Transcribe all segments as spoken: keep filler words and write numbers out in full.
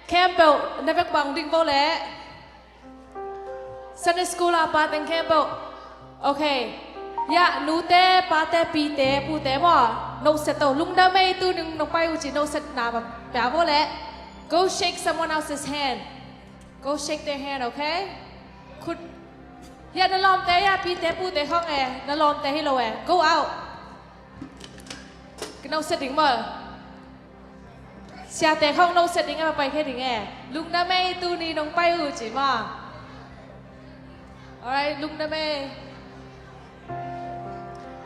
Khempeuh na vekpi-in ding vo leh. Sunday school a pa teng khempeuh. Okay. Ya, nute, pate, pite, pute maw. Note set to. Lungdam ei, tuni nong pai uh ci note set na pia vo leh. Go shake someone else's hand. Go shake their hand, okay? Khut. Ya, na lawmte, ya, pite, pute khong e. Na lawmte hi lo e. Go out. Ka note set ding maw. Siate khong note set ding e, pai khe ding e. Lungdam ei, tuni nong pai uh ci maw. Alright, lungdam ei.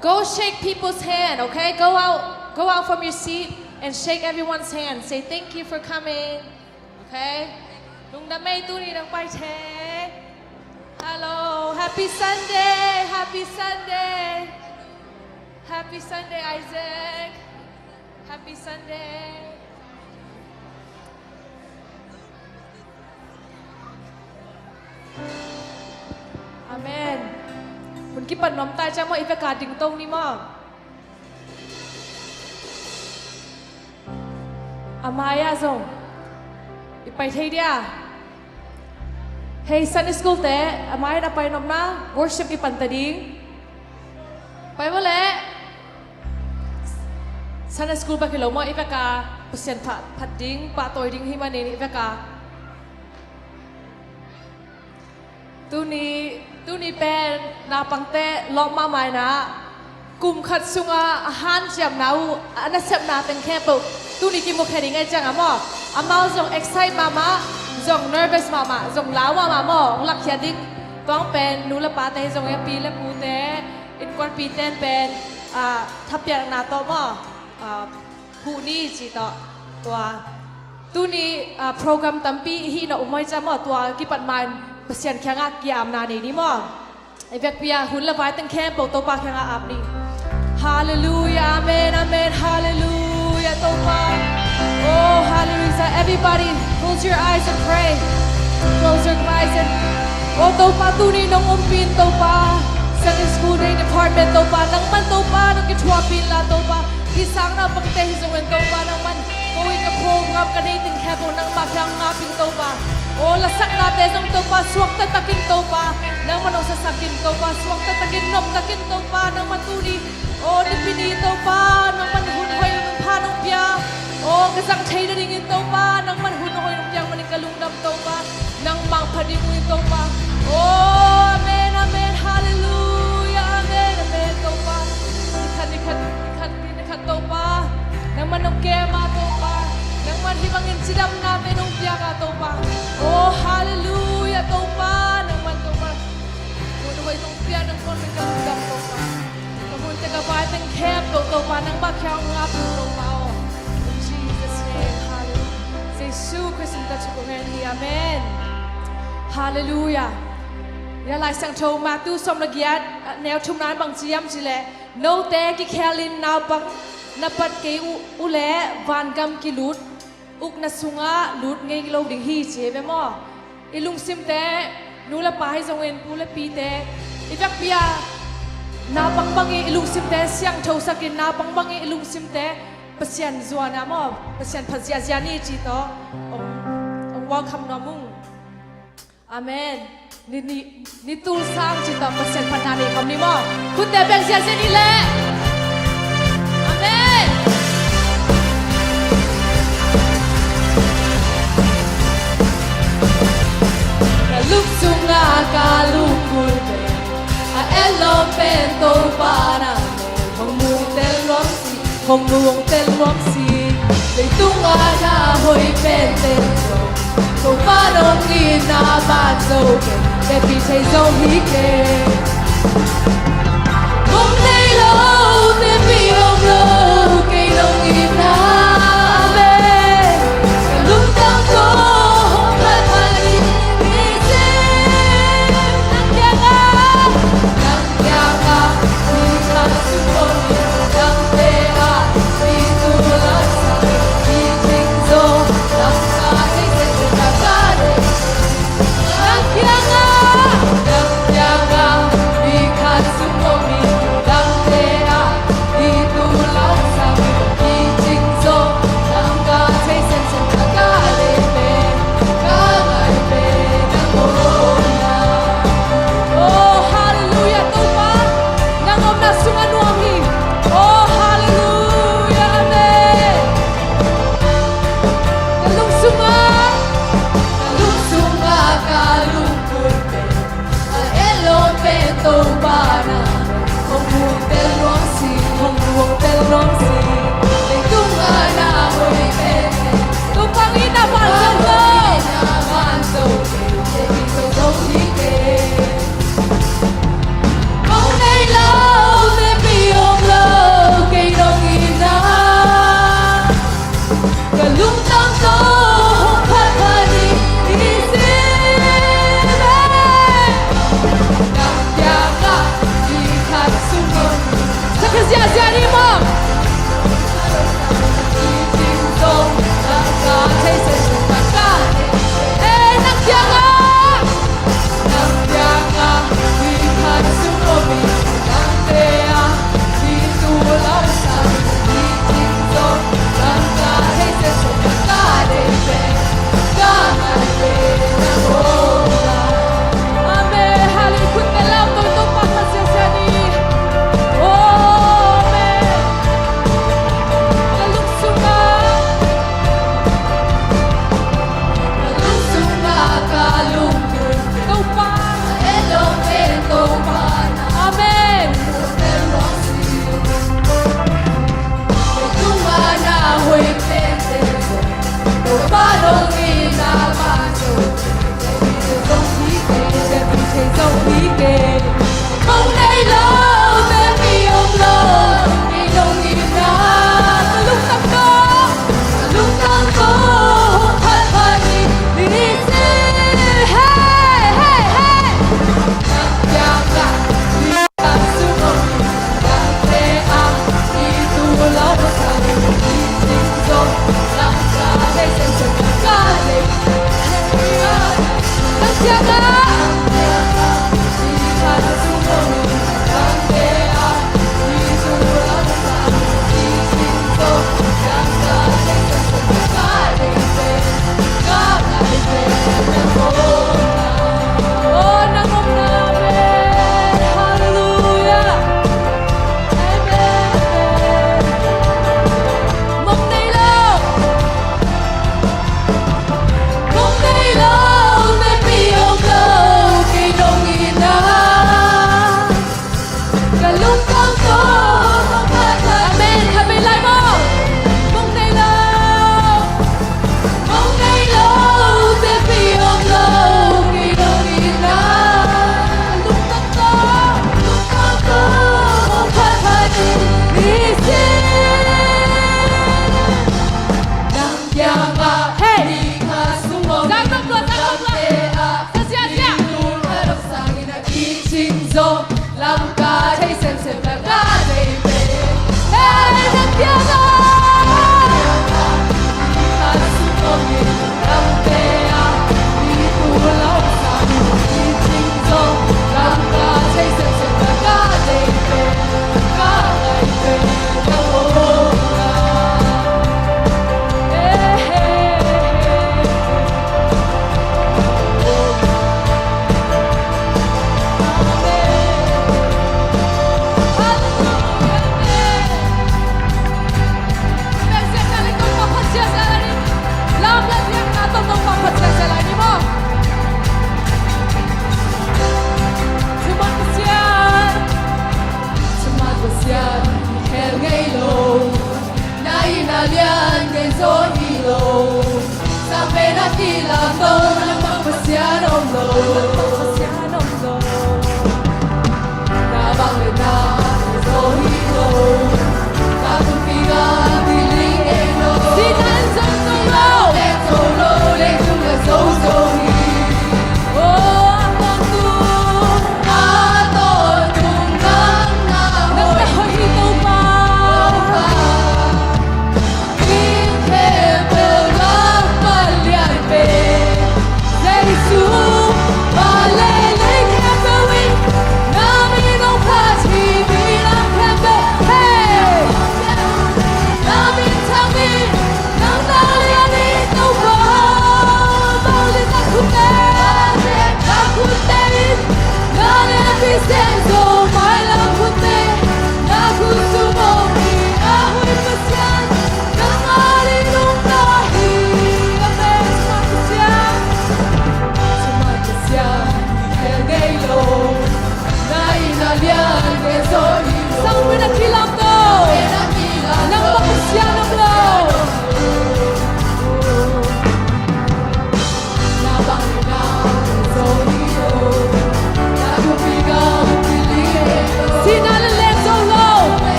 Go shake people's hand, okay? Go out, go out from your seat and shake everyone's hand. Say, "Thank you for coming." Okay? Lungdam ei, tuni nong pai thei. Hello, happy Sunday, happy Sunday. Happy Sunday, Isaac. Happy Sunday. Amen. Hun kipan nuam ta ciang maw, i vek a ding to ni maw. A mai-ah zong i pai thei dia. Hei, Sunday school te, a mai-ah na pai nopna, worship kipan ta ding. Pai maw leh. Sunday school bek hi lo maw, i vek a Pasian phat, phat ding, pahtawi ding hi manin i vek a. Tuni, tuni pen naupangte lawp mahmah in ah, kum khat sungah a hanciamna uh, a nasepna teng khempeuh tuni kimukhia ding ahih ciangin maw, amau zong excite mahmah, zong nervous mahmah, zong lau mahmah maw, hong lakkhiat ding. Tua pen nu le pate hi zongin, pi le pute, innkuanpihte pen, ah, thapiakna tawh maw, ah, huh ni ci tawh. Tua tuni, ah, program tampi i hih nop uh maw, i cih maw, tua kipat ma-in Pasian kiangah ki-apna nei ni maw. I vekpi-a hun le vai teng khempeuh Topa kiangah ap ni. Halleluiah, amen, amen, halleluiah, Topa. Oh, halleluiah. Everybody, close your eyes and pray. Close your eyes and, oh, Topa, tuni nong ompih in, Topa. Sunday school day department, Topa, nangman, Topa, nong kithuahpih in la, Topa. Hih sang naupangte hi zongin, Topa, nangman, ko in ka program ka nei teng khempeuh nangmah kiang ngap in, Topa. Oh, lasaknate zong, Topa, suakta takin, Topa, nangman hong sasak in, Topa, suakta takin, nop takin, Topa, nangman tuni, oh, Nipi ni, Topa, nangman hun hoih, hun pha nong pia. Oh, ka zang thei nadingin, Topa, nangman hun hoih nong piak manin ka lungdam, Topa. Nangmah phat ding uh in, Topa. Oh, amen, amen, halleluiah, amen, amen, Topa. Ni khat, ni khat, ni khat, ni khat, Topa. Nangman nong kem a, Topa. Nangman hih bangin cidamnate nong piak a, Topa. Oh, halleluiah, Topa. Nangman, Topa, hun hoih nong pia, nangman ka lungdam, Topa. Ka hun teng, ka vai teng khempeuh, Topa, nangmah kiang ngap in, Topa aw. In Jesus' name, hallelujah. Jesu Khrist min tawh thupha ngen hi, amen. Hallelujah. Ya, Lai Siangtho Matthew sawm le giat, a neu thumna in bang ci hiam cih leh, note kikhelin naupang na pat kei uh, uh leh vangam kilut ukna sungah lut ngei lo ding hi, ci hi ve maw. I lungsimte, nu le pa hi zongin, pu le pite, i vekpi-a naupang bangin i lungsimte siangthosak in, naupang bangin i lungsimte Pasian zuan a maw, Pasian phat ziahziah ni ci tawh hong, hong welcome nuam ung. Amen. Ni, ni, ni tul sang ci tawh Pasian phatna nei khawm ni maw. Khutte beng ziahziah ni leh. Amen. Ka lung sungah ka lungkul pen, a et lawm pen Topa na, hong muh tel nuam si, hong muh tel nuam si. Leitung a na hoih pen tel nuam, Topa nong itna ban zo pen, hehpih thei zo hi kei. Hong nei lo, hehpih om lo, kei nong itna pen, ka lungtang tawh hong phat phat hi, hi seh. Nang kiangah, nang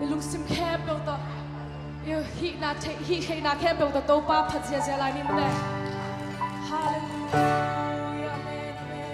I lungsim khempeuh tawh, i hihna thei-, hih theihna khempeuh tawh Topa phat ziahziah lai ni maw te. Halleluiah. Amen, amen.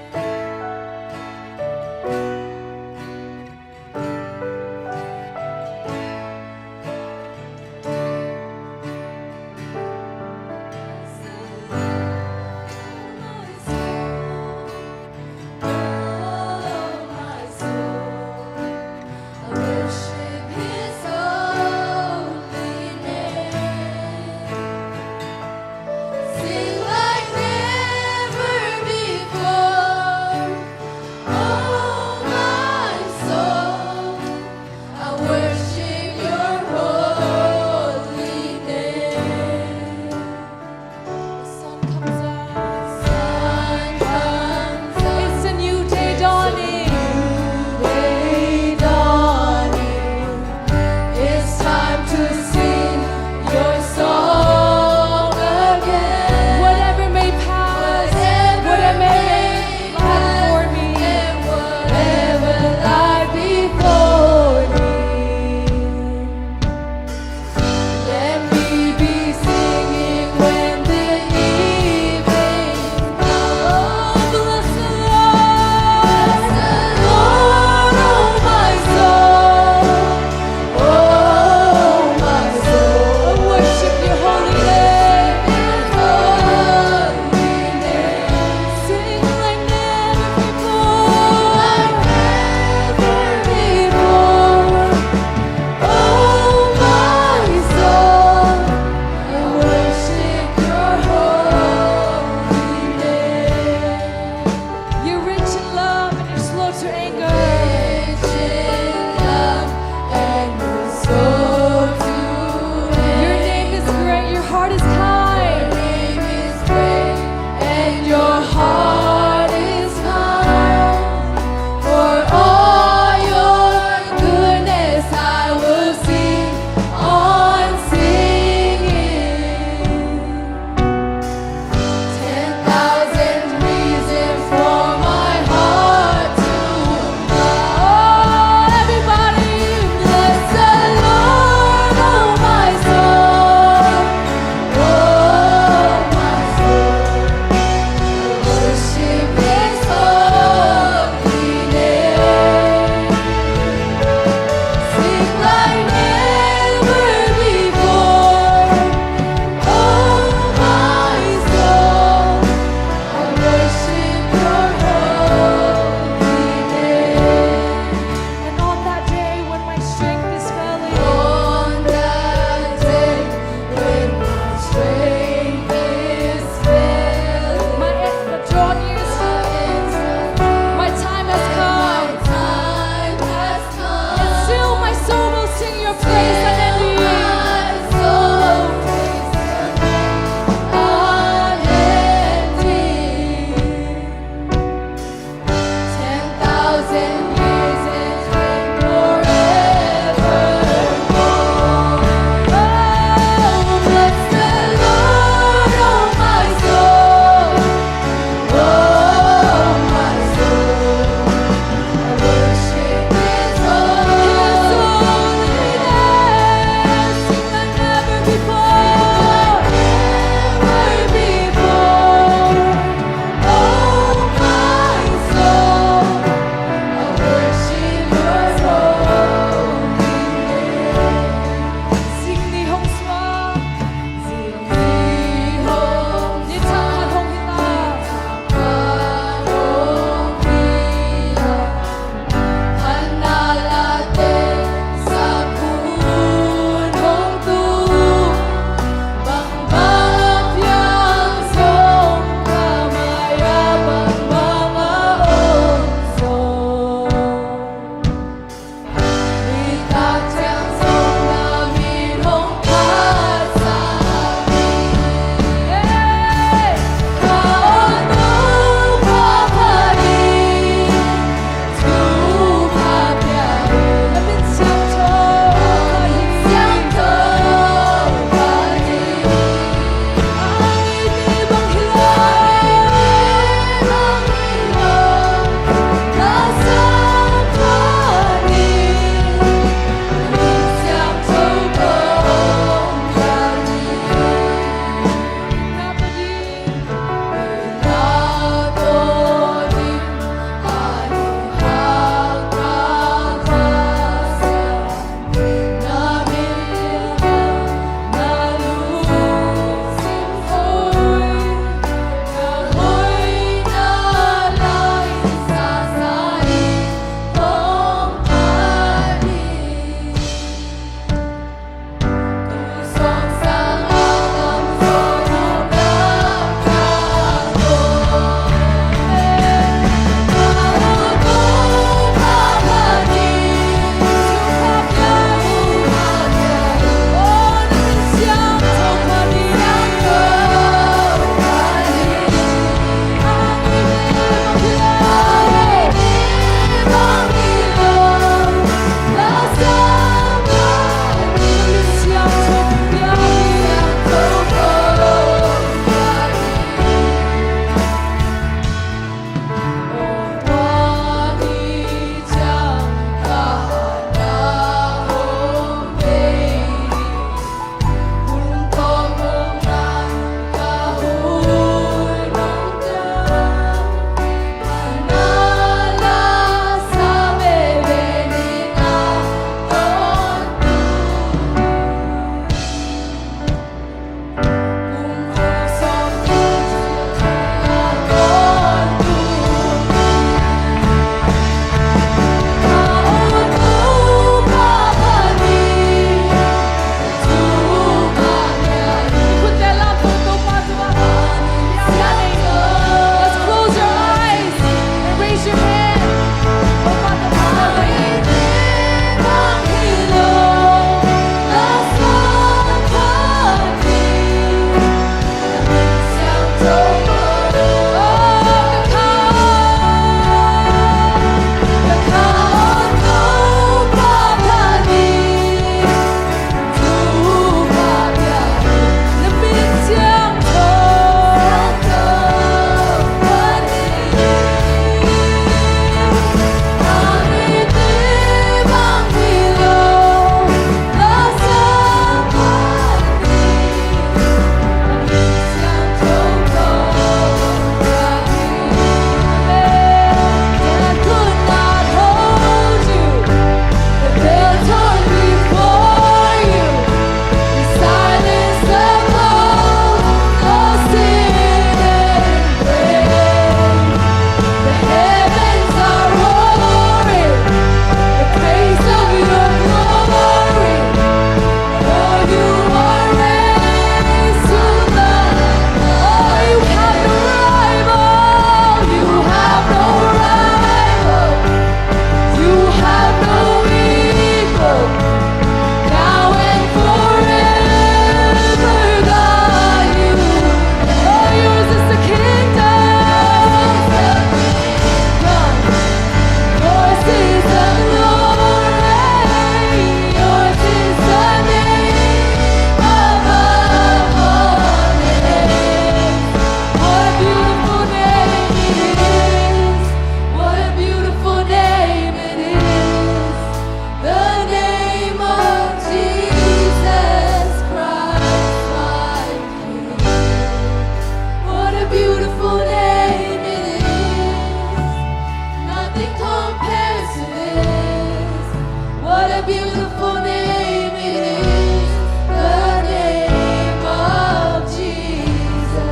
Beautiful name it is, the name of Jesus.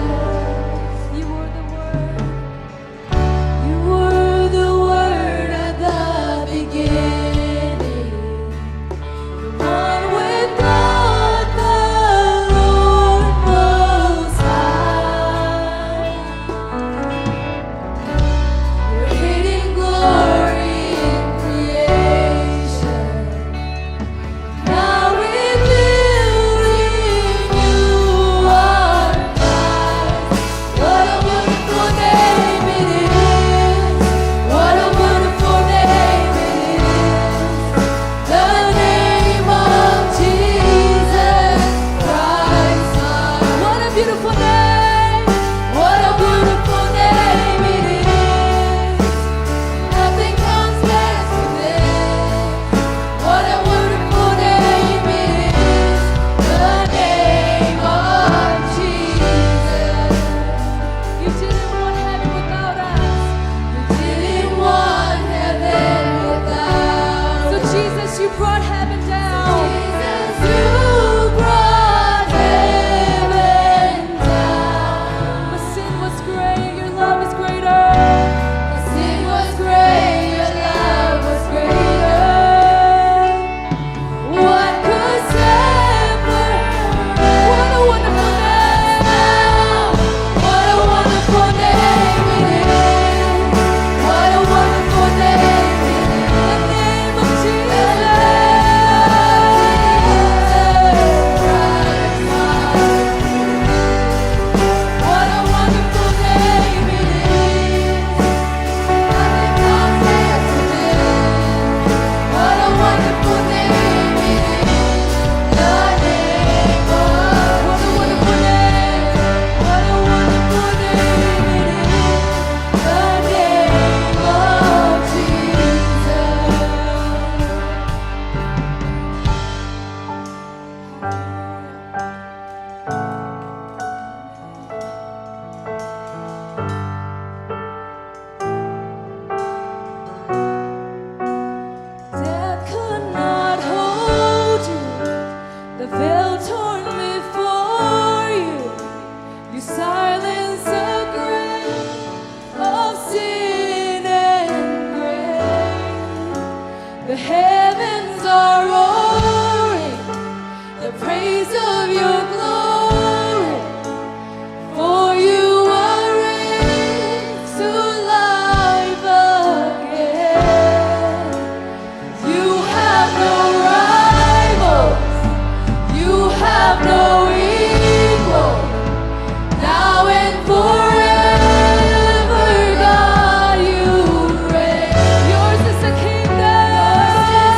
You were the Word. You were the Word at the beginning. The one with God, the Lord Most High. Your hidden glory in creation. Now revealed in you are Christ. What a wonderful name it is. What a wonderful name it is. The name of Jesus Christ. What a beautiful name. What a beautiful name it is. Nothing compares to this. What a wonderful name it is, the name of Jesus. You didn't want heaven without us. You didn't want heaven without us. So Jesus, you brought heaven down. Jesus, you brought heaven down. The sin was great, your love is greater. The sin was great, your love was greater. What could separate? What a wonderful name. What a wonderful name it is. What a wonderful name it is. The name of Jesus. What a wonderful name it is. Nothing compares to this. What a wonderful name it is. The name of, what a wonderful name. What a wonderful name it is. The name of Jesus. Death could not hold you. The veil torn before you. You silence the grave of sin and grave. The heavens are roaring the praise of your glory. For you are raised to life again. You have no rival. You have no equal. Now and forever, God, you reign. Yours is the kingdom. Yours is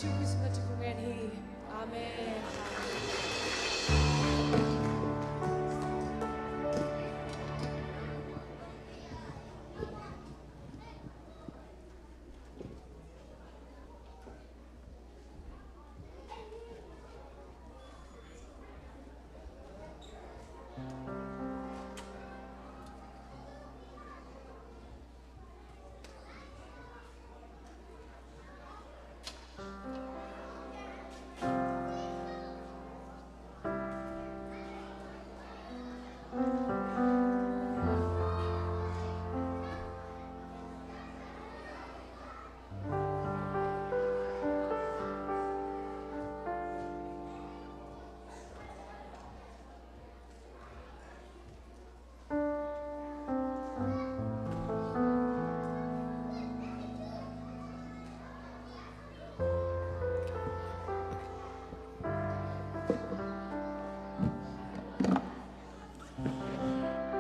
Jesu Khrist min tawh kong ngen hi. Amen.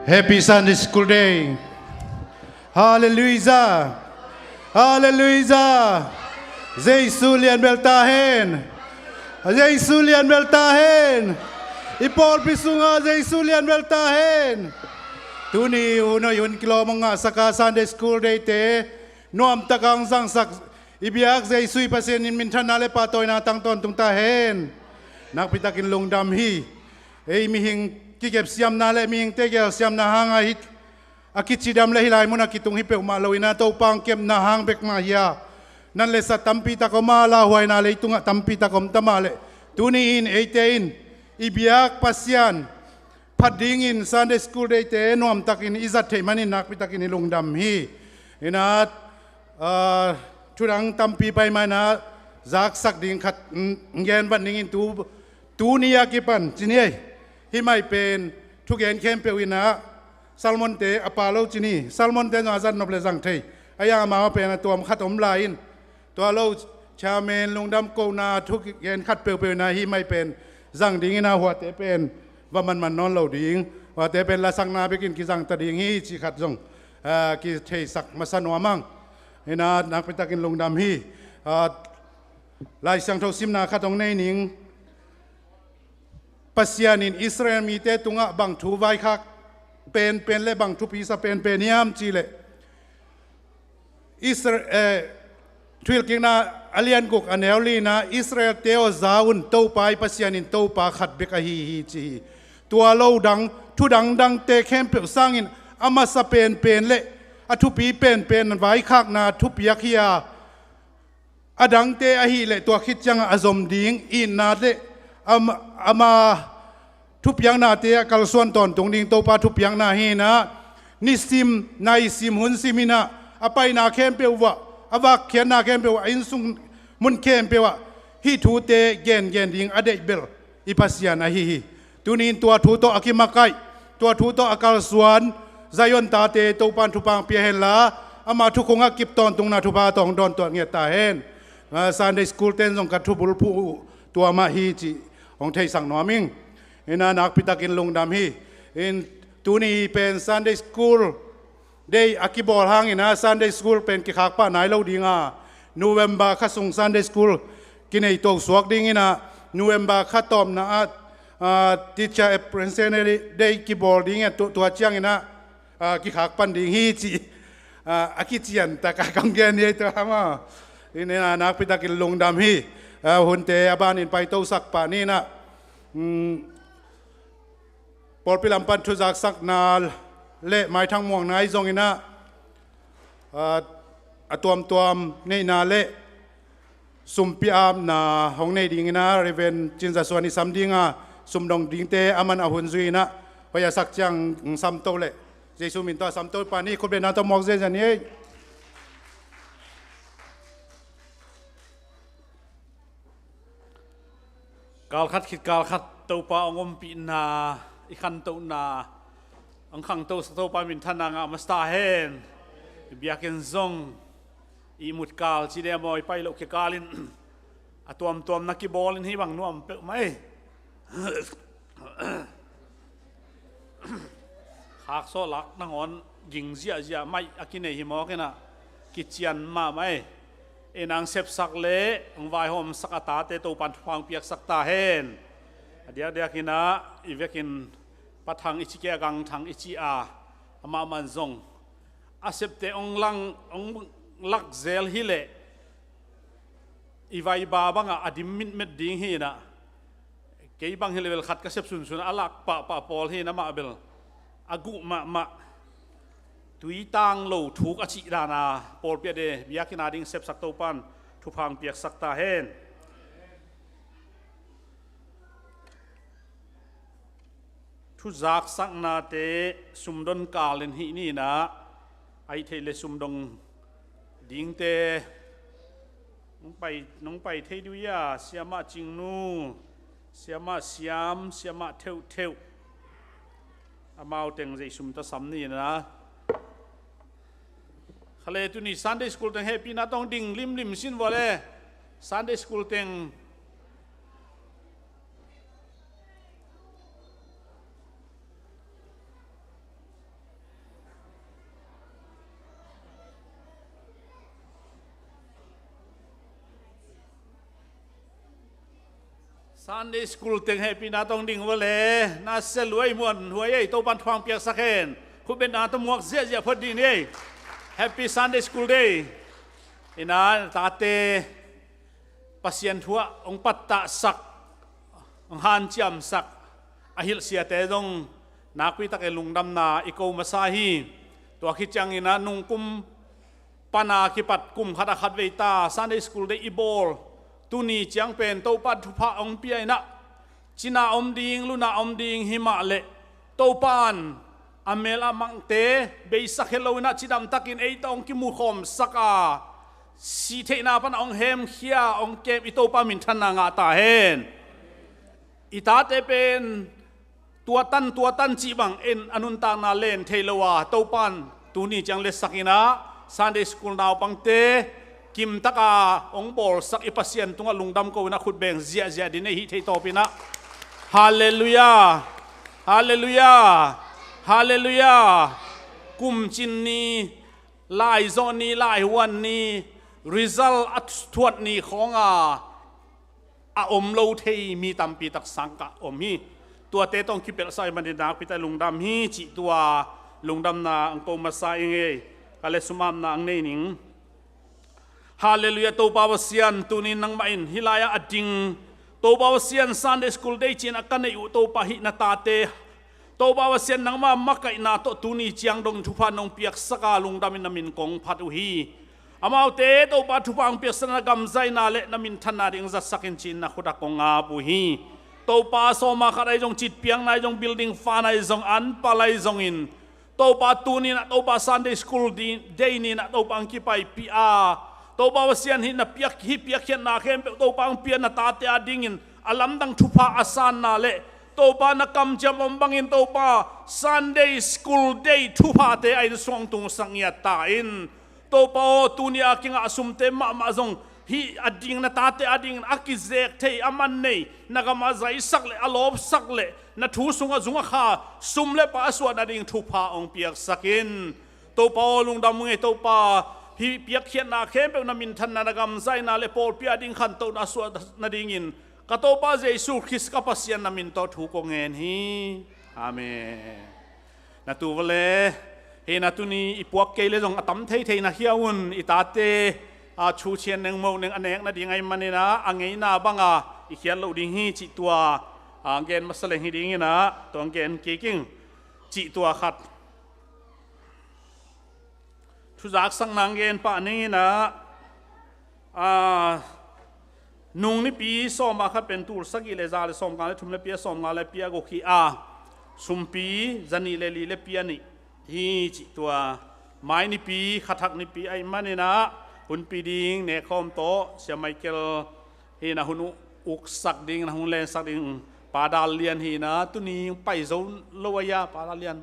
Happy Sunday School Day. Halleluijah. Halleluijah. Jesu lian bel ta hen. Jesu lian bel ta hen. I pawlpi sungah Jesu lian bel ta hen. Tuni hun hoih hun kilawm hong ngahsak a Sunday School Day te nuamtak hong zangsak i biak Jesu i Pasian in minthanna le pahtawina tang tawntung ta hen. Nakpitakin lungdam hi. Ei mihing kikepsiamna le mihingte gelsiamna hanga hih a kicidam le hih lai munah kitung hi peuhmah loin a Topa hong kepna hang bek mah hi a, nan le sat tampi tak om a, lauhuaina leitungah tampi tak om ta mah leh, tuni in eite in i biak Pasian phat dingin Sunday School Day te nuamtakin i zat theih manin nakpitakin i lungdam hi. Inah, ah, thudang tampi pai mah inah zaksak ding khat, mm, gen vat dingin tu, tuni a kipan ci ni ei. Hih mai pen thugen khempeuh inah Salmonte a pa lo ci ni. Salmonte zong a zat nop le zang thei. A yang amau pen a tuam khat om lai in. Tua lo, chairman lungdam kohna thugen khat peuhpeuh inah hih mai pen zang dingin a huate pen va manman nawn lo ding. Huate pen lasakna bekin kizang ta ding hi cih khat zong, ah, kitheisak masa nuam ang. Inah nakpitakin lungdam hi. Ah, Lai Siangtho simna khat hong nei ning. Pasian in Israel mite tungah bang thu vaikhak penpen le bang thupi sa penpen hiam cihleh, Isra-, eh, Thuhilhkikna a lian guk a neu lina, Israel-te aw, za un, Topa i Pasian in Topa khat bek ahi hi ci hi. Tua lo dang, thu dangdangte khempeuh sangin a masa penpen le a thupi penpen vaikhakna thupiak hi a, a dangte ahih leh tua khit ciangah a zom ding itna le ama, ama thupiaknate a kalsuan tawntung ding Topa thupiakna hi inah, nisim, naisim, hun sim inah a paina khempeuh uah, a vakkhiatna khempeuh uah, a innsung mun khempeuh ah hih thute gengen ding a deih bel i Pasian ahi hi. Tuni-in tua thu tawh a kimakaih, tua thu tawh a kalsuan Zion tate Topan thupha pia henla, ama thukhungah kip tawntungna thupha tawh hong dawntuah ngiat ta hen. Ah, Sunday School ten zong ka thubul phuh uh tua mah hi cih hong theisak nuam ing. Inah nakpitakin lungdam hi. In tuni pen Sunday School Day a kibawl hangin ah Sunday School pen kikhak pah nai lo ding a, November kha sung Sunday School kinei to suak dingin ah, November kha tawpna ah, ah, Teacher Appreciation Day kibawl dingin ah, tu-, tua ciangin ah, ah, kikhak pan ding hi cih, ah, a kician tak a kong gen hi ei tua maw. Inah nakpitakin lungdam hi. Ah, hunte a banin paitosak pah ni inah, mm, pawlpi lam pan thuzaksakna le maithang muakna ahi zongin ah, ah, a tuamtuam neihna le sumpi apna hong nei dingin ah Reverend Cin Za Suan i sam ding a, sumdong dingte a man a hun zui inah, hoih a sak ciang samto le Jesu min tawh samto pah ni, khutbetna tawh muak ziazia ni ei. Kalkhat khit kalkhat Topa hong ompihna, i khantohna, hong khangto sa Topa minthanna ngah masa ta hen. I biakinn zong ihmut kal ci deh maw, i pai loh kikal in a tuamtuamna kibawlin hih bang nuam peuhmah ei. Khaksaw lak nangawn ging ziahziah maih a kinei hi mawk inah kician mahmah ei. Inang sepsak le ang vaihawmsak a tate Topan thupha ang piaksak ta hen. A diakdiak inah i vekin Pa Thang i ci kei a, Gang Thang i ci a, amah man zong a septe ong lang, ong lak zel hileh i vaiba bangah a dim mitmet ding hi inah, kei bang hi level khat ka sep sunsun a lak pahpah pawl hi inah, amah bel a guh mahmah, tui tang lo thuk a cih dana pawlpi a de biakinn a ding sepsak Topan thupha ang piaksak ta hen. Thuzaksaknate sumdon kal in hih ni inah, a hih theih le sumdong dingte nong pai, nong pai thei duh ia, Siamah Cingnu, Siamah Siam, Siamah Theuhtheuh, amau teng zeih sum ta sam ni inah. Khale tuni Sunday School teng hehpihna tawh ding limlim sin vua le. Sunday School teng Sunday School teng hehpihna tawh ding vua le. Na sia luai muan huai ei, Topan thupha ang piaksak hen. Khutbetna tawh muak ziahziah phot ding ni ei. Happy Sunday School Day. Inah tate Pasian thu ah ong pattahsak, ong hanciamsak a hilh siate zong nakpi takin lungdamna i ko masa hi. Tua khit ciangin ah nungkum pana kipat kum khat a khat vei ta Sunday School Day i bawl. Tuni ciang pen Topa thupha ong pia inah, cina om ding, luna om ding hi mah leh Topan a mel a mangte beisak het lo inah cidamtakin ei tawh ong kimukhawmsak a, sih theihna pana ong hemkhia, ong kem i Topa minthanna ngah ta hen. I tate pen tuatan tuatan cih bang in a nuntakna len thei lo a, Topan tuni ciang letsak inah Sunday School naupangte kimtaka ong bawlsak i Pasian tungah lungdam ko inah khut beng ziahziah ding ei, hih theih tawp inah. Halleluiah. Halleluiah. Halleluiah. Kumcin ni, laizawh ni, laihuan ni, result a thuat ni khawnga a om lo thei mi tampi tak sangkah om hi. Tuate tawh kipelhsa i manin nakpi tak lungdam hi cih tua lungdamna ang ko masa i ngei. Ka le sumapna ang nei ning. Halleluiah, Topa Pasian, tunin nangmah in hih lai-ah a ding Topa Pasian, Sunday School Day ci-in a ka neih uh Topa, hih na tate Topa Pasian, nangmah makaihna tawh tuni ciang dong thupha nong piaksaka lungdamin na min kong phat uh hi. Amaute Topa thupha ang piaksak, na gamzaina le na minthanna ding zatsakin ci-in na khut ah kong ap uh hi. Topa sawma khat ahi zong, citpiakna ahi zong, building fund ahi zong, anpal ahi zongin Topa tuni-in ah Topa Sunday School di-, Day ni-in ah Topa ang kipaipih a, Topa Pasian hih na piak, hih piakkhiatna khempeuh Topa ang pia na tate a dingin a lamdang thupha a sanna le Topa na kamciam om bangin Topa Sunday School Day thuphate a inn sung tungsak ngiat ta in. Topa aw, tuni a kingah sumte mahmah zong hih a ding na tate a dingin a kizek thei, a man nei, na gam a zaisak le a lawpsak le na thu sungah zung a kha sum le pai a suah nading thupha hong piaksak in. Topa aw, lungdam ung ei Topa, hih piakkhiatna khempeuh na minthanna, na gamzaina le pawlpi a ding khantohna a suah nadingin ka Topa Jesu Khrist ka Pasian na min tawh thu kong ngen hi. Amen. Na tu vale, hih na tuni i puak kei le zong a tam theithei na khia un, i tate a thu cian neng mo neng a nek nading ahih manin ah a ngeina banga i khiat loh ding hi cih tua a gen masa leng hi dingin ah tua gen kik ing cih tua khat. Thuzaksakna ang gen pah ning in ah, a, nung nipi sawm a khat pen tul sagih le za le sawmnga le thum le pia sawmnga le pia guk hi a, sumpi zanih le li le pia nih hi cih tua. Mai nipi, khathak nipi ahih manin ah hunpi ding nekkhawm tawh Sia Michael hi in ah hun uh uksak ding, na hun lensak ding Pa Dal Lian hi in ah, tuni pai zo lo a ia Pa Dal Lian.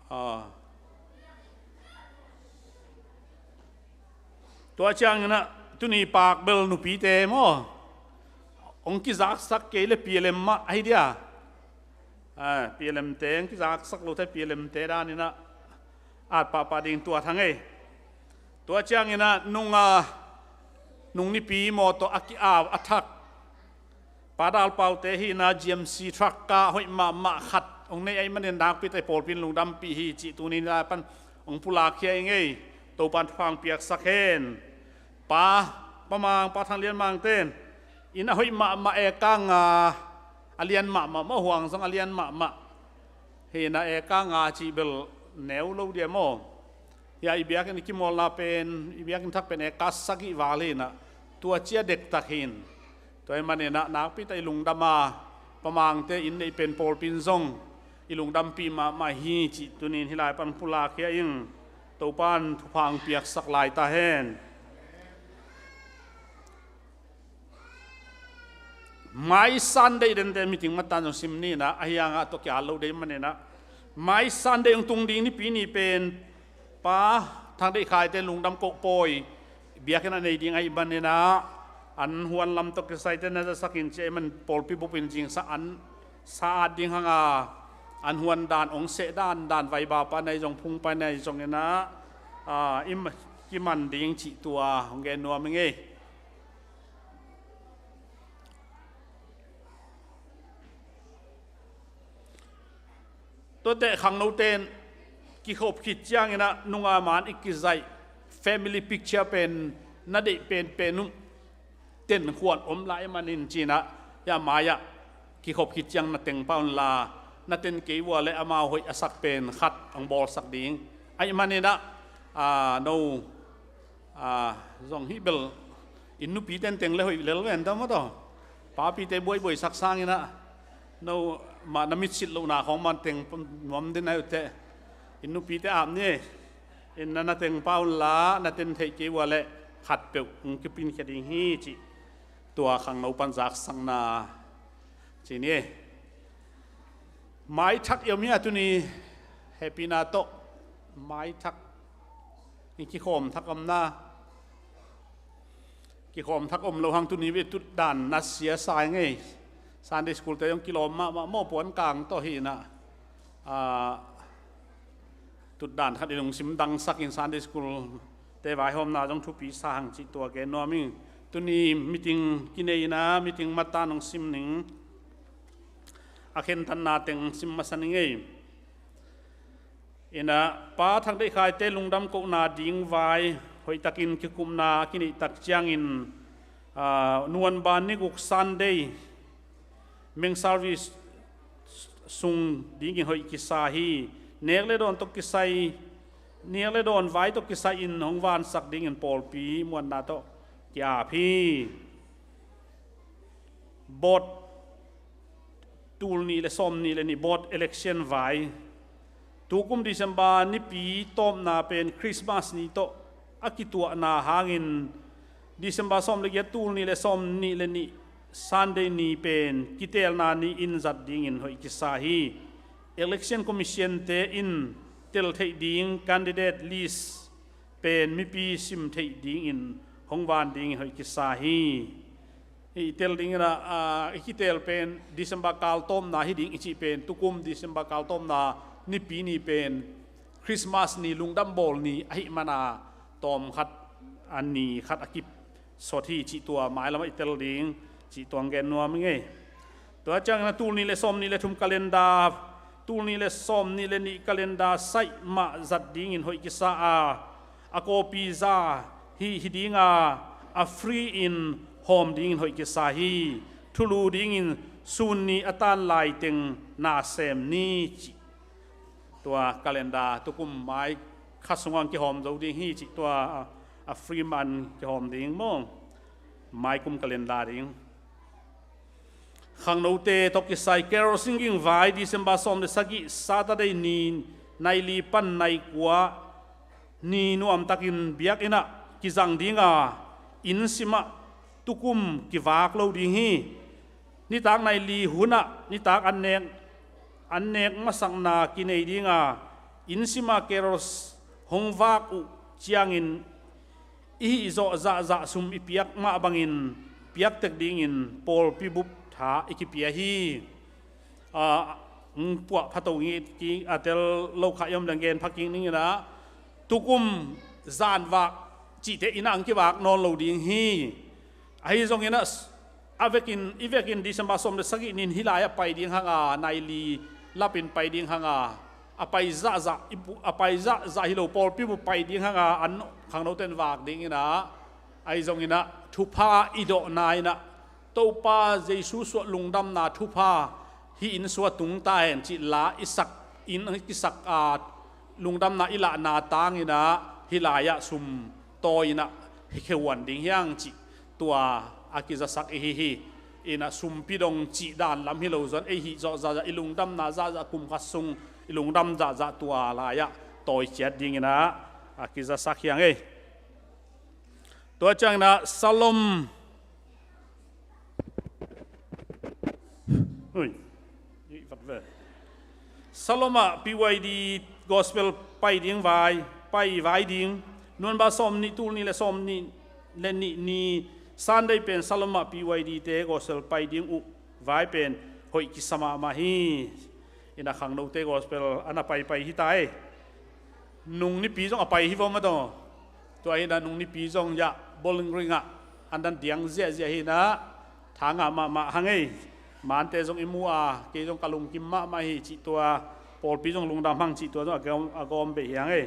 Ah. Tua ciangin ah tuni pak bel nupite maw, hong kizaksak kei le P L M mah ahi dia. Ah, P L M te hong kizaksak lote, P L M te danin ah at pahpah ding tua thang ei. Tua ciangin ah nung a, nung nipi mawtaw a ki-au a thak Pa Dal Pau te hi in ah, G M C truck ka hoih mahmah khat hong nei ahih manin nakpi tak pawlpi in lungdampih hi cih tuni-in lai pan hong pulakkhia ing ei. Topa'n thupha hong piaksak hen. Pa, Pa Mang, Pa Thang Lian Mang ten inn a hoih mahmah, eka nga, a lian mahmah maw, huang zong a lian mahmah. Hi in ah eka nga cih bel neu lo dia maw. Hia i biakinn i kimawlna pen, i biakinn thak pen eka sagih val hi in ah, tua ci a dektak hi in. Tua ahih manin ah nakpi tak i lungdam a, Pa Mang te inn neih pen pawlpi in zong i lungdampih mahmah hi cih tuni-in hih lai pan pulakkhia ing. Topa'n thupha hong piaksak lai ta hen. Mai Sunday dente meeting matan zong sim ni in ah, ahi hangah tua kia lo dei manin ah, mai Sunday hong tung ding nipi ni pen Pa Thang Deih Khai te lungdam kohpawi biakinn a nei ding ahih manin ah, an huan lam tawh kisai te na zasak in ci ahih man pawlpi bup in zingsa an sa at ding hang a, an huan dan, hong seh dan, dan vaiba pa na hi zong, phung pa na hi zongin ah, a, i ma-, kiman ding cih tua hong gen nuam ing ei. Tuate khangnote in kikhop khit ciangin ah nunga man i kizaih family picture pen na deih penpen uh tenkhuan om lai manin ci in ah, hia mai-ah kikhop khit ciang na teng pah unla, na ten kei ua leh amau hoih a sak pen khat hong bawlsak ding ahih manin ah, a, no, a, zong hih bel inn nupi ten teng le hoih lel ven ta maw taw. Papite buaibuaisak sangin ah, no mah na mitsit lohna khawng mah teng nuam den ahi uh teh. Inn nupite ap ni. Inn na, na teng pah unla, na ten theih kei ua leh khatpeuh hong kipinkhia ding hi cih tua khangno pan zaksakna ci ni. Maithak i om hi a, tuni hehpihna tawh maithak i kikhawm thak omna. Kikhawm thak om lo hang tuni ve tutdan na sia sa ing ei. Sunday school te zong kilawm mahmah maw, puan kang tawh hi in ah, a, tutdan khat i lungsim dangsak in Sunday school te vaihawmna zong thupi sa hang cih tua gen nuam ing. Tuni meeting kinei in ah, meeting matan hong sim ning. A khentatna teng sim masa ning ei. In ah, Pa Thang Deih Khai te lungdam kohna ding vai hoihtakin kikupna a kineih tak ciangin, a, November ni guk Sunday meng service sung dingin hoih kisa hi. Nek le dawn tawh kisai, nek le dawn vai tawh kisai in hong vansak dingin pawlpi muanna tawh ki-ap hi. Vote tul nih le sawm nih le nih vote election vai. Tukum December nipi tawpna pen Christmas ni tawh a kituahna hangin December sawm le giat tul nih le sawm nih le nih Sunday ni pen kiteelna ni-in zat dingin hoih kisa hi. Election Commission te in tel theih ding candidate list pen mipi sim theih dingin hong van dingin hoih kisa hi. I tel dingin ah, a, i kiteel pen December kal tawpna hi ding i cih pen tukum December kal tawpna nipi ni pen Christmas ni, lungdam bawl ni ahih mana tawm khat a ni khat a kip sawt hi cih tua mailam ah i tel ding cih tua hong gen nuam ing ei. Tua ciangin a tul nih le sawm nih le thum calendar, tul nih le sawm nih le nih calendar saih mah zat dingin hoih kisa a, a copy za hi hi ding a, a free in hawm dingin hoih kisa hi. Thulu dingin sun ni a tan lai teng na sem ni cih tua calendar tukum mai kha sungah kihawm zo ding hi cih tua, a, a free man kihawm ding maw? Mai kum calendar ding. Khangnote tawh kisai carol singing vai December sawm le sagih Saturday ni nai li pan nai kua ni nuamtakin biakinn ah kizang ding a, inn sim ah tukum kivak lo ding hi. Nitak nai li hun ah nitak an nek, an nek masakna kinei ding a, inn sim a carol hong vak uh ciangin i hih zawh zahzah sum i piak mah bangin piak tek dingin pawlpi bup tha i kipia hi. A, hong puah pha to ngi ki a tel lo kha i om leng gen pha kik ning in ah, tukum zanvak cihte in ah ang kivak nawn lo ding hi. Ahi zongin ah, a vekin, i vekin December sawm le sagih ni-in hih lai-ah pai ding hang a, nai li lapin pai ding hang a, a pai zahzah, i pu-, a pai zahzah hi lo pawlpi bup pai ding hang a, an khangnote in vak ding in ah, ahi zongin ah thupha i dawhna in ah, Topa Jesu suah lungdamna thupha hih inn sung ah tung ta hen cih la i sak, inn i kisak a, lungdamna i lahna tangin ah hih lai-ah sum tawi in ah hi khehuan ding hi hang cih tua a kizasak i hi hi. In ah sumpi dong cih dan lam hi lo zaw-in ei hih zawh zahzah, i lungdamna zahzah, kum khat sung i lungdam zahzah tua lai-ah tawi ciat ding in ah a kizasak hi hang ei. Tua ciangin ah Salom, ui, i vat ve. Salom ah P Y D gospel pai ding vai, pai vai ding. November sawm nih, tul nih le sawm nih le nih ni Sunday pen Salom ah P Y D te gospel pai ding uh vai pen hoih kisa mahmah hi. In ah khangnote gospel a na paipai hi ta ei. Nung nipi zong a pai hi vo maw taw. Tua hi in ah nung nipi zong ya Bowling Green ah an dan diang ziahziah hi in ah, tha ngah mahmah hang ei. Mante zong i mu a, kei zong ka lungkim mahmah hi cih tua, pawlpi zong lungdam hang cih tua zong a gawm, a gawm beh hi hang ei.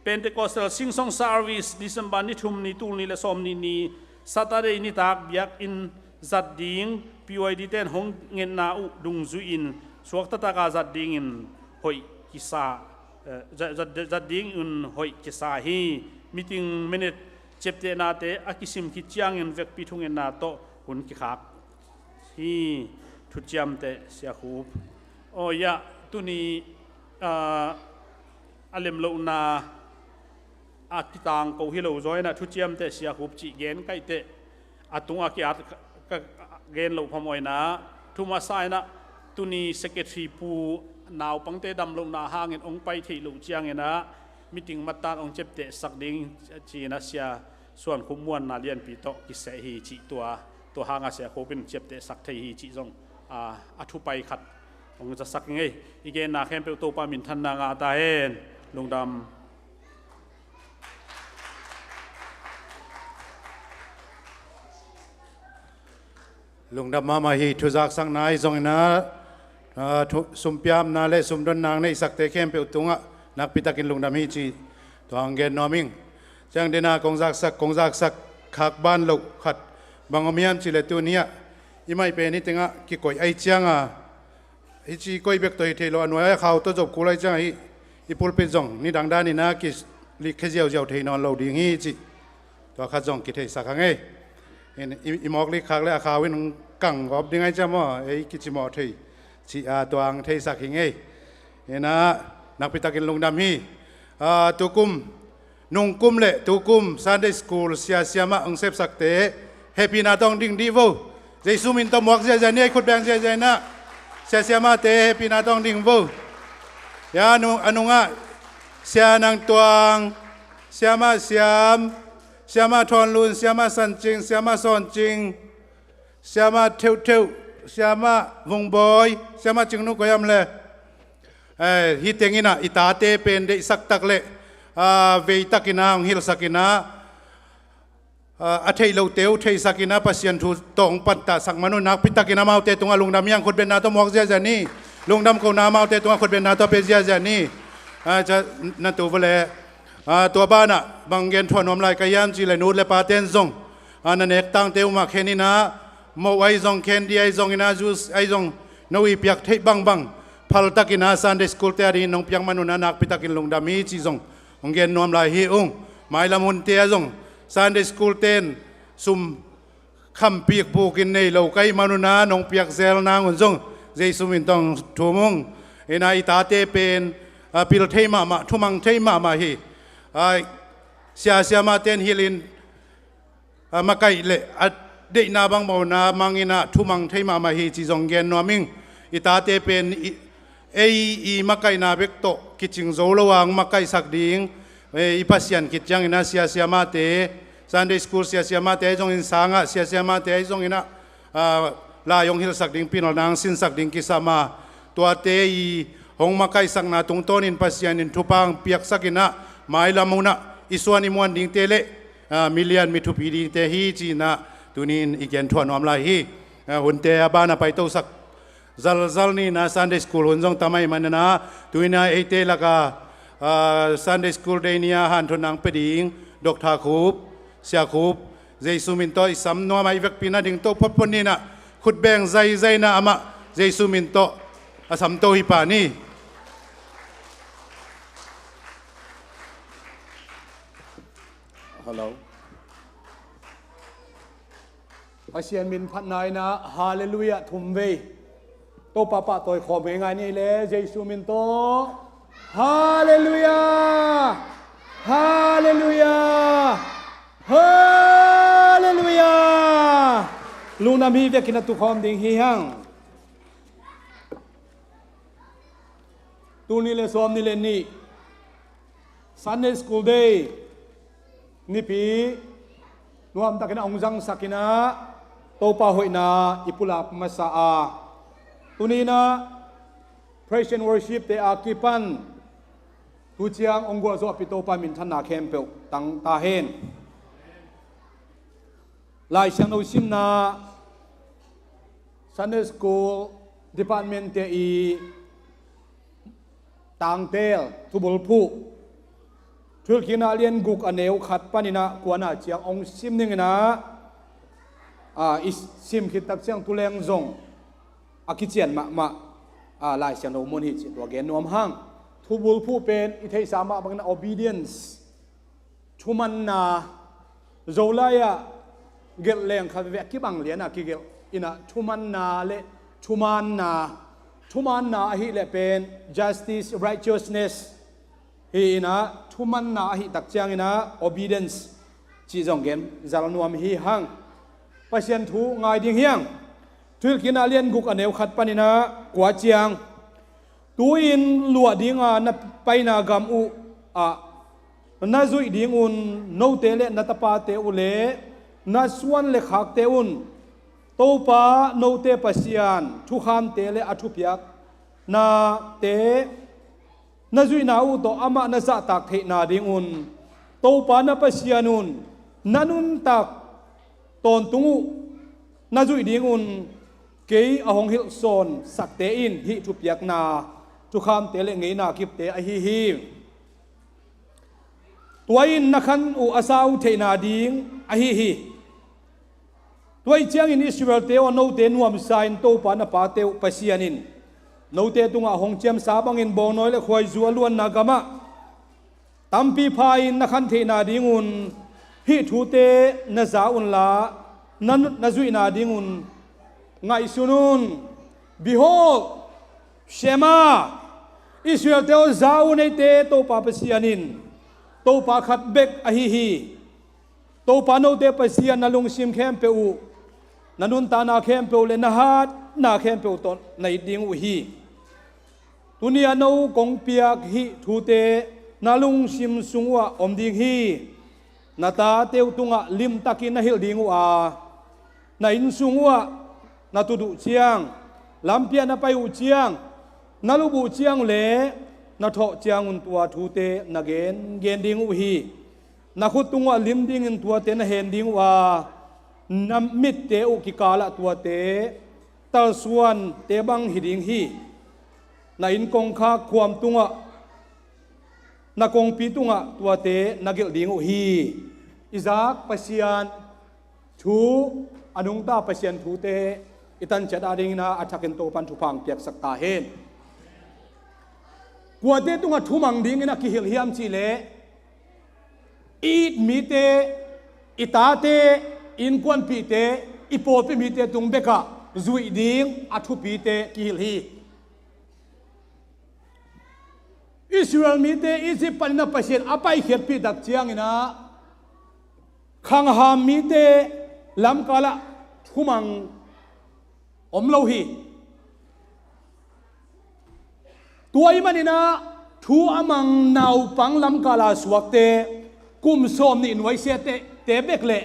Pentecostal Sing Song Service December ni thum ni, tul nih le sawm nih ni Saturday nitak biakinn zat ding, P Y D ten hong ngetna uh dungzui-in suakta taka zat dingin hoih kisa, eh, zat, zat, zat dingin hoih kisa hi. Meeting minute ciaptehnate a kisim khit ciangin vekpi thungetna tawh hun kikhak hi. Thuciamteh Sia Khup. Aw ya, tuni, ah, a lemlohna a kitangko hi lo zaw in ah Thuciamteh Sia Khup cih gen kaih teh a tungah ki-at ka, ka gen loh phamawh in ah, thu masa in ah tuni secretary pu naupangte damlohna hangin hong pai theih loh ciangin ah meeting mattan hong ciaptehsak ding ci-in ah Sia Suan Khup muanna lianpi tawh kiseh hi cih tua, tua hangah Sia Khup in ciaptehsak thei hi cih zong, a, a thupai khat hong zasak hi ing ei. I genna khempeuh Topa minthanna ngah ta hen. Lungdam. Lungdam mahmah hi. Thuzaksakna ahi zongin ah, ah, thu, sumpiapna le sumdonna neihsakte khempeuh tungah nakpitakin lungdam hi cih tua hong gen nuam ing. Ciang den a kong zaksak, kong zaksak khak ban loh khat bang om hiam cih leh tuni-ah i mai pen hih tengah kikoih ahih ciangin, hih ci koih bek tawh hi thei lo, a nuai a khau tawh zop kul ahih ciangin hih i pulpit zong nidang danin a kilikkhia ziauziau thei nawn lo ding hi cih tua khat zong kitheisak hang ei. In, i, i mawk likkhak le a khau in hong kang gawp ding ahih ciang maw, ei kicimawh thei cih a tua hong theisak hi ing ei. In ah nakpitakin lungdam hi. Ah, tukum, nungkum le tukum Sunday School sia siamah hong sepsakte hehpihna tawh hong ding dih vo. Jesu min tawh muak ziahziah ni, ei khut beng ziahziah in ah. Sia siamahte hehpihna tawh hong ding vo. Ya, a nung, a nungah Sia Nang Tuang, Siamah Siam, Siamah Thawn Lun, Siamah San Cing, Siamah Sawn Cing, Siamah Theuh Theuh, Siamah Vung Bawi, Siamah Cing Nu koi hiam le. Eh, hih teng in ah i tate pen deihsak tak le, ah, vei takin ah hong hilhsak in ah, ah, a theih lote uh theisak in ah Pasian thu tawh hong pattahsak man un nakpitakin amaute tungah lungdam hi hang. Khutbenna tawh muak ziahziah ni. Lungdam kohna amaute tungah khutbenna tawh pia ziahziah ni. Ah, ca, na tu vua le. Ah, tua banah bang gen thuah nuam lai ka hiam cih leh nu le pate'n zong, ah, na nek tangte uh mah khen in ah, moh ahi zong, candy ahi zong in ah, juice ahi zong, no i piak theih bangbang phaltakin ah Sunday School te adingin nong piak man un ah nakpitakin lungdam hi cih zong hong gen nuam lai hi ung. Mailam hunte ah zong Sunday School te'n sum khampik bukin nei lo ka hih man un ah nong piak zel nang un zong Jesu min tawh thum ung. In ah i tate pen, ah, pil thei mahmah, thumang thei mahmah hi. Ah, sia siamahte in hilhin, ah, makaih le a deihna bang mawhna mang in ah thumang thei mahmah hi cih zong gen nuam ing. I tate pen i, ei i makaihna bek tawh kicing zo lo a hong makaihsak ding, eh, i Pasian khit ciangin ah sia siamahte, Sunday School sia siamahte ahi zongin, sangah sia siamahte ahi zongin ah, ah, lai hong hilhsak ding, pilna hong sinsak ding kisam a, tuate i hong makaihsakna tungtawnin Pasian in thupha hong piaksak in ah, mailam hun ah i suan i muan dingte le ah, milian mi thupi dingte hi ci-in ah tuni-in i gen thuah nuam lai hi. Ah, hunte a ban a paitosak zalzal ni-in ah Sunday school hun zong tam ahih manin ah tuni-in ah eite lakah, ah, Sunday school day ni-a hanthotna hong pia ding Doctor Khup, Sia Khup, Jesu min tawh i sam nuam a, i vekpi-in ah ding to photphot ni-in ah khut beng zaizai-in ah amah Jesu min tawh a sam to hi pah ni. Hello. Pasian min phatna in ah Halleluiah thum vei. Topa pahtawi khawm ngeingai ni le, Jesu min tawh. Halleluiah! Halleluiah! Halleluiah! Lungdam hi. Vekin a tukhawm ding hi hang. Tul nih le sawmnih le nih Sunday School Day nipi nuamtakin a hong zangsak in ah Topa hoihna i pulak masa a, tuni-in ah praise and worship te a kipan tu ciang hong gualzawhpih Topa minthanna khempeuh tang ta hen. Lai Siangtho simna Sunday School Department te i tangtel thubulphuh Thuhilhkikna lian guk a neu khat panin ah kuana ciang hong sim ning in ah, ah, i sim khit tak ciang tu leng zong a kician mahmah, ah, Lai Siangtho mun hi cih tua gen nuam hang. Thubulphuh pen i theihsa mah bangin ah obedience, thumanna, Zolai ah gelh leng khat veve a kibang lian a kigelh in ah thumanna le thumaanna, thumaanna ahih leh pen justice, righteousness hi in ah, thumanna ahih tak ciangin ah obedience cih zong gen zal nuam hi hang. Pasian thu ngai ding hi hang. Thuhilhkikna lian guk a neu khat panin ah kua ciang, tu-in luah dinga na paina gam uh ah na zuih dingun note le na tapate uh le na suan le khakte un Topa note Pasian thukhamte le a thupiaknate na zuihna uh tawh amah na zahtak theihna dingun Topa na Pasian un na nuntak tawntung uh na zuih dingun kei a hong hilhsawnsakte in hih thupiakna, thukhamte le ngeina kipte ahi hi. Tua in na khan uh a sau theihna ding ahi hi. Tua ahih ciangin Israel-te aw, note nuamsa in Topa na pate uh Pasian in note tungah hong ciamsa bangin bawngnawi le khuaizu a luanna gamah tampi pha-in na khan theihna dingun hih thute na za unla, na, na zuihna dingun ngaihsun un. Behold, Shema, Israel-te aw, za un, eite Topa Pasian in Topa khat bek ahi hi. Topa note Pasian na lungsim khempeuh uh, na nuntakna khempeuh le na hatna khempeuh tawh na it ding uh hi. Tuni-a no kong piak hih thute na lungsim sung uhah om ding hi. Na tate uh tungah limtakin na hilh ding uh a, na inn sung uhah na tut uh ciang, lampi-ah na pai uh ciang, na lup uh ciang le na thawh ciangun tua thute na gengen ding uh hi. Na khut tungah lim dingin tuate na hen ding uh a, na mitte uh kikalah tuate talsuante bang hi ding hi. Na inn kongkhak khuam tungah, na kongpi tungah tuate na gelh ding uh hi. I zak Pasian thu, a nungta Pasian thute i tanciat adingin a thakin Topan thupha hong piaksak ta hen. Kuate tungah thumang dingin a kihilh hiam cihleh, i it mite, i tate, i innkuanpihte, i pawlpi mite tung bekah zuih ding a thupite kihilh hi. Israel mite Egypt panin a Pasian a paikhiatpih tak ciangin a, khangham mite lamkalah thumang om lo hi. Tua ahih manin a, thu a mang naupang lamkala suakte, kum sawmnih nuaisiate, te bek le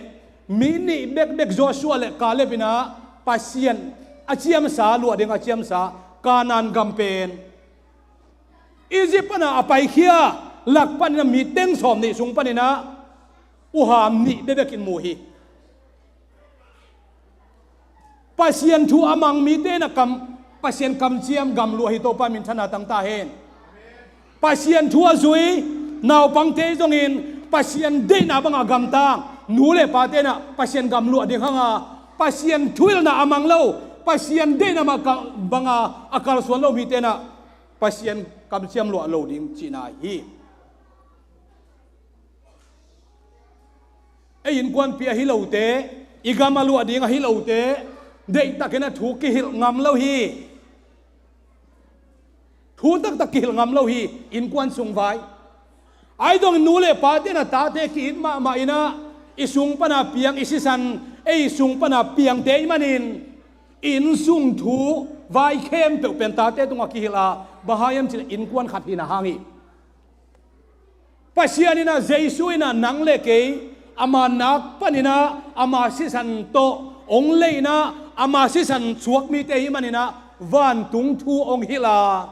mi nih bekbek Joshua le Caleb in a Pasian a ciamsa, luah ding a ciamsa Canaan gam pen Egypt pana a paikhia lak panin a mi teng sawmnih sung panin a Uham nih bekbek in mu hi. Pasian thu a mang mite in a kam, Pasian kamciam gamluah hi. Topa minthanna tangta hen. Pasian thu a zui naupangte zongin Pasian deihna banga gamtang, nu le pate in a Pasian gamluah ding hanga, Pasian thuhilhna a mang lo, Pasian deihna banga a kalsuan lo mite in a Pasian kamciam luah lo ding cihna hi. Ei innkuanpih ahi lote, i gam a luah ding ahi lote, deihtakin a thu kihilh ngam lo hi. Thu taktak kihilh ngam lo hi, innkuan sung vai. Ahi zongin nu le pate in a tate ki-it mahmah in a, i sung pana piang, i sisan, ei sung pana piangte ahih manin, i innsung thu vai khempeuh pen tate tungah kihilh a, bang hang hiam cih leh innkuan khat hihna hang hi. Pasian in a, Jesu in a, nang le kei ama nak panin a, ama sisan tawh hong lei in a, ama sisan suak mite ahih manin a, vantung thu hong hilh a.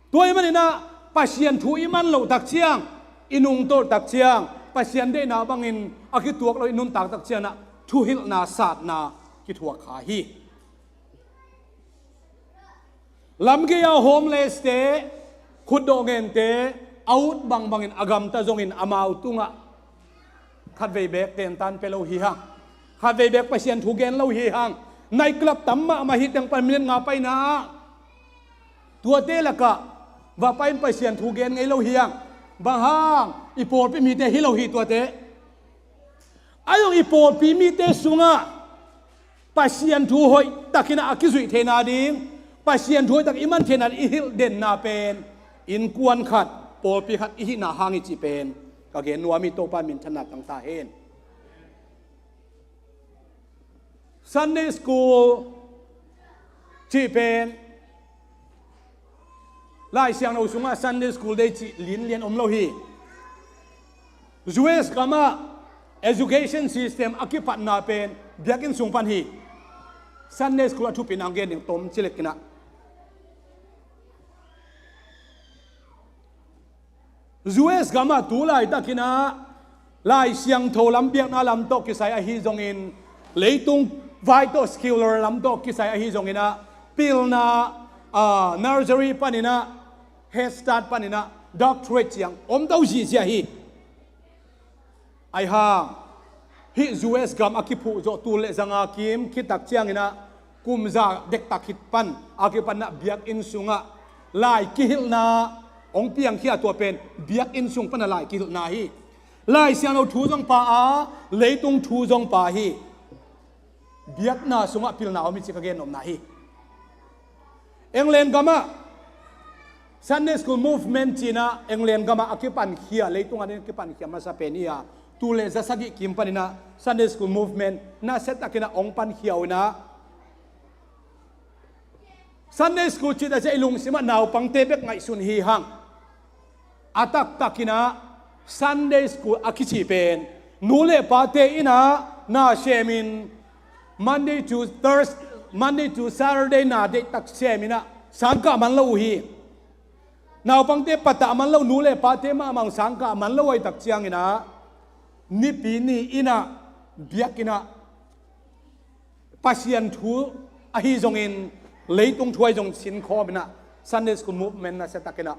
Tua ahih manin a, Pasian thu i man loh tak ciang, i nungtolh tak ciang, Pasian deihna bangin a kituak lo i nuntak tak ciang a, thuhilhna satna kithuak kha hi. Lamgei-a homeless-te, khutdawh ngente, a ut bangbangin a gamta zongin amau tungah khatvei beek tentan pia lo hi hang. Khatvei beek Pasian thu gen lo hi hang. Night club tam mahmah hi teng pan minute nga paina ah, tuate lakah va pai-in Pasian thu gen ngei lo hi hang. Bang hang, i pawlpi mite hi lo hi tuate. Ahi zong i pawlpi mite sungah Pasian thu hoihtakin a kizuih theihna ding, Pasian thu hoihtak i man theihna ding i hilh denna pen innkuan khat, pawlpi khat i hihna hang hi cih pen ka gen nuam hi. Topa minthanna tangta hen. Sunday school cih pen Lai Siangtho sungah Sunday school day cih linlian om lo hi. U S gamah education system a kipatna pen biakinn sung pan hi. Sunday school a thupina hong gen ding tom ci lek in a. U S gamah tu laitakin a Lai Siangtho lam, biakna lam tawh kisai ahi zongin, leitung vai tawh secular lam tawh kisai ahi zongin a, pilna, a, nursery panin a, Head Start panin a, doctorate ciang om to zihziah hi. Ahi hang, hih U S gam a kiphuh zawh tul le zanga kim khit tak ciangin a, kum za dektak khit pan a kipan a biakinn sungah lai kihilhna hong piangkhia. Tua pen biakinn sung pan a lai kihilhna hi. Lai Siangtho thu zong pha a, leitung thu zong pha hi. Biakna sungah pilna om hi ci ka gen nopna hi. England gamah Sunday School Movement ci-in a England gamah a kipankhia, leitungah a kipankhia masa pen hi a, tul le za sagih kim panin a Sunday School Movement nasia takin a hong pankhia uh in a, Sunday School cih tak ciang i lungsimah naupangte bek ngaihsun hi hang. A taktakin a Sunday School a kici pen nu le pate in a na semin, Monday to Thursday, Monday to Saturday na deihtak semin a sangkah man lo uh hi. Naupangte patah man lo, nu le pate mahmah sangkah man lo ahih tak ciangin a, Nipi ni in a biakinn ah Pasian thu ahi zongin, leitung thu ahi zongin sinkhawm in a, Sunday School Movement nasia takin a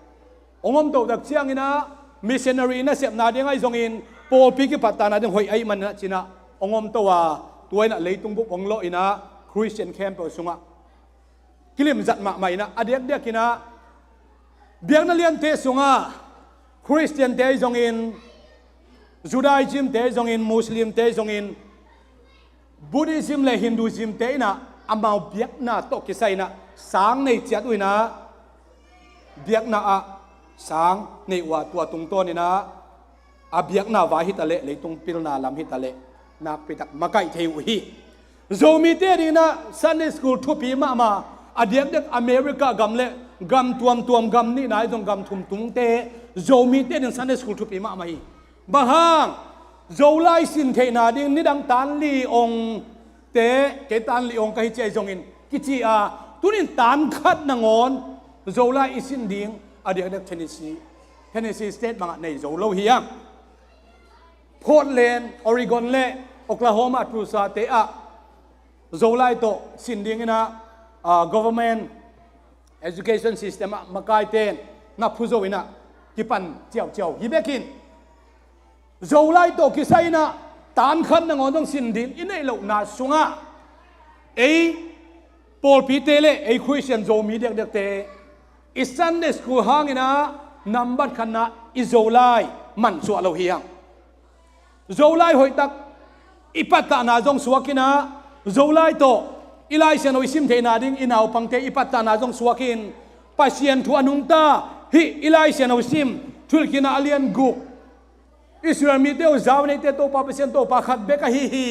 hong om to tak ciangin a, missionary nasepna ding ahi zongin, pawlpi kipatna ding hoih ahih manin a ci-in a hong om to a, tua in a leitung bup hong lawh in a, Christian khempeuh sungah kilim zat mahmah in a, a diakdiakin a biakna liante sungah Christian-te ahi zongin, Judaism-te ahi zongin, Muslim-te ahi zongin, Buddhism le Hinduism-te in a, amau biakna tawh kisai in a sang nei ciat uh in a, biakna ah sang nei uh a, tua tungtawn in a, a biakna vai hi ta leh, leitung pilna lam hi ta leh, nakpi tak makaih thei uh hi. Zomite adingin a Sunday School thupi mahmah, a diakdiak America gam le gam tuamtuam, gam nihna ahi zong gam thum tungte, Zomite adingin Sunday School thupi mahmah hi. Bang hang, Zolai sin theihna ding nidang tan li ong te, kei tan li ong ka hi ci ahi zongin kici a, tunin tan khat nangawn Zolai i sin ding a diakdiak Tennessee, Tennessee State bangah nei zo lo hi a. Portland, Oregon le Oklahoma, Tulsa te ah Zolai tawh sin dingin ah, ah, government education system ah makaite na phu zo in ah kipan ciauciau hi bekin, Zolai tawh kisai in ah tan khat nangawn zong sin ding i neih lohna sungah ei pawlpite le ei Khristian Zomi dekdekte i Sunday school hangin ah nambat khatna i Zolai mansuah lo hi hang. Zolai hoihtak i pattahna zong suakin ah, Zolai tawh i Lai Siangtho i sim theihna ding i naupangte i pattahna zong suakin, Pasian thu a nungta hih i Lai Siangtho sim, Thuhilhkikna a lian guk, Israel mite uh, zau neite Topa Pasian Topa khat bek ahi hi.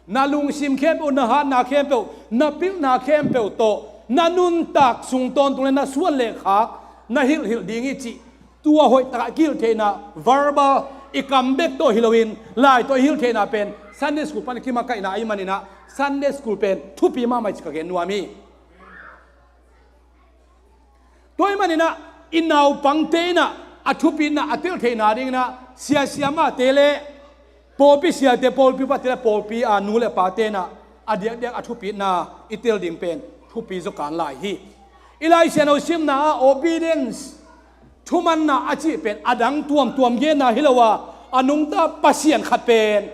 Na lungsim khempeuh, na hatna khempeuh, na pilna khempeuh tawh na nuntak sung tawntung le na suan le khak na hilhhilh ding hi cih, tua hoihtakah kihilh theihna verbal i kam bek tawh hi loin, lai tawh i hilh theihna pen Sunday school pan kimakaihna ahih manin ah Sunday school pen thupi mahmah hi cih ka gen nuam hi. Tua ahih manin ah i naupangte in ah a thupitna a tel theihna dingin ah sia siamahte le pawlpi siate, pawlpi upate le pawlpi a nu le pate in ah a diakdiak a thupitna i tel ding pen thupi zaw kan lai hi. I Lai Siangtho simna ah obedience, thumanna a cih pen a dang tuamtuam genna hi lo a, a nungta Pasian khat pen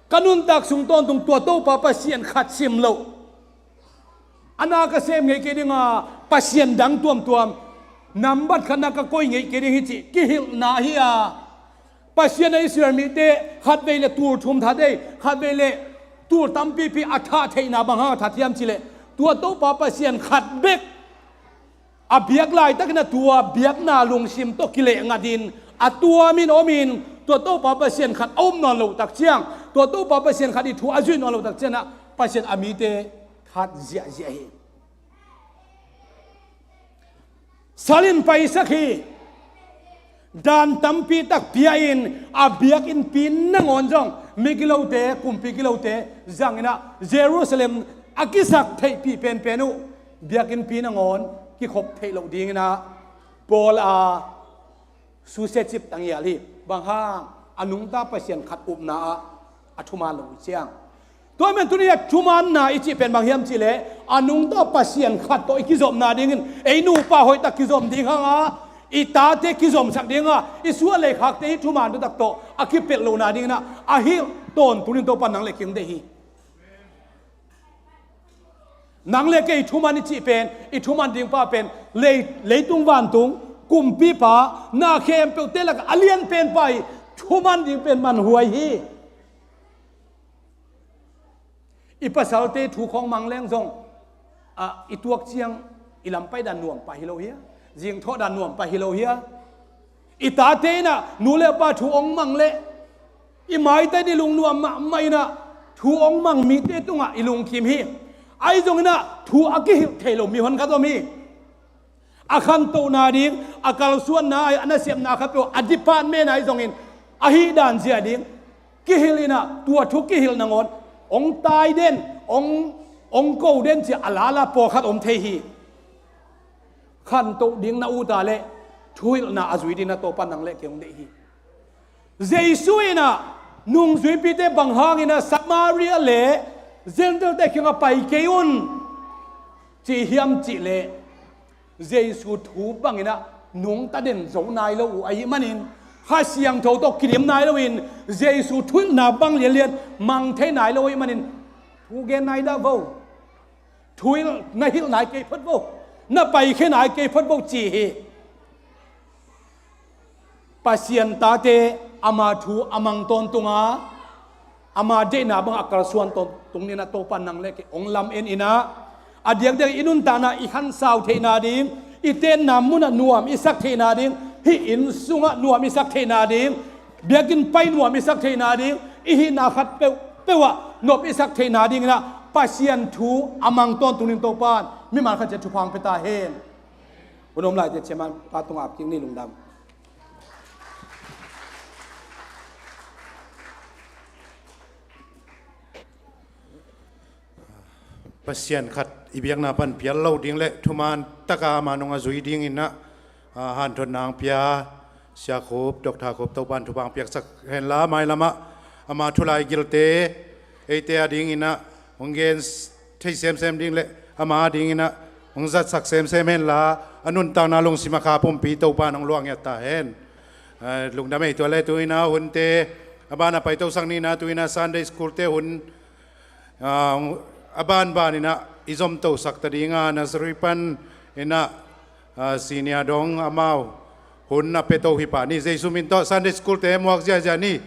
ka nuntak sung tawntung tua Topa Pasian khat sim loh, a na ka sem ngei kei ding a, pasian dang tuamtuam nambat khatna ka koi ngei kei ding hi cih kihilhna hi a. Pasian a Israel mite khatvei le tul thum that ei, khatvei le tul tampipi a thah theihna bang hang a that hiam cih leh, tua Topa Pasian khat bek a biak laitakin a tua biakna lungsim tawh kileh ngatin a tuamin omin, tua Topa Pasian khat a um nawn loh tak ciang, tua Topa Pasian khat i thu a zuih nawn loh tak ciangin ah Pasian a mite that ziahziah hi. Sal in paisak hi. Dan tampi tak pia-in a biakinnpi nangawn zong migilote, kumpi gilote zangin ah Jerusalem a kisak theihpih penpen uh biakinnpi nangawn kikhop theih loh dingin ah Paul a susia cip tanghial hi. Bang hang? A nungta Pasian khat upna ah a thuman lo uh ciang. Tua ahih manin tuni a thumanna i cih pen bang hiam cih leh, a nungta Pasian khat tawh i kizopna dingin ei nupa hoihtak kizom ding hang a, i tate kizomsak ding a, i suah le khakte i thuman taktak tawh a kipelh lohna dingin ah a hilh tawntung in Topa nang le kei hong deih hi. Nang le kei i thuman i cih pen, i thuman ding pa pen lei, leitung vantung kumpipa na khempeuhte lakah a lianpen pa hi. Thuman ding pen manhuai hi. I pasalte thu khawng mang leng zong, ah, i tuak ciang i lam pai dan nuam pah hi lo hia? Zingthawh dan nuam pah hi lo hia? I tate in ah nu le pa thu hong mang leh i maitai ding lungnuam mahmah in ah thu hong mang mite tungah i lungkim hi. Ahi zongin ah thu a kihilh thei lo mi honkhat om hi. A khantohna ding, a kalsuanna, a nasepna khatpeuh a department ahi zongin, ahi dan zia ding kihilh in ah, tua thu kihilh nangawn hong tai den, hong, hong ko den ci-a a lala pawlkhat om thei hi. Khantoh ding na ut a leh thuhilhna a zui ding na Topa nang le kei hong deih hi. Jesu in ah nungzuipite bang hangin ah Samaria le Gentile-te kiangah pai kei un ci hiam cih leh, Jesu thu bangin ah nungta den zo nai lo uh ahih manin, Kha Siangtho tawh kidim nai loin Jesu thuhilhna bang lianlian mang thei nai lo ahih manin, thu gen nai dah vo. Thuhilh na hilh nai kei phot vo. Na paikhia nai kei phot vo ci hi. Pasian tate ama thu a mang tawntung a, ama deihna bangah a kalsuan tawntung ni-in ah Topa nang le kei hong lamen in ah, a diakdiak i nuntakna i khansau theihna ding, i tenna munah nuam i sak theihna ding, hih inn sungah nuam i sak theihna ding, biakinn pai nuam i sak theihna ding, i hihna khat peuhpeuh ah nop i sak theihna dingin ah Pasian thu a mang tawntung ding Topa in mimal khat ciat thupha hong pia ta hen. Hun om laite ciaman pa tungah ap kik ni, lungdam. Pasian khat i biakna pan pial lo ding le thuman taka ama nung a zui dingin ah, ah, hanthotna hong pia Sia Khup, Doctor Khup, Topa in thupha hong piaksak henla, mailamah ama thulai gilte eite a dinginah hong gen thei semsem ding le ama a dinginah hong zatsak semsem henla, a nuntakna lungsim a kha pumpi Topa in hong luanghiat ta hen. Ah, lungdam ei. Tua le tuinah hunte a ban a paitosak nina, tuinah Sunday School te hun, ah, a banbaninah i zomtosak ta dinga Nazareth pan inah, ah, senior dong amau hun a peto hi pah ni. Jesu min tawh Sunday School te muak ziahziah ni.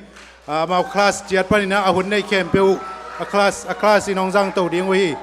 Ah, amau class ciat paninah a hun nei khempeuh a class, a class in hong zangto ding uh hi.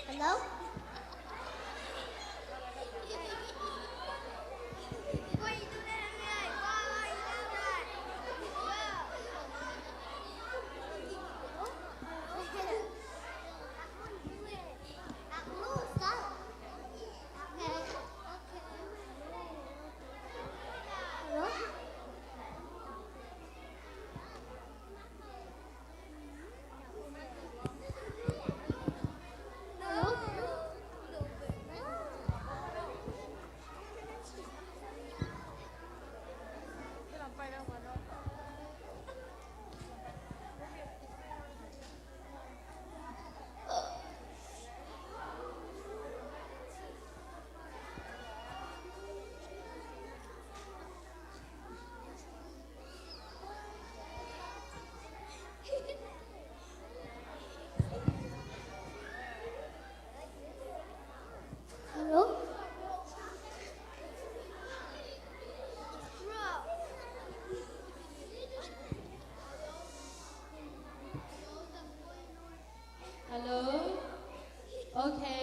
Hello? Hello?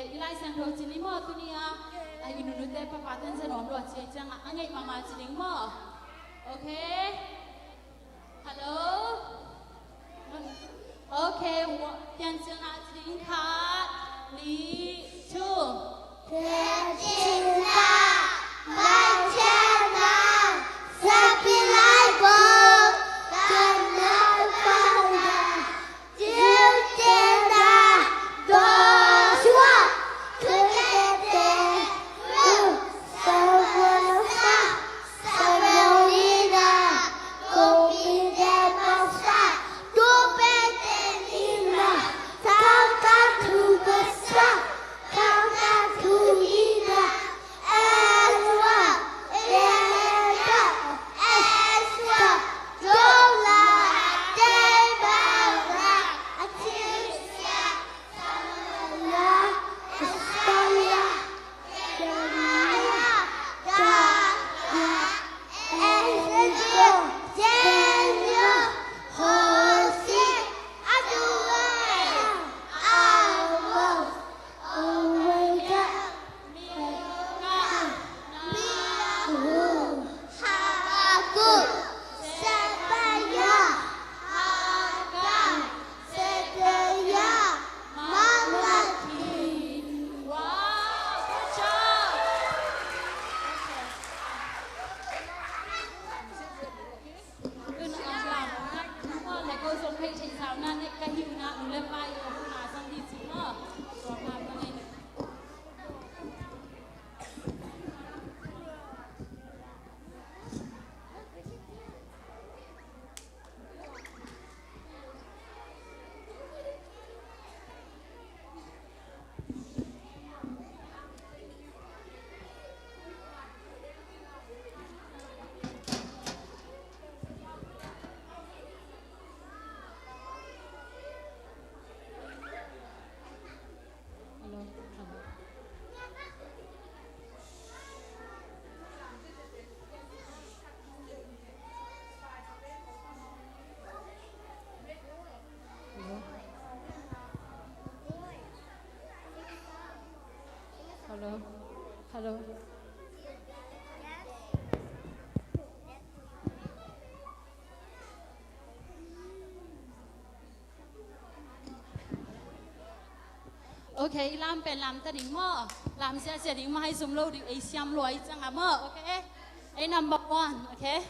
I Lai Siangtho ci ni maw, tuni a, a i nunute papaten zia nuam lua ci ciangah a ngeih mahmah ci ding maw? Okay. Hello. Okay, piancilna ci ding, khat, nih, thu. Piancilna, Laisiangtho, Sapi Lai Bok, Kan Nau Kau Lai. Hello. Hello. Okay, i lam pen lam ta ding maw? Lam siasia ding maw? Hai zum lo ding, ei siam lua i ciangah maw? Okay? Ei number one, okay?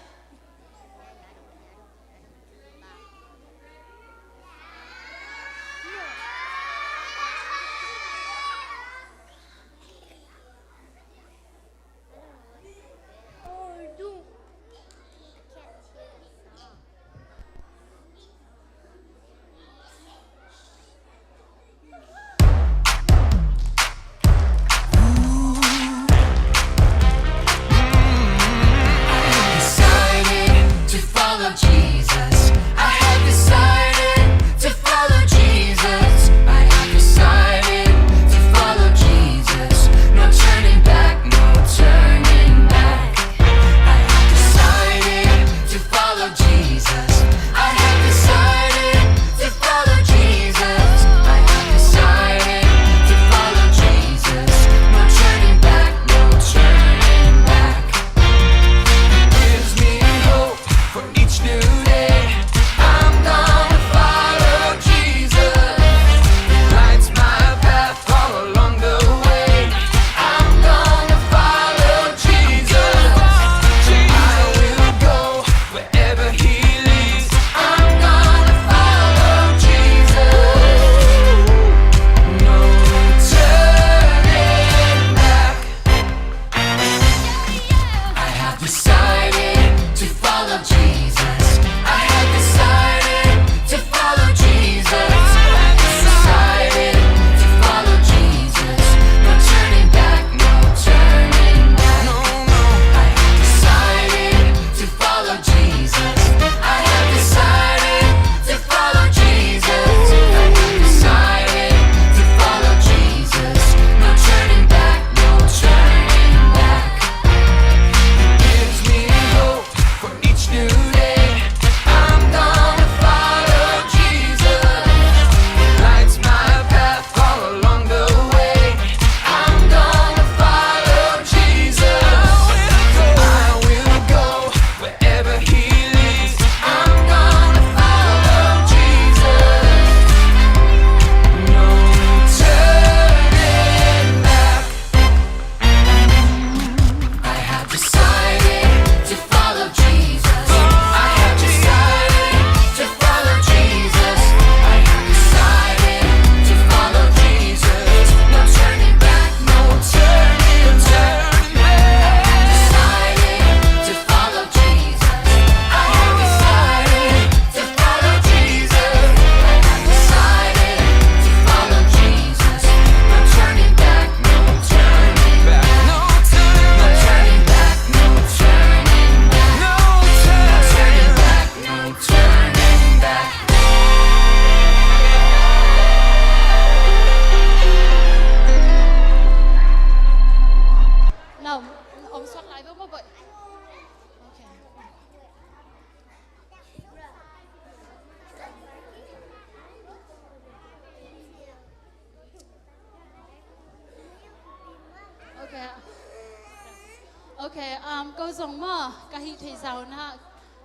Ok, um, ko zong maw, ka hih theih zah un ah,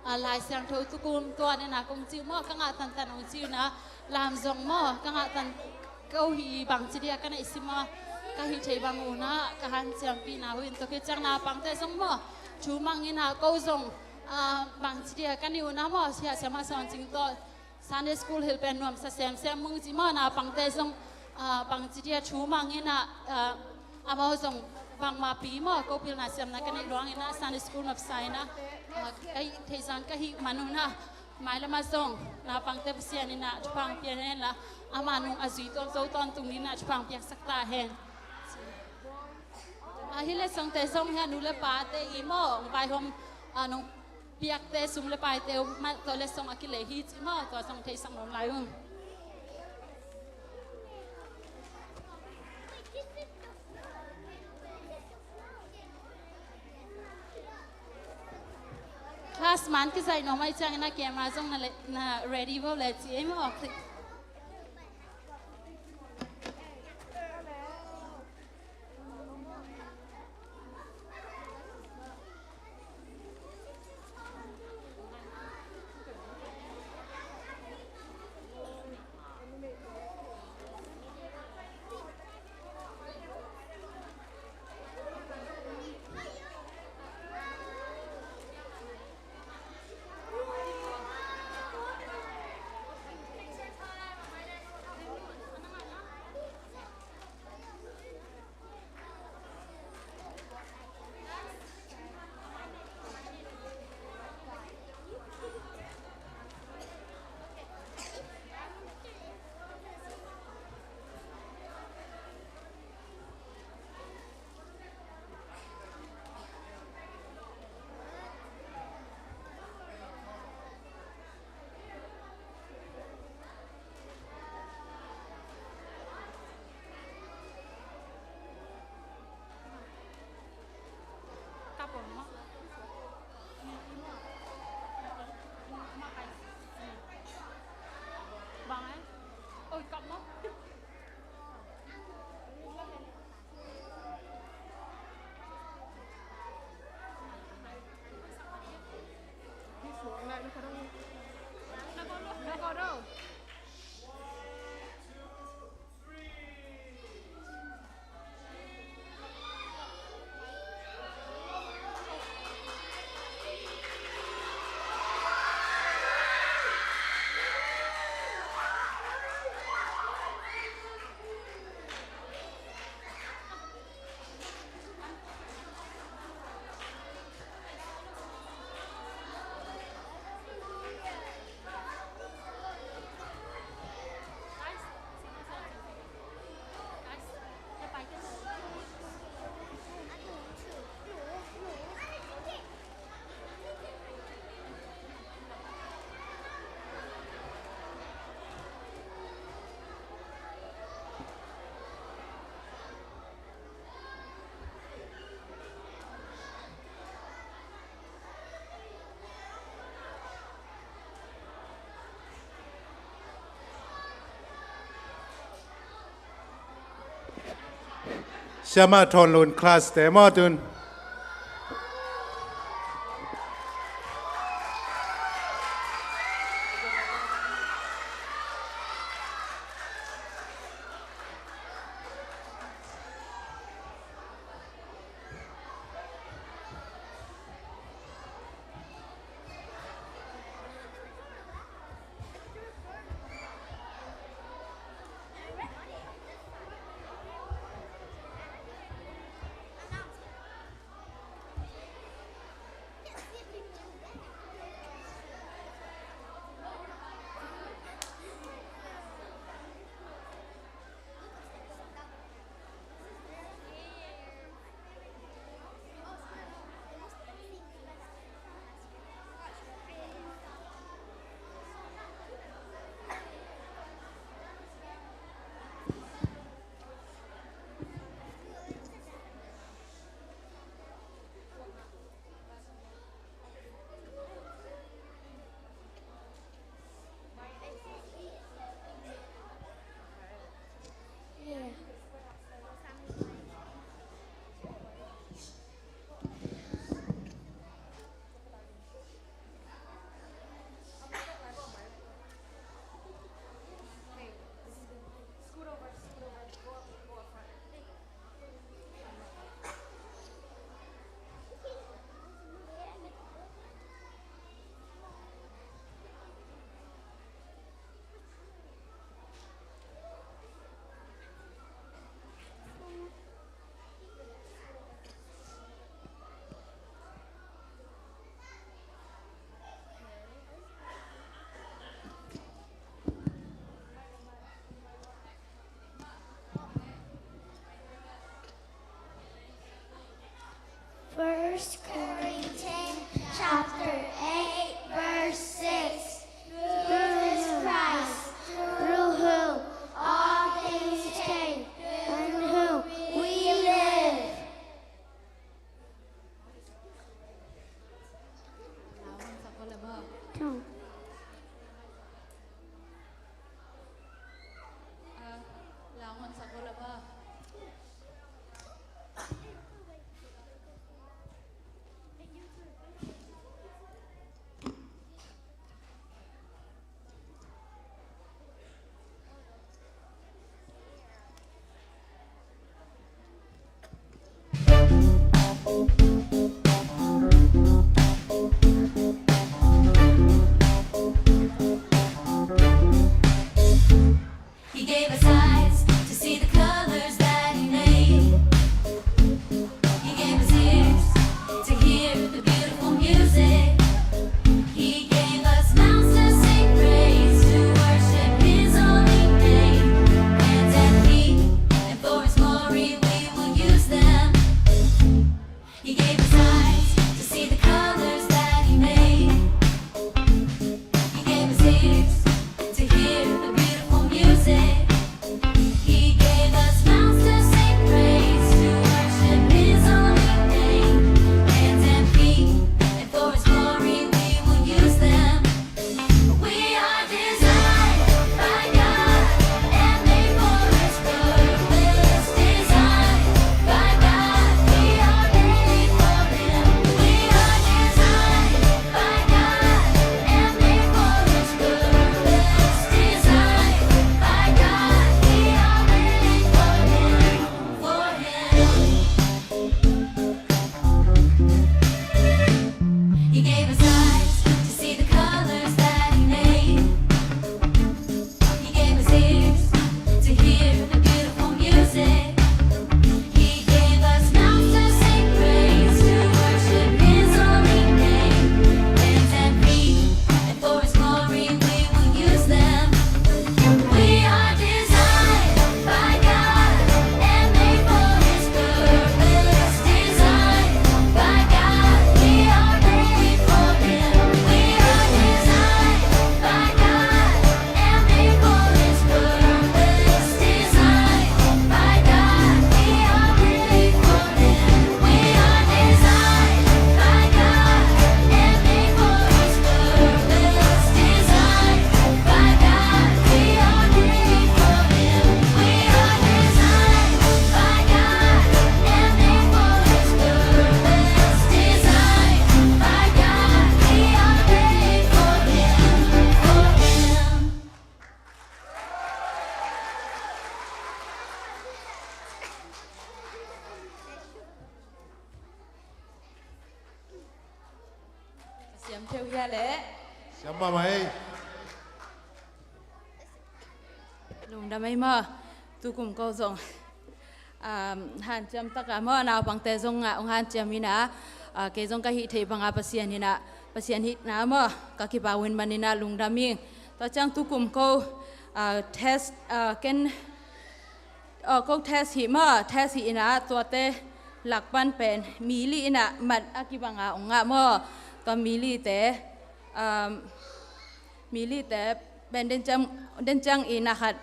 ah, Lai Siangtho tukum tua nena kong ci uh maw, ka ngah tantan hong ci uh na, lam zong maw, ka ngah tan, ko hih bangci dia ka neih sim maw, ka hih theih bang un ah, ka hanciampih na uh in tua khit ciang naupangte zong maw, thu mang in ah, ko zong, ah, bangci dia ka neih un ah maw, sia siamah sawn cing tawh, Sunday school hilh pen nuamsa semsem mung ci maw, naupangte zong, ah, bangci dia thu mang in ah, ah, amau zong bangmah pi maw, ko pilna siamna ka neih luang in ah Sunday school nuamsa in ah, ah, ka hih theih zah ka hih man un ah, mailam ah zong naupangte Pasian in ah thupha pia hen la, ama nung a zui tawntung tawntung in ah thupha piaksak ta hen. Ah, hih letsongte zong hi a, nu le pate i maw, hong vaihawm, ah, nong piakte sum le paite uh mah tua letsong a kilei hi ci maw, tua zong theisak nuam lai ung. Class man kizaih nuam ahih ciangin a camera zong na le, na ready vo le ci ei maw. Siamah Thawn Lun class te maw tun. First Corinthians chapter eight, verse six. Through Christ, through whom all things came, and whom we live. He gave us eyes to see the colors that he made. He gave us ears to hear the beautiful music. He gave us mouths to sing praise, to worship his holy name. Hands and feet, and for his glory we will use them. He gave us eyes to see the colors that he made. He gave us ears to hear the beautiful music. He gave us mouths to sing praise, to worship his holy name. Hands and feet, and for his glory we will use them. We are designed by God and made for his purpose. Designed by God, we are made for him. We are designed by God and made for his purpose. Designed by God, we are made for him, for him. He gave us eyes to see the colors that he made. He gave us ears to hear the beautiful music. He gave us mouths to sing praise, to worship his holy name. Hands and feet, and for his glory we will use them. We are designed by God and made for his purpose. Designed by God, we are made for him. We are designed by God and made for his purpose. Designed by God, we are made for him. We are designed by God and made for his purpose. Designed by God, we are made for him. We are designed by God and made for his purpose. Designed by God, we are made for him, for him. Siam theu hia leh. Siam mahmah ei. Lungdam ei maw. Tukum ko zong, um, hanciam taka maw, naupangte zong ah hong hanciam hi na, uh, kei zong ka hih theih banga Pasian hi na, Pasian hihna maw, ka kipau in man hi na lungdam ing. Tua ciang tukum ko, uh, test, uh, ken Aw, ko test hi maw, test hi ina, tuate lak pan pen mi li ina mat a kibanga ong ngah maw. Tua mi lite, um, mi lite pen den ciang, den ciang ina khat,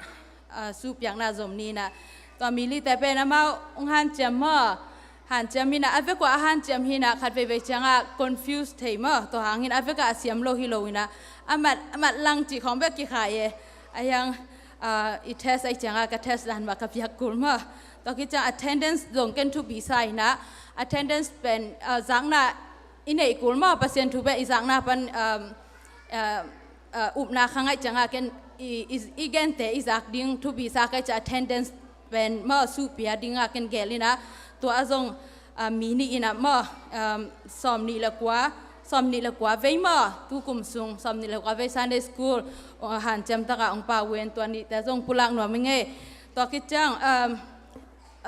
uh, supiakna zom ni ina. Tua mi lite pen amau ong hanciam maw. Hanciam ina, a vekua a hanciam hi ina, khat veivei cianga confuse thei maw. Tua hangin a veka a siam lo hi lo ina, a mat, a mat lang cih khong bek kikhai e. A hiang, ah, i test ai cianga ka test dan mah ka piak kul maw. Tua khit ciang attendance zong ken thupi sa ina, attendance pen, ah, zakna i neih kul maw, Pasian thu pen i zakna pan, um, ah, ah, upna kha ngaih cianga ken i, i, i gente i zak ding thupi sa kai cia attendance pen maw, suhpia dinga ken gel ina, tua a zong, ah, mi nih ina maw, um, sawm nih le kua, sawm nih le kua vei maw, tukum sung sawm nih le kua vei Sunday school, ah, hanciam taka ong pau ven, tua nihte zong pulak nuam ing ei. Tua khit ciang, um,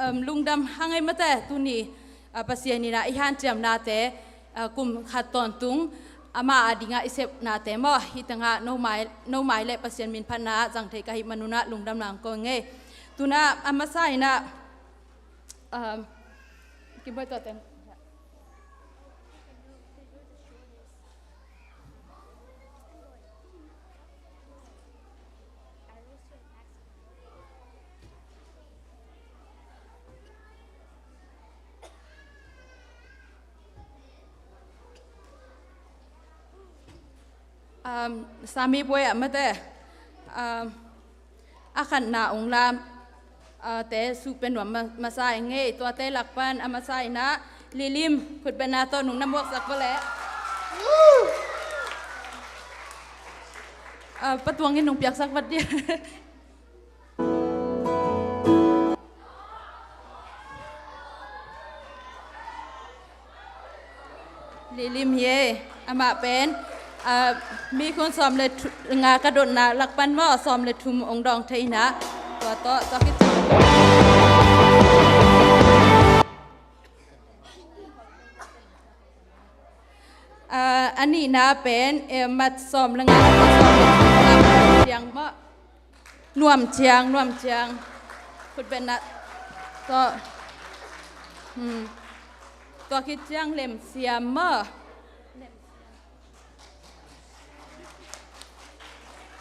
um, lungdam hang ei mate, tuni, ah, Pasian ina i hanciamnate, ah, kum khat tawntung ama a dinga i sepnate maw, hi tanga no mai, no mai le Pasian min phatna zang thei ka hih manuna lungdam lang ko ngei. Tuna a masa ina, um, kimboi tua ten. Um, Sami Boy ah mate, um, a khatna ung lam, uh, te suh pia nuam ma-, masa i ngei, tuate lak pan a masa in ah Lilim khutbetna tawh nung na muaksak vo leh. Uh, Patuang in nung piaksak vat dia. Lilim hi e, amah pen, ah, mi khun sawm le thu-, nga ka dotna lak pan maw, sawm le thum ong dawng thei in ah, tua tawh, tua khit ciang. Ah, a nihna pen, eh, mat sawm le nga, sawm le thum, ciang maw. Nuam ciang, nuam ciang. Khutbetna tawh. Hmm. Tua khit ciang Lemsiam maw.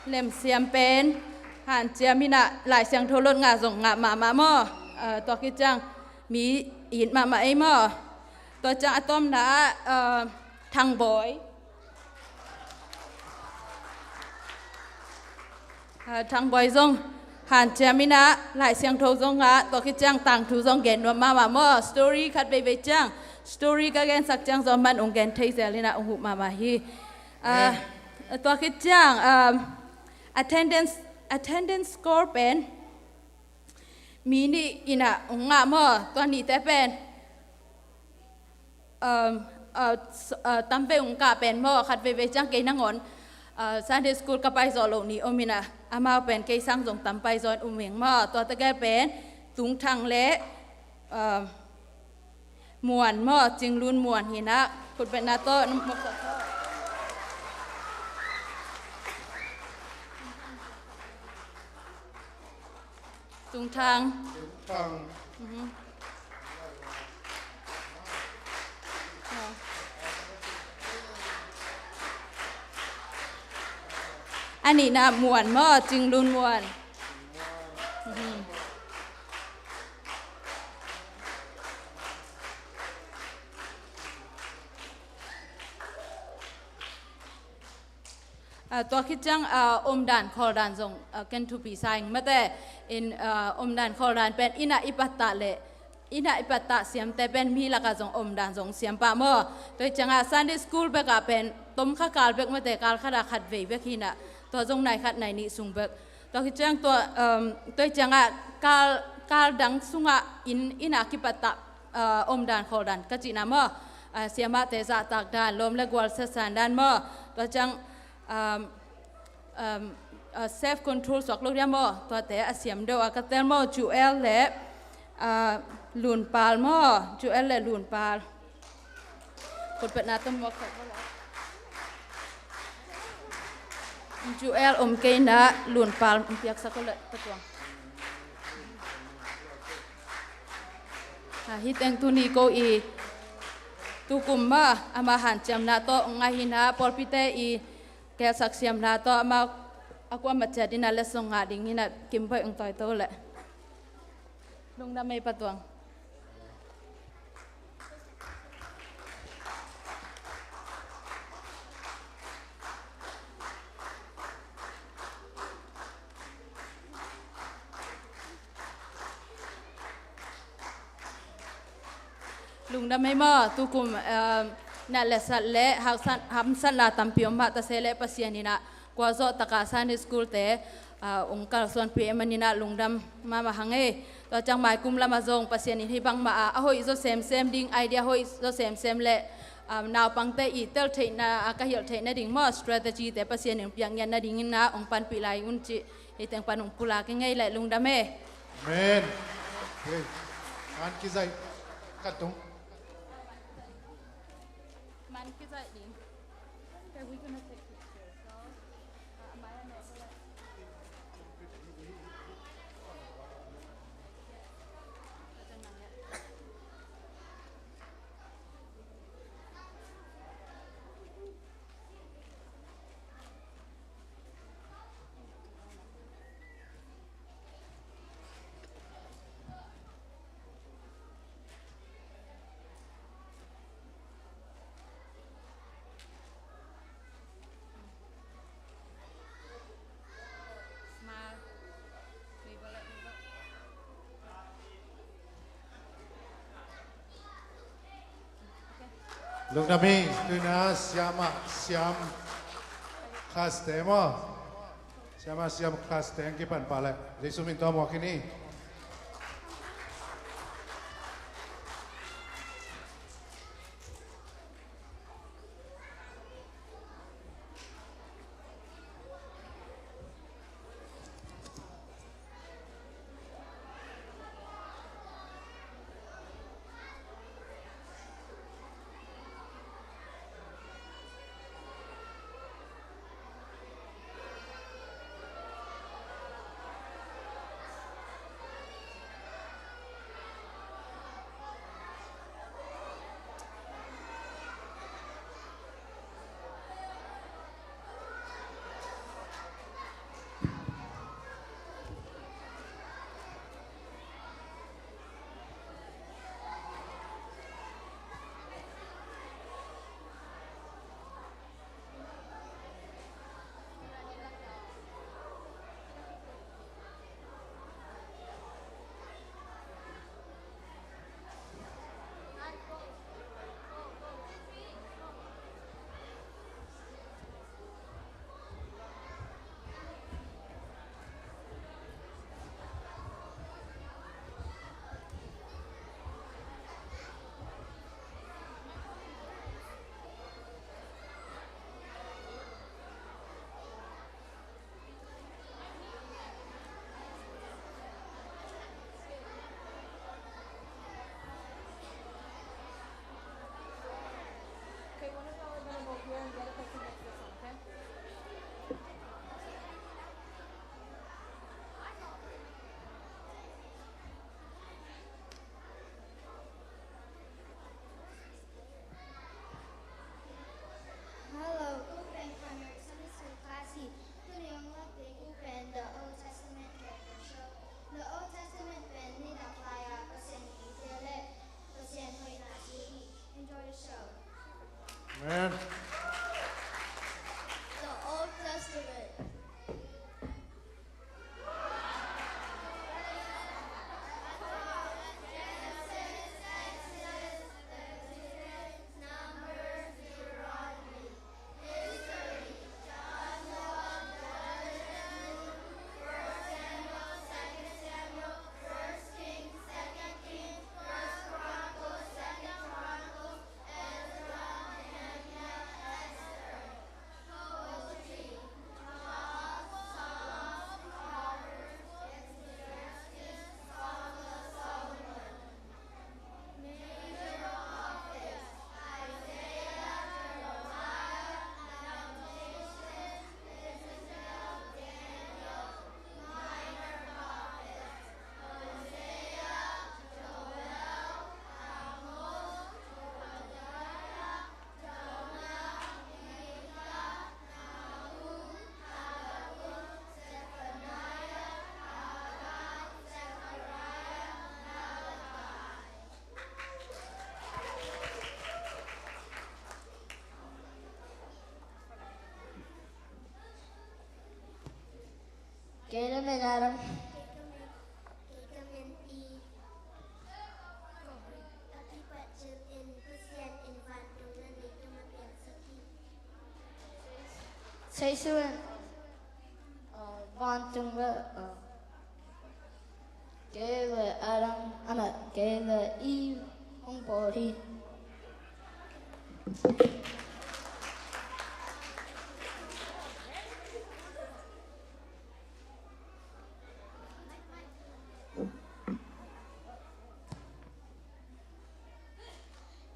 Lemsiam pen hanciam in ah Lai Siangtho lot ngah zong ngah mahmah maw. Ah, tua khit ciang mi it mahmah ei maw. Tua ciang a tawpna ah, ah, Thang Bawi. Ah, Thang Bawi zong hanciam in ah Lai Siangtho zong ngah, tua khit ciang tangthu zong gen nuam mahmah maw. Story khat veivei ciang, story ka gensak ciang zong man ong gen thei zel in ah ong huh mahmah hi. Ah, tua khit ciang, um, attendance, attendance score pen mi nih in ah ong ngah maw, tua nihte pen. Um, uh, s-, uh, tam vei ung kah pen maw, khat veivei ciang kei nangawn, uh, Sunday school ka pai zawh loh ni om in ah, amau pen kei sang zong tam pai zaw in um ing maw, tua tegel pen Tungthang le, uh, Muan maw, Cinglun Muan hi in ah, khutbetna tawh, Tungthang. Tungthang. Mhm. A nihna Muan maw, Cinglun Muan. Mhm. Ah, tua khit ciang, ah, omdan khawldan zong, ah, ken thupi sa ing mate in, ah, omdan khawldan pen inn ah i pattah le, inn ah i pattah siamte pen mi lakah zong omdan zong siam pah maw. Tua hi ciangah Sunday school bekah pen tom kha kal bek mate, kal khatah khat vei bek hi in ah, tua zong nai khat nai nih sung bek. Tua khit ciang tua, um, tua hi ciangah kal, kal dang sungah inn, inn ah kipattah, ah, omdan khawldan ka cihna maw. Ah, siamahte zahtak dan, lawm le gual siasan dan maw. Tua ciang, um, um, uh, self control suak lo dia maw, tuate a siam deuh a ka tel maw, Joel le, uh, Lunpal maw, Joel le Lunpal. Khutbetna tawh muak khat ko la. Joel om kei in ah Lunpal piaksak ko la, Patuang. Ah, hih teng tuni ko i tukum mah ama hanciamna tawh ngah in ah pawlpite i gelsak siamna tawh amau a kuamah ciat in ah letsong ngah ding in ah kimbaih ong tawi to leh. Lungdam ei Patuang. Lungdam ei maw, tukum, eh, na letsat le hausan, hamsatna tampi om mah ta se le Pasian in ah kua zawh takah Sunday school te, ah, ong kalsuanpih ahih manin ah lungdam mahmah hang ei. Tua ciang maikum lamah zong Pasian in hih bangmah ah a hoih zaw semsem ding, idea hoih zaw semsem le, ah, naupangte i tel theihna, ah, ka hilh theih nading maw, strategy te Pasian in piak ngiat nadingin ah ong panpih lai un cih. Hih teng pan ong pulak ing ei leh, lungdam ei. Amen. Okay. Man kizaih ka tung. Man kizaih ding. Okay, we're gonna take pictures. So, uh, am I on the other line? Lungdam hi. Tuni-in ah siamah siam class te maw, siamah siam class te hong kipan pah leh Jesu min tawh muak khin ni. Hello, ko pen Conrad Sunday School class hi. Tuni hong lak ding i pen The Old Testament Character Show. The Old Testament pen nidang lai-a Pasian hong it leh Pasian hoihna thu hi. Enjoy the show. Amen. The Old Testament. Kei la men Adam. Kei ka men Eve. A kipat cil in Pasian in vantung le leitung a piangsak hi. Jesu in, uh, vantung le, uh, kei le Adam, ana, kei le Eve hong bawl hi.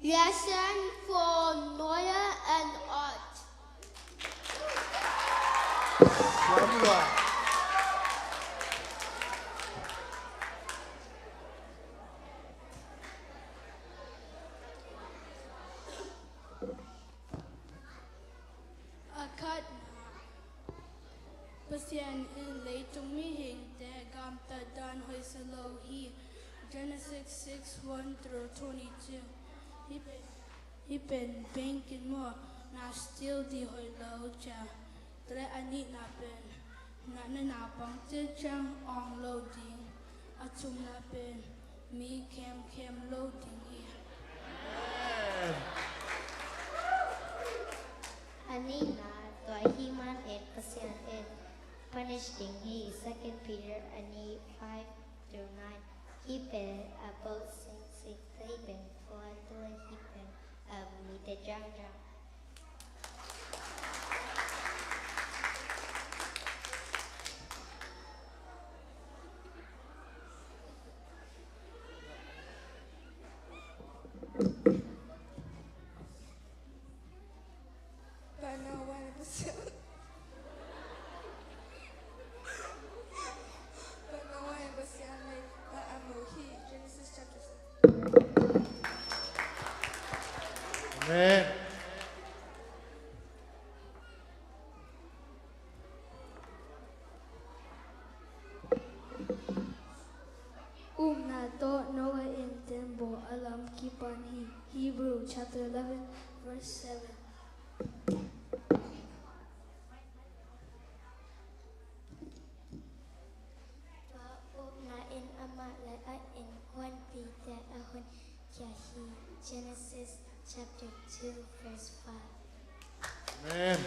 Lesson for Noah and Art. A khatna, Pasian in leitung mihingte gamtat dan hoih sa lo hi. Genesis six one through twenty-two. Hih pen, hih pen bank in maw, na steal ding hoih lo ciang. Tua leh a nihna pen, na, na naupangte ciang awng lo ding. A thumna pen, mi khemkhem lo ding hi. Amen. Year a nih, five to nine. Hih pen a boat sing sing, play pen four to eight. Hih pen a mite jang jang. But no one in the cell. But no one in the cell. But I'm okay. Genesis chapter seven. Amen. Upna tawh Noah in tembaw a lam kipan hi. Hebrew chapter eleven, verse seven. Tua upna in amah le a innkuanpihte a honkhia hi. Genesis chapter two, verse five. Amen.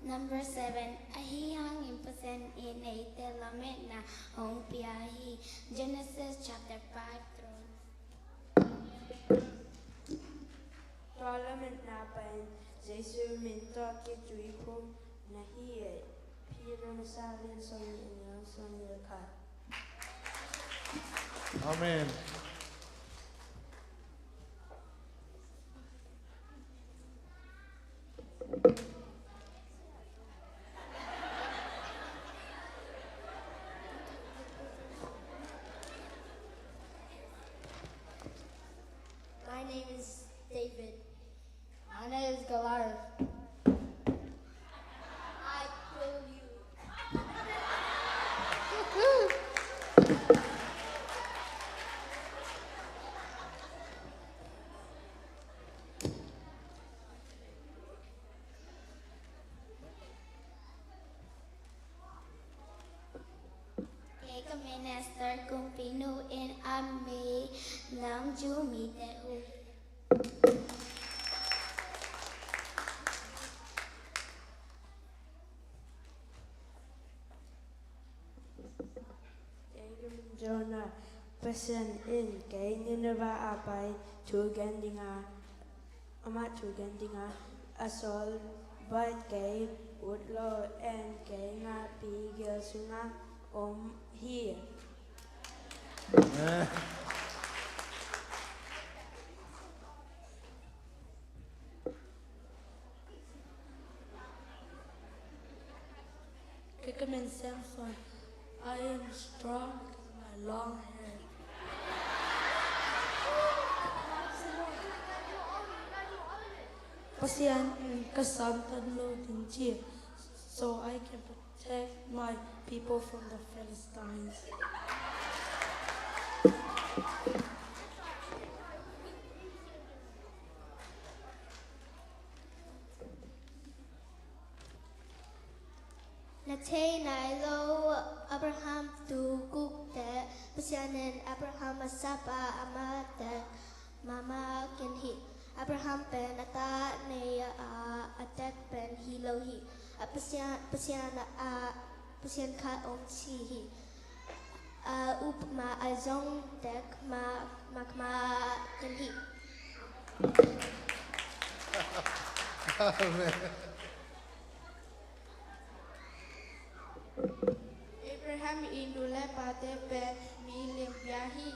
Number seven. Ahi hangin Pasian in eite lametna hong pia hi. Genesis chapter five, three. Tua lametna pen Jesu min tawh kituiphum na hi. Peter masa lian sawm nih, a neu sawm nih le khat. Amen. My name is David. My name is Goliath. I kill you. Kei ka min Esther, Kumpinu in a mi Lamju mite uh. Kei ka min Jonah, Pasian in kei Nineveh ah pai thu gen dinga, amah thu gen dinga a sawl bad kei ut lo, en kei ngahpi gil sungah om hi. Kei ka min Samson. I am strong because of my long hair. Pasian in ka samtan lo ding ci, so I can protect my people from the Philistines. Na thei nai lo Abraham tu gukte, Pasian in Abraham a sap a, amah tek mahmah ken hi. Abraham pen a ta nei a, a tek pen hi lo hi. A Pasian, Pasian a, Pasian khat om ci hi. A upna a zong tek mahmah ken hi. Amen. Abraham i nu le pate pen mi lianpi hi.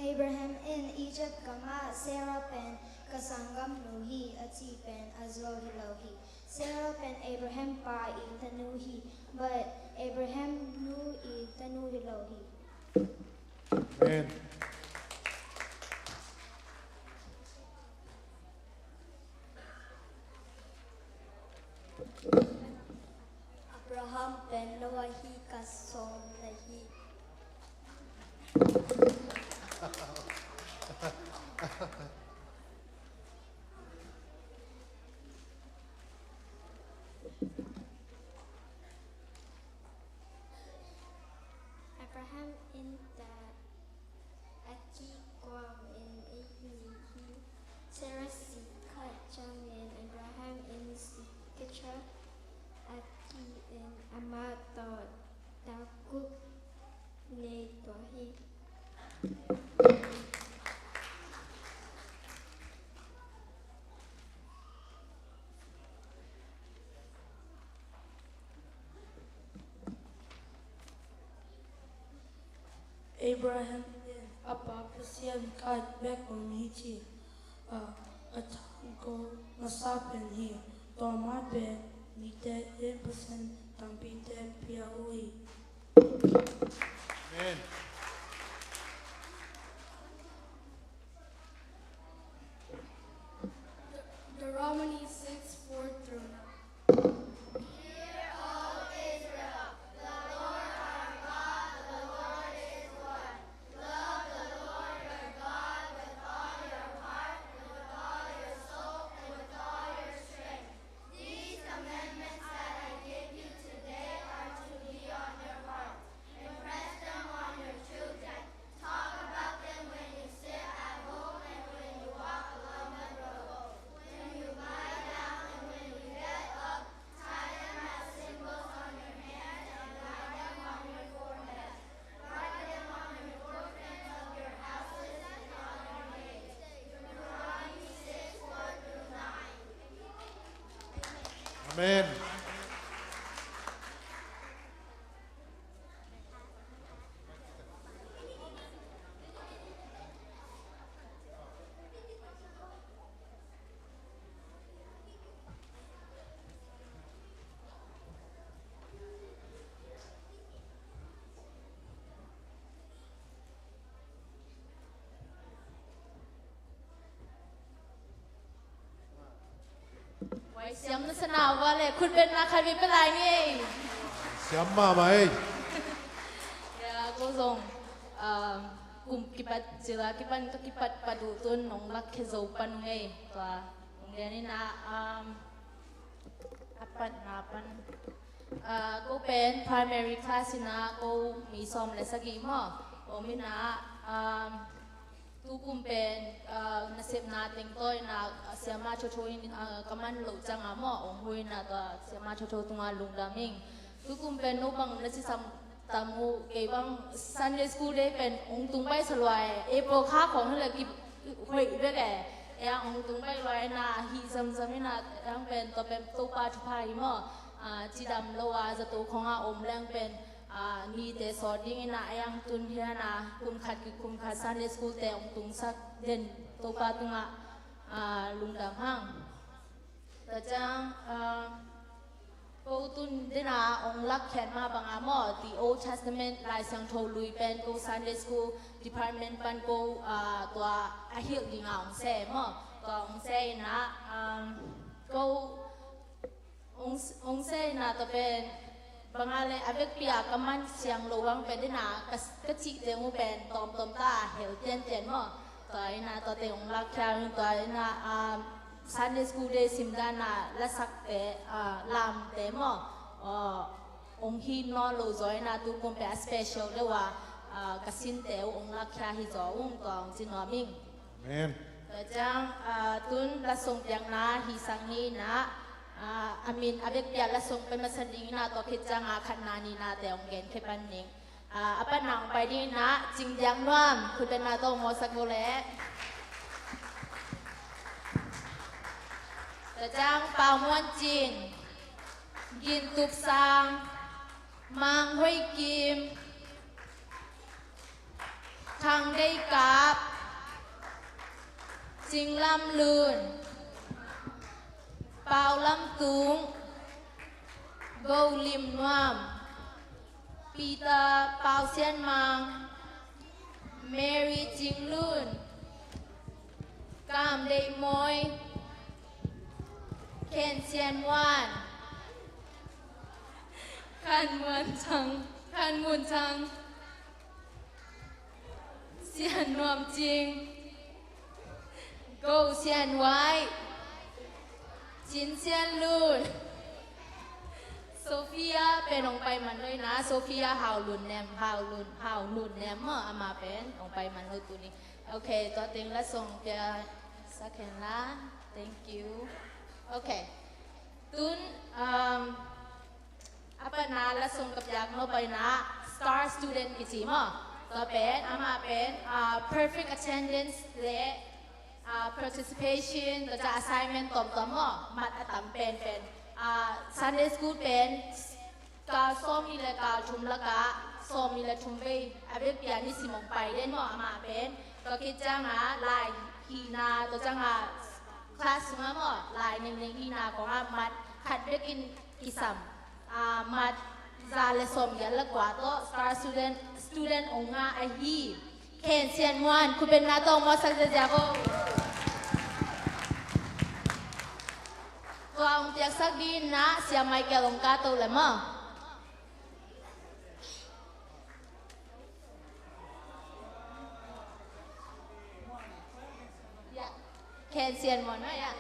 Abraham in Egypt gam ah Sarah pen ka sanggamnu hi a ci pen a zuau hi lo hi. Sarah pen Abraham pa i tanu hi, but Abraham nu i tanu hi lo hi. Amen. Abraham pen Noah hi ka sawm na hi. Cha a ti in amah tawh dak guk nei tuah hi. Abraham in a pa Pasian khat bek om hi ci a, a thangko masa pen hi. Tua mah pen mite in Pasian tampite pia uh hi. Amen. Deuteronomy six, four through nine. Hear, O Israel, the Lord our God, the Lord is one. Love the Lord your God with all your heart, and with all your soul, and with all your strength. These commandments that I give you today are to be on your heart. Impress them on your children. Talk about them when you sit at home and when you walk along the road, when you lie down and when you get up. Tie them as symbols on your hands and write them on your foreheads. Write them on your doorframes of your houses and on your gates. Deuteronomy six, four through nine. Amen. Wai siam na sana uva le khut beng na khat vei pia lai ni ei. Siam mahmah ei. Ya, ko zong, um, kum kipat cila kipan ka kipat padu tun nong lak khe zo pan ung ei. Tua nong lian ina, um, a pat na pan. Ah, ko pen primary class ina ko mi sawm le sagih maw. Om ina, um, tukum pen, ah, nasepna teng tawh ina, ah, siama chocho in, ah, ka man loh cianga maw, ong hu ina tua siama chocho tunga lungdam ing. Tukum pen no bang na cisam tam uh, kei bang Sunday school day pen ong tung pai sa lua e, April kha khong hi le ki hoih bek e, e ang ong tung pai lua ina hih zamzam ina ang pen tua pen Topa thupha hi maw, ah, cidam lo a zato khong a om leng pen, ah, mite sawt ding ina a yang tun hian a kum khat ki kum khat Sunday school te ong tungsak den Topa tunga, ah, lungdam hang. Tua ciang, ah, ko tun dena ong lakkhiat mah banga maw, the Old Testament Lai Siangtho lui pen ko Sunday school department pan ko, ah, tua a hilh dinga ong se maw, tua ong se ina, ah, ko Ong, ong se ina tua pen banga le a vekpi a ka man siang lo bang pen dena ka, ka cih teng uh pen tawmtawm ta a hel tiantian maw. Tua ina tua teng ong lakkhia ing, tua ina, ah, Sunday school day simdan a lasakte, ah, lamte maw, ah, ong hi nawn lo zaw ina tukum pen a special deuh a, ah, ka sinte uh ong lakkhia hi zaw ung, tua ong ci nuam ing. Amen. Tua ciang, ah, tun lasong piakna hi sang hi ina, ah, a min a vekpi a lasong pai masa ding ina tua khit cianga khatna nihna te ong gen khe pan ning. Ah, a patna ong pai ding ina Cing Diak Nuam khut bengna tawh ong mawhsak vo leh. Tua ciang Pau Muan Cin, Gin Tup Sang, Mang Hoi Kim, Thang Dei Kap, Cing Lam Lun, Pau Lam Tung, Go Lim Nuam, Peter Pau Sian Mang, Mary Cing Lun, Kam Dei Moi, Ken Sian Muan, Khan Muan Chang, Khan Mun Chang, Sian Nuam Cing, Go Sian Wai, Cin Sian Lun, Sophia pen ong pai man lo ina, Sophia Hau Lun Nem, Hau Lun, Hau Lun Nem maw, ama pen ong pai man lo tuni. Ok, tua teng lasong pia sa khen la. Thank you. Ok. Tun sung ka piak no pai na star student kici maw. Tua pen amah pen ah, perfect attendance le ah, participation, tua ciang assignment tuamtuam maw, mat a tam penpen. Ah, Sunday school pen kal sawm nih le kal thum lakah sawm nih le thum vei a bek pian ni simong pai den maw, amah pen. Tua khit ciangah lai hihna, tua ciangah class sungah maw, lai nengneng hihna kongah mat khat bekin kisam. Ah, mat za le sawm giat le kua tawh star student, student ong ngah ahi. Khen Sian Muan, khutbetna tawh ong muaksak ziazia vo. Tua ong piaksak ding in ah Sia Michael ong kah to le maw. Khen Sian Muan maw, ya.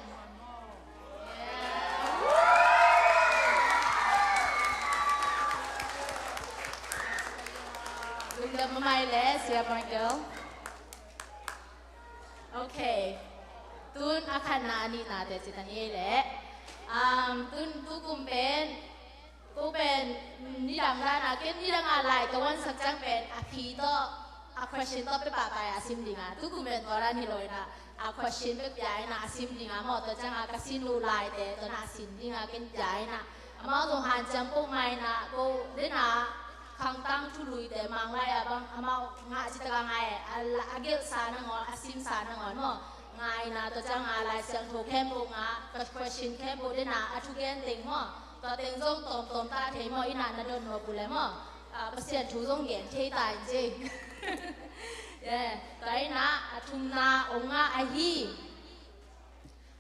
Lungdam mahmah le Sia Michael. Ok. Tun a khatna a nihnate ci ta ni ei leh. Um, tun tukum pen ko pen nidang dan a ken nidang a lai ka wansak ciang pen a phi tawh a question tawh pia pahpah a sim ding a, tukum pen tua dan hi lo in ah a question pia pia in ah a sim ding a maw. Tua ciang a ka sin uh laite tua na a sin ding a ken pia in ah amau zong hanciam peuhmah in ah ko den a khangtang thuluite Manglai a bang amau ngah citak a ngah e, a la-, a gelhsa nangawn, a simsa nangawn maw. Ngah in ah tua ciang a Lai Siangtho khempeuh ngah, ka question khempeuh den a a thugen teng maw. Tua teng zong tawmtawm ta thei maw, in ah na dot nop uh leh maw. Ah, Pasian thu zong gen thei ta in ci. Yeah. Tua in ah a thumna ong ngah ahi.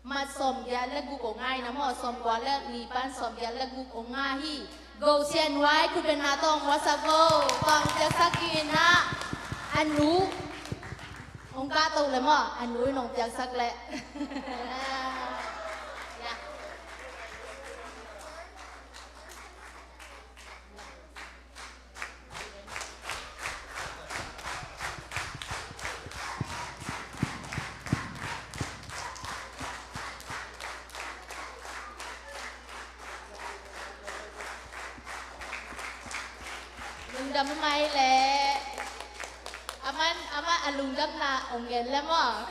Mat sawm giat le guk ong ngah in ah maw, sawm kua le li pan sawm giat le guk ong ngah hi. Go Sian Wai, khutbetna tawh ong muaksak vo. Tua ong piaksak ding in ah a nu ong kah to le maw, a nu in ong piaksak leh. Ya. Lungdam mahmah ei leh. Aman, amah a lungdamna ong gen le maw.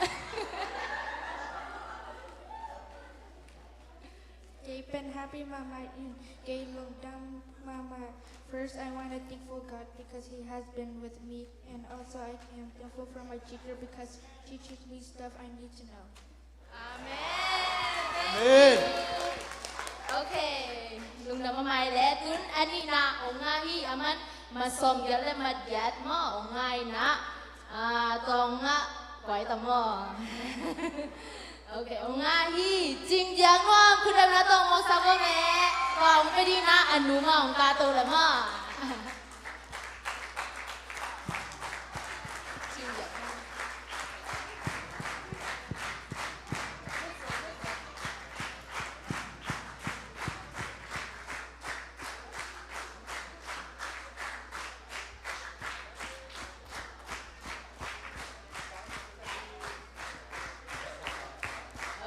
Kei pen happy mahmah ing, kei lungdam mahmah. First, I want to thankful God because He has been with me, and also I am thankful for my teacher because she teach me stuff I need to know. Amen. Thank you. Amen. Ok. Lungdam mahmah ei leh. Tun a nihna ong ngah hi, aman mat sawm giat le mat giat maw ong ngah in ah. Ah, tua ong ngah kua hi ta maw. Ok, ong ngah hi. Cing Diang Nuam, khutbetna tawh ong muaksak vo leh. Tua ong pia ding in ah a nu mah ong kah to le maw.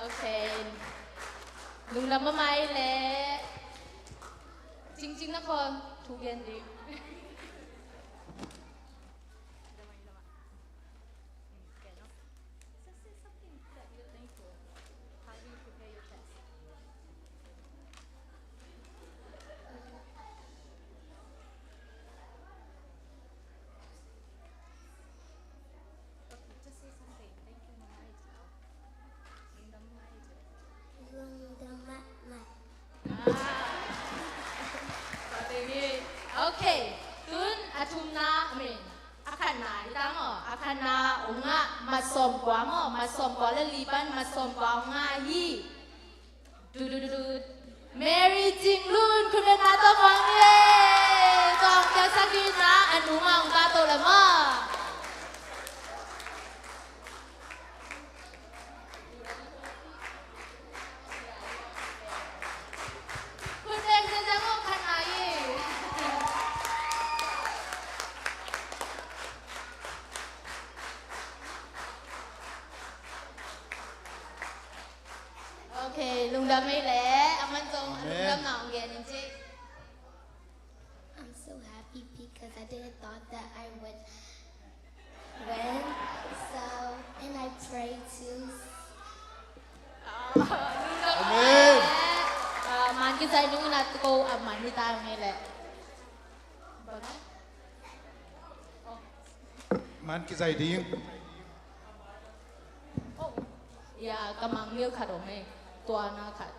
Ok. Lungdam mahmah ei leh. Cingcing na khawl thu gen ding. Lungdam mahmah. Ok, tun a thumna, I mean, a khatna hi ta maw, a khatna ong ngah mat sawm kua maw, mat sawm kua le li pan mat sawm kua ong ngah hi. Du, du, du, du. Mary Cing Lun, khutbetna tawh muak ni ei. Tua ong piaksak ding in ah a nu mah ong kah to le maw. Khut beng ziazia vo, khat nai. Ok, lungdam ei leh, aman zong a lungdamna ong gen in ci. I'm I didn't thought that I would win. So, and I pray too. Amen. Ah, man kizai nung na tu ko, ah, man hi ta nge le. Man kizai ding. Ya, ka mang liu khat om e. Tua na khat.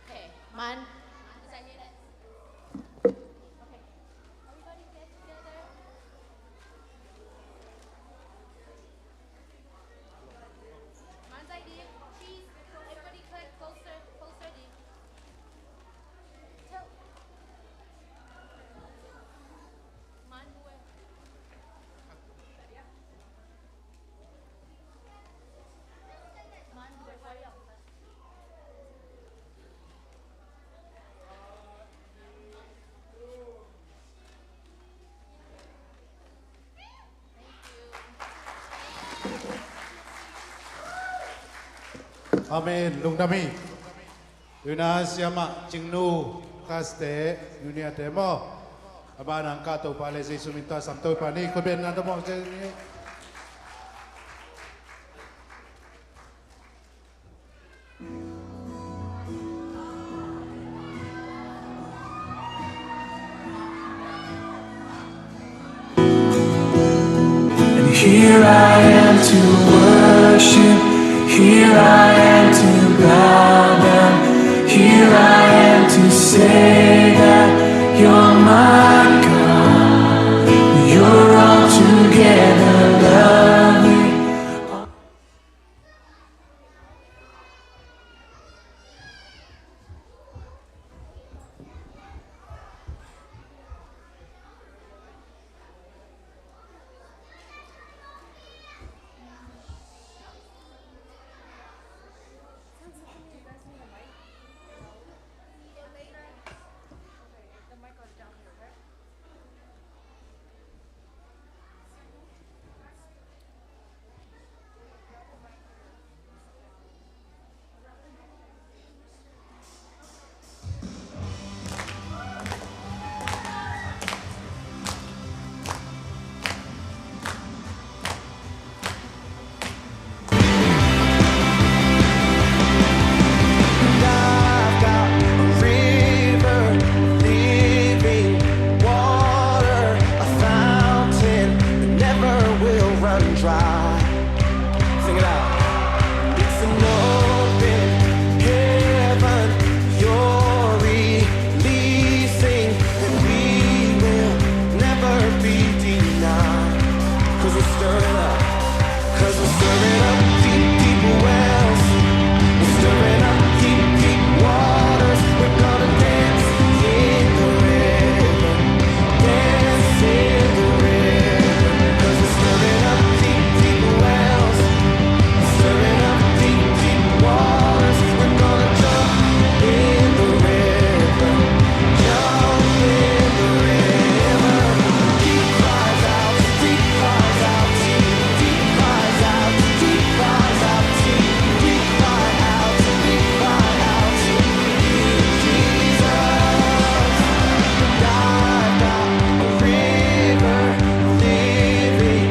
Okay, man. Okay. Everybody get together. Amen. Lungdam hi. Tuna siamah Cingnu, Kaste, Junior te maw. A banah ka Topa le Jesu min tawh sam Topa ni, khut beng na tawh maw, Jesu ni. And here I am to worship, here I am to bow down, here I am to say that you're my God, you're altogether lovely. And I've got a river, living water, a fountain that never will run dry. Sing it out. It's an open heaven you're releasing, and we will never be denied. 'Cause we're stirring up. 'Cause we're stirring up deep, deep wells. We're stirring up deep, deep waters. We're gonna dance in the river. Dance in the river. 'Cause we're stirring up deep, deep wells. Stirring up deep, deep waters. We're gonna jump in the river. Jump in the river. Deep cries out, deep cries out, deep, deep cries out, deep cries out, deep, deep cry out, deep cry out to you, Jesus. And I've got a river, living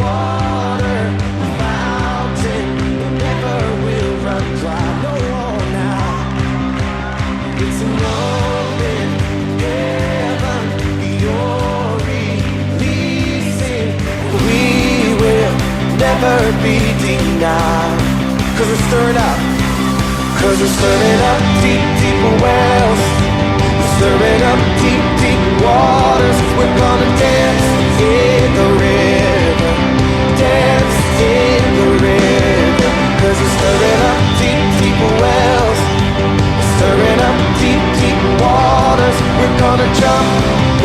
water, a fountain that never will run dry. No, now it's an open heaven you're releasing. We will never be denied. Yeah, 'cause we're stirring up. 'Cause we're stirring up deep, deep wells. We're stirring up deep, deep waters. We're gonna dance in the river. Dance in the river. 'Cause we're stirring up deep, deep wells. We're stirring up deep, deep waters. We're gonna jump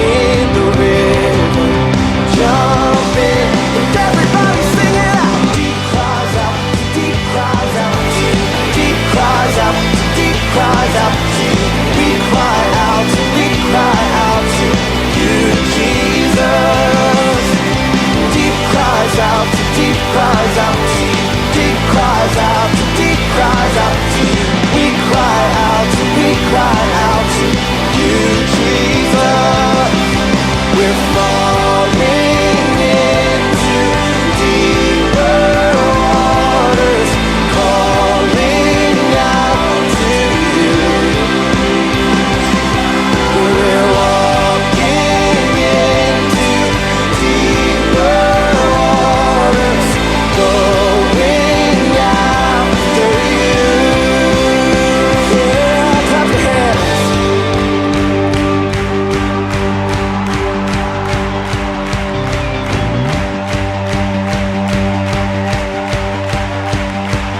in the river. Jump in. And everybody sing it out. Deep cries out, deep cries out to you. Deep cries out, deep cries out to you. We cry out, we cry out to you, Jesus. Deep cries out, deep cries out to you. Deep cries out, deep cries out to you. We cry out, we cry out to you, Jesus. We're falling into deeper waters, calling out to you. We're walking into deeper waters, going after you. Yeah, clap your hands.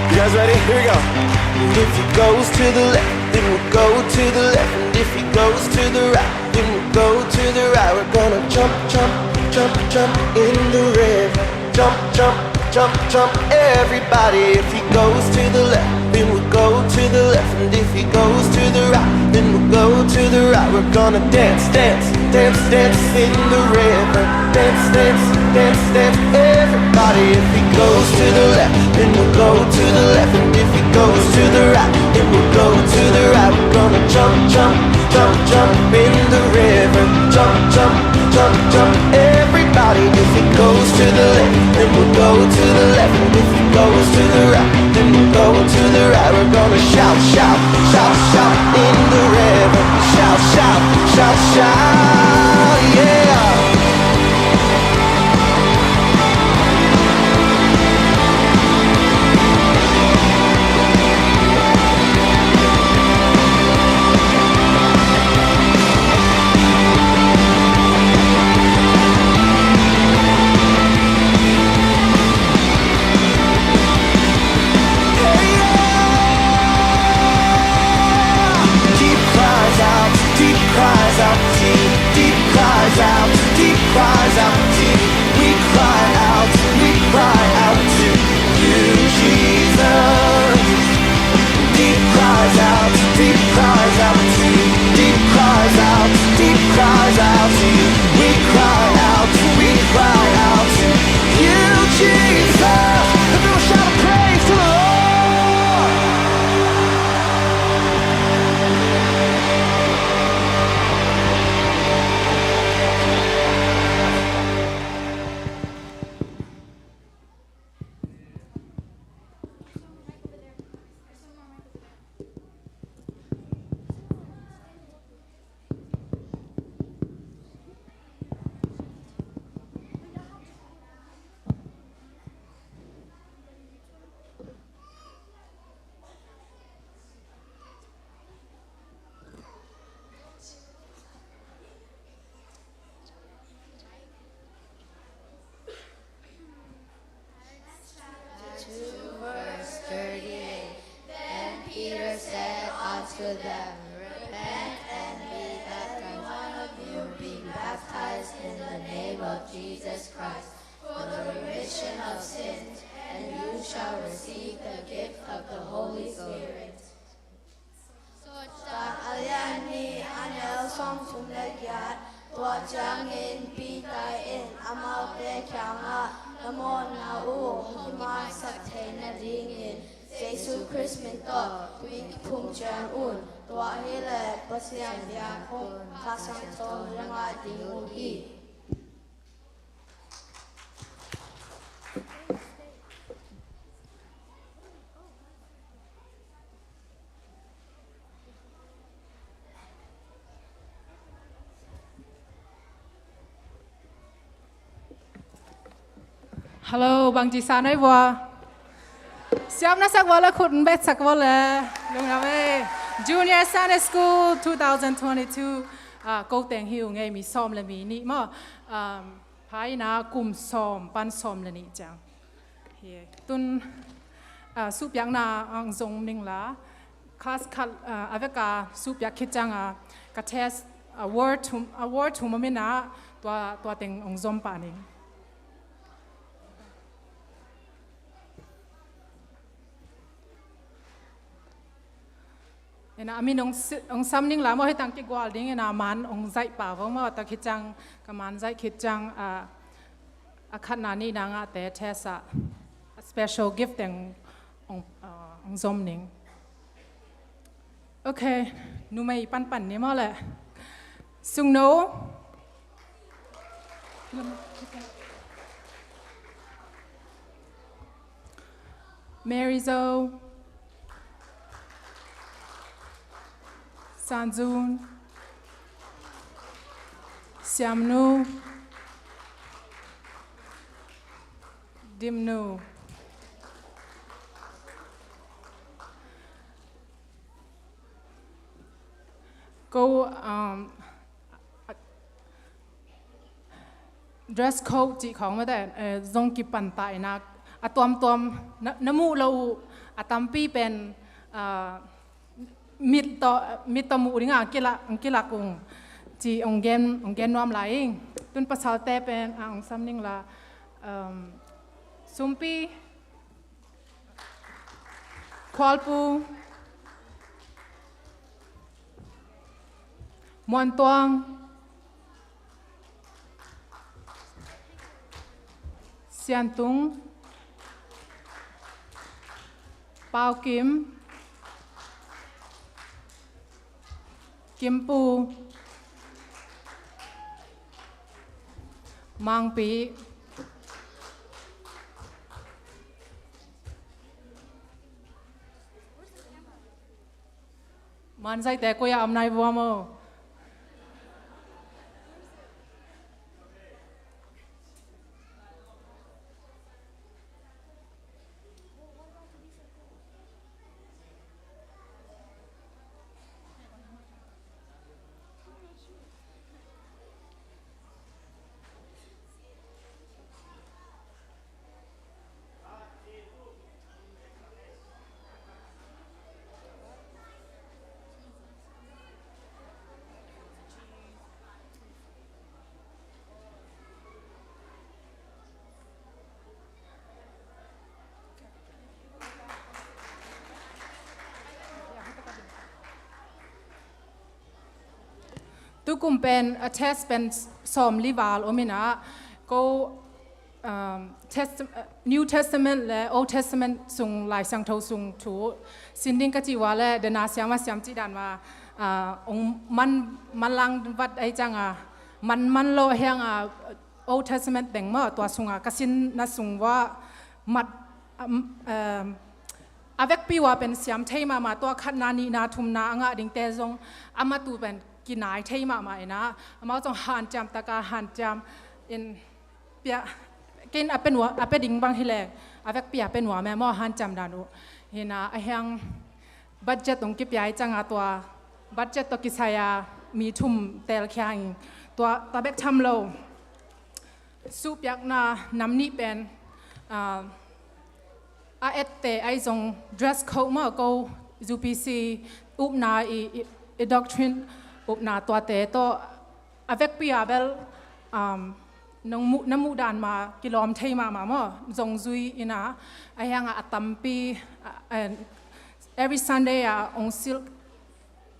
You guys ready? Here we go. And if he goes to the left, then we'll go to the left. And if he goes to the right, then we'll go to the right. We're gonna jump, jump, jump, jump in the river. Jump, jump, jump, jump, everybody. If he goes to the left, then we'll go to the left. And if he goes to the right, then we'll go to the right. We're gonna dance, dance, dance, dance in the river. Dance, dance, dance, dance, everybody. If he goes to the left, then we'll go to the left. And if he goes to the right, then we'll go to the right. We're gonna jump, jump, jump, jump in the river. Jump, jump, jump, jump, everybody. If he goes to the left, then we'll go to the left. And if he goes to the right, then we'll go to the right. We're gonna shout, shout, shout, shout in the river. Shout, shout, shout, shout, yeah. Deep cries out, deep cries out, deep, deep cries out, deep cries out, deep. We cry out, we cry out to you, Jesus. Deep cries out, deep cries out to you, deep cries out, deep cries out to you. We cry out, we cry out to you, Jesus. Everyone shout a praise to the Lord. Acts chapter two, verse thirty-eight. Then Peter said unto them, Repent and be every one of you be baptized in the name of Jesus Christ for the remission of sins, and you shall receive the gift of the Holy Spirit. Sawltak a lian nih, a neu sawmthum le giat. Tua ciangin Peter in amaute kiangah, na mawhna uh hong kimaisak theih nadingin Jesu Khrist min tawh tui kiphum ciat un. Tua hileh Pasian biak un, Kha Siangtho na ngah ding uh hi. Hello, bangci sa na hi vua? Siam na sak vawh le khut betsak vawh le. Lungdam ei. Junior Sunday School two thousand twenty-two. Ah, ko teng hi uh ngei, mi sawm le mi nih maw. Um, phaina kum sawm pan sawm le nih ciang. Hi, tun, ah, suhpiakna ang zong ning la. Class khat, ah, a veka suhpiak khit ciang a, ka test, ah, word thum, ah, word thum a min a, tua, tua teng ang zom pah ning. Ina, a min ong si-, ong sam ning la maw, hi tang kigual ding, ina, man ong zaih pah vo maw, tak hi ciang, ka man zaih khit ciang, a, a khatna nihna ngahte test ah, a special gift teng ong, a, ong zom ning. Ok, numei panpan ni maw le. Sungno. Mary Zo, Sanzun, Siamnu, Dimnu. Ko, um, dress code cih khawng mate, eh, zong kipanta ina, a tuamtuam na, na muh lo uh, a tampi pen, ah, mit tawh, mit tawh muh dinga kilak, kilak ung ci ong gen, ong gen nuam lai ing. Tun pasalte pen, ah, ong sam ning la, um, Sumpi, Khualpu, Muantuang, Siantung, Paukim, Kimpu, Mangpi. Manzaite koi a om nai vua maw? Tukum pen a test pen sawm li val om ina, ko, um, Test-, uh, New Testament le Old Testament sung Lai Siangtho sung thu sin ding ka cih ua le, dena siama siam cih dan ma, uh, ong man, manlang vat ai cianga, man, man lo hianga, Old Testament teng maw, tua sunga ka sinna sung ua mat, um, um, a vekpi ua pen siam thei mahmah, tua khatna nihna thumna a ngah dingte zong a matu pen kinai thei mahmah ina, amau zong hanciam taka hanciam in pia, ken a pe nua, a pe ding bang hileng a vekpi a pe nuam e maw, hanciam dan uh hina, a hiang budget ong kipia i cianga tua budget tawh kisai a mi thum telkhia ing, tua, tua bek tham lo. Suhpiakna nam nih pen, ah, a ette ai zong dress code maw, ko U P C upna i, i, i doctrine upna tuate tawh a vekpi a bel, um, nong muh, na muh dan ma kilawm thei mahmah maw, zong zui ina, a hianga a tampi, ah, and every Sunday a ong silh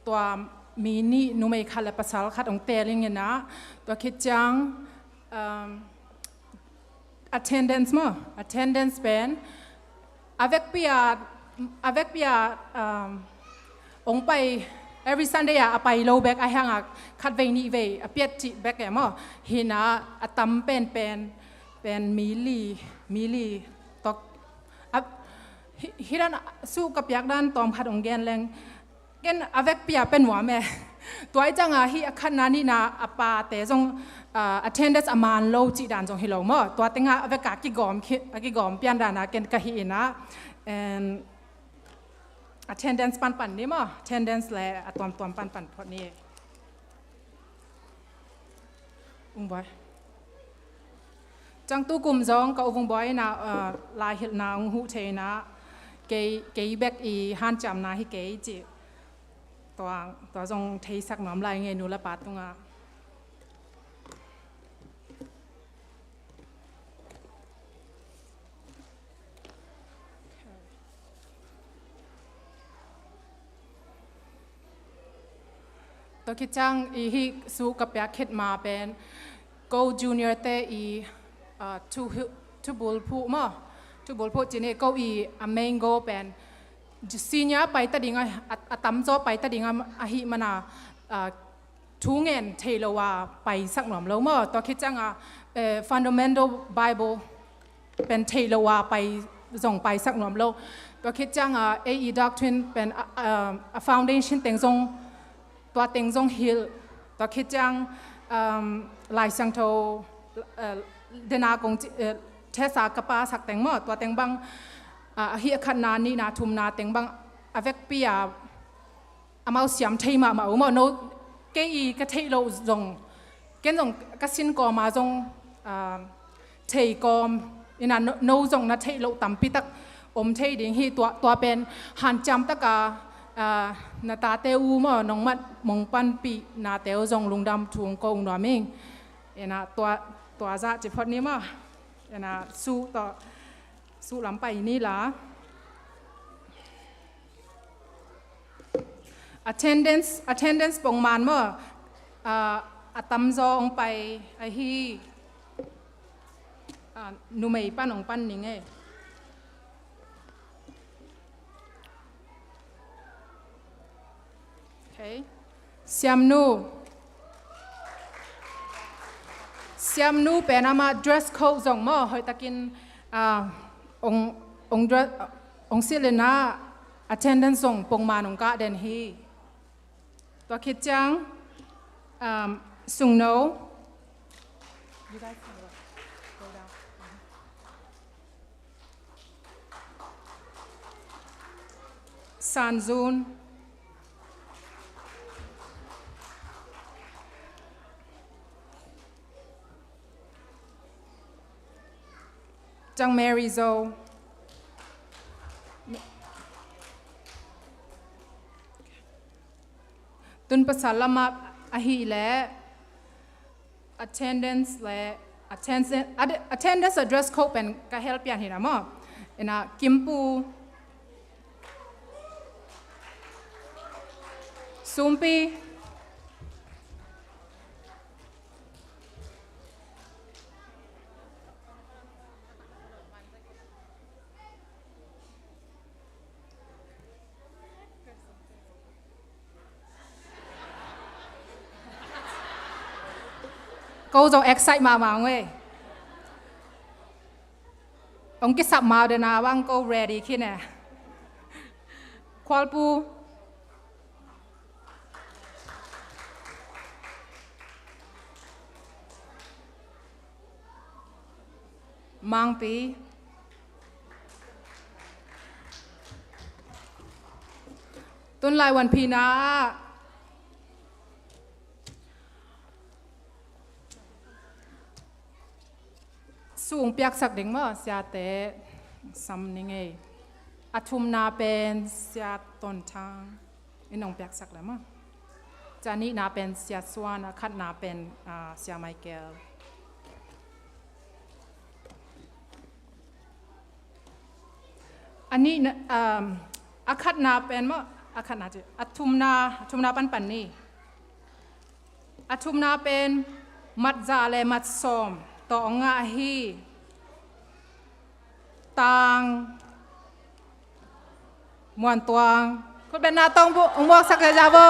tua mi nih, numei khat le pasal khat ong teling ina, tua khit ciang, um, attendance maw, attendance pen a vekpi a, a vekpi a, um, ong pai every Sunday a, a pai lo bek, a hianga khat vei nih vei a piat cih bek e maw, hina a tam pen pen, pen mi li, mi li tok. A, hi, hi dan suh ka piak dan tawm khat ong gen leng, ken a vekpi a pe nuam e. Tua i cianga hi a khatna nihna a pate zong, ah, attendance a man lo cih dan zong hi lo maw. Tua tenga a veka kigawm khi, a kigawm pian dana ken ka hi ina. And attendance panpan ni maw, attendance le a tuamtuam panpan phot ni. Ung Boi. Ciang tu kum zong ka u Vung Boi in ah, uh, laihilhna ung huh thei in ah, kei, kei bek i hanciamna hi kei ci. Tua, tua zong theisak nuam lai ing ei nu le pa tungah. Tua khit ciang i hih su ka piak khit ma pen ko junior te i, ah, thu, thubul phuh maw, thubul phuh ci ni, ko i a main goal pen senior pai ta ding a, a, a tamzaw pai ta ding a, ahih man a, ah, thu ngen thei lo a paisak nuam lo maw. Tua khit ciang a, eh, fundamental Bible pen thei lo a pai, zong paisak nuam lo. Tua khit ciang a, A E doctrine pen a, a, a foundation teng zong, tua teng zong hilh. Tua khit ciang, um, Lai Siangtho, uh, dena kong ci, uh, test a ka pasak teng maw, tua teng bang, uh, a hih a khatna, nihna, thumna teng bang a vekpi a amau siam thei mahmah uh maw. No, kei i ka theih loh zong, ken zong ka sin kawm a zong, ah, thei kawm in ah, no, no zong na theih loh tampi tak om thei ding hi. Tua, tua pen hanciam tak a, ah, na tate uh maw, nong mat mong panpih nate uh zong lungdam thu ung ko ung nuam ing. In ah tua, tua zah ci phot ni maw. In ah su tawh, su lam pai ni la. Attendance, attendance pongman maw? Ah, a tamzaw hong pai ahi, ah, numei pan hong pan ning ei. Okay. Siamnu. Siamnu pen amah dress code zong maw, hoih takin, ah, hong, hong dress, hong silh in ah attendance zong pongman hong kah den hi. Tua khit ciang, um, sungno. You guys can go, go down. Sanzun. Ciang Mary Zo. Tun pasal lamah ahih leh attendance le attendance, attendance a dress code pen ka hel pian hi na maw. In ah Kimpu, Sumpi. Ko zong excite mahmah ung ei. Hong kisap mau den a bang ko ready khin e. Khualpu. Mangpi. Tunlai Wanphi na ah sung piaksak ding maw, siate sam ning ei. A thumna pen Sia Ton Thang in hong piaksak le maw. Tua nihna pen Sia Suan, a khatna pen, ah, Sia Michael. A nihna, um, a khatna pen maw, a khatna ci, a thumna, a thumna panpan ni. A thumna pen mat za le mat sawm tawh hong ngah ahi Tang Muan Tuang. Khutbetna tawh hong bu-, hong buaksak ziahziah vo.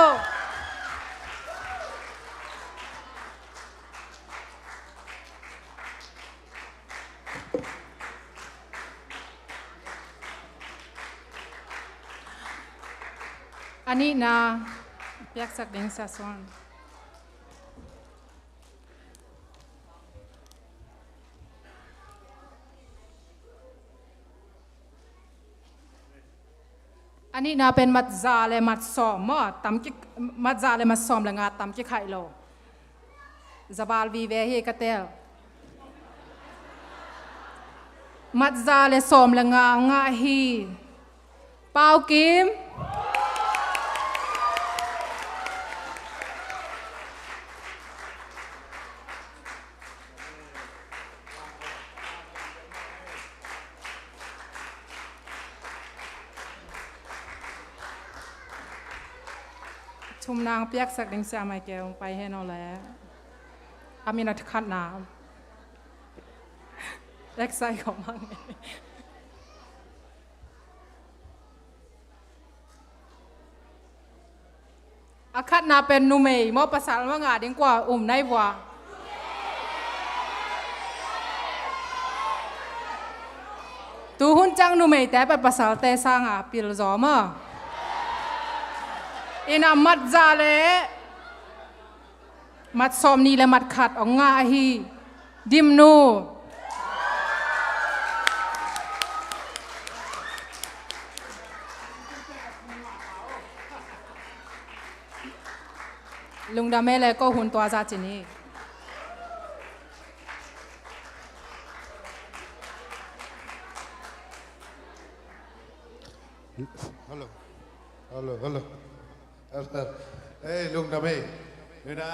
A nihna piaksak ding Sia Suan. A nihna pen mat za le mat sawm maw, tam ki, mat za le mat sawm le nga tam kikhaih lo. Zaval vive hi ka tel. Mat za le sawm le nga ngah hi. Pau Kim. Thumna piaksak ding Sia Michael pai hen aw le. A min a khatna. Excite ko mang. A khatna pen numei maw, pasal maw, nga ding kua um nai vua. Tuhun ciang numeite pen pasalte sanga pil zaw maw. Ina mat za le mat sawm nih le mat khat ong ngah ahi. Dimnu. Lungdam e le ko hun tua za cin hi. Hello. Hello, hello. Hello. Ei, lungdam ei. Nuna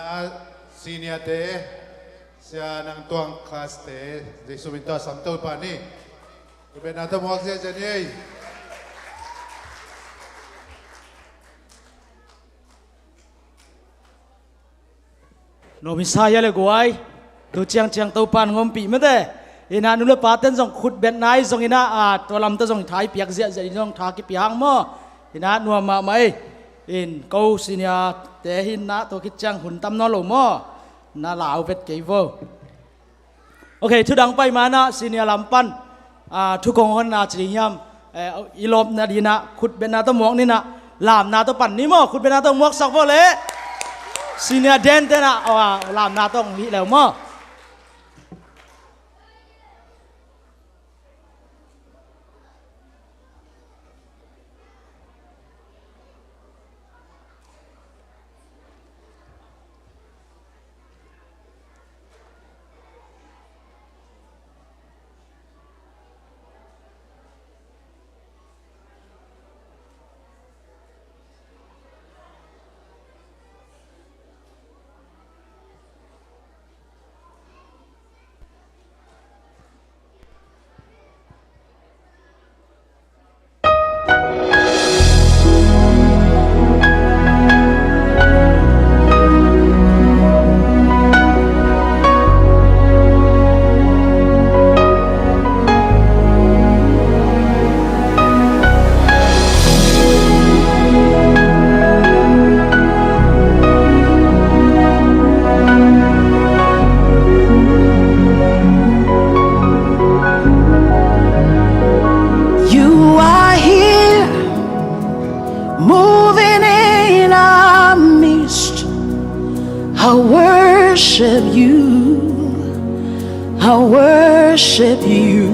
senior te, sia nang tuang class te, Jesu min ta sam to pa ni. Ku bena ta muak sia sia ni ei. Nuam i sa hia le guai, tu ciangciang Topan ngompih mate. Ina nu le paten zong khutbetna i zong ina, a, tua lamta zong i tha i piak ziahziah i zong tha kipia hang maw. Ina nuam mahmah ei. In ko senior te hi ina tua khit ciang hun tam nawn lo maw. Na lau vet kei vo. Ok, thudang pai mana senior lam pan, ah, thu kong honna ci ding hiam, eh, i lawpna dina khutbetna tawh muak nina, lamna tawh pan ni maw, khutbetna tawh muaksak vo le. Senior den tena, ah, lamna tawh hih leu maw. You are here, moving in our midst. I worship you. I worship you.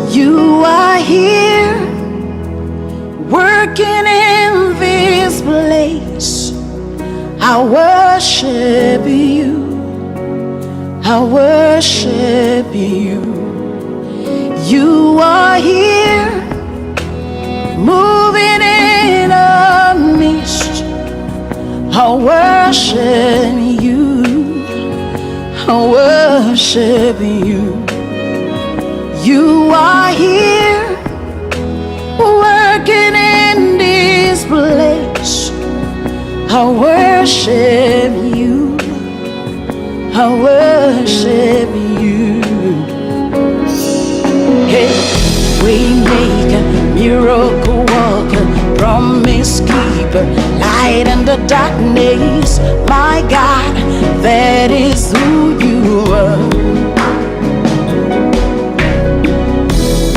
You are here, working in this place. I worship you. I worship you. You are here, moving in our midst. I worship you. I worship you. You are here, working in this place. I worship you. I worship you. Hey, way maker, miracle worker, promise keeper, light in the darkness. My God, that is who you are.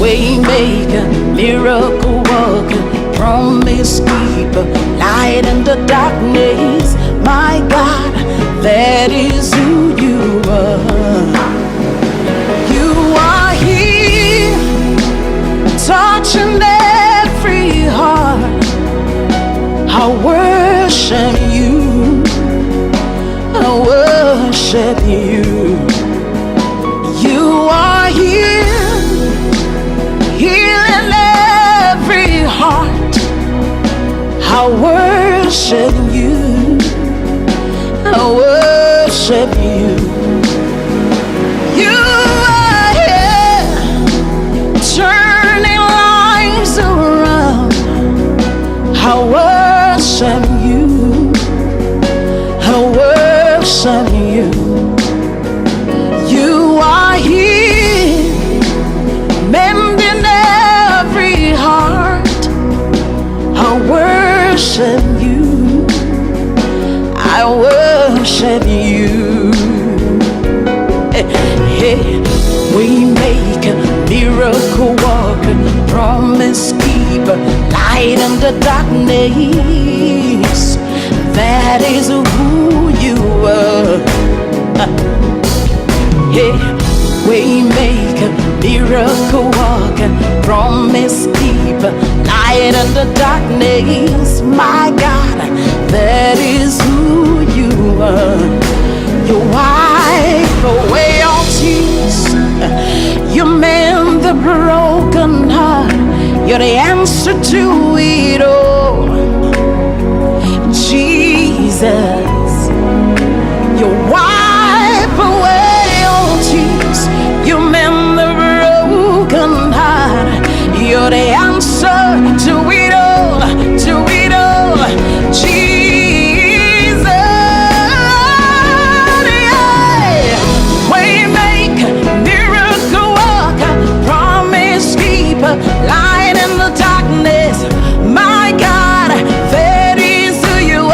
Waymaker, miracle worker, promise keeper, light in the darkness. My God, that is who you are. You are here, touching every You, you are here, healing every heart. I worship you, I worship you. You are here, turning lives around. I worship you, I worship you. You are here, mending every heart. I worship you, I worship you. Hey, hey. We make a miracle worker, promise keeper, light in the darkness. That is who you are. Hey, way maker, miracle worker, promise keeper, light in the darkness. My God, that is who you are. You wipe away all tears. You mend the broken heart. You're the answer to it all. Jesus, you wipe away all tears. You mend the broken heart. You're the answer to it all, to it all. Jesus, yeah. Waymaker, miracle worker, promise keeper, light in the darkness. My God, that is who you are.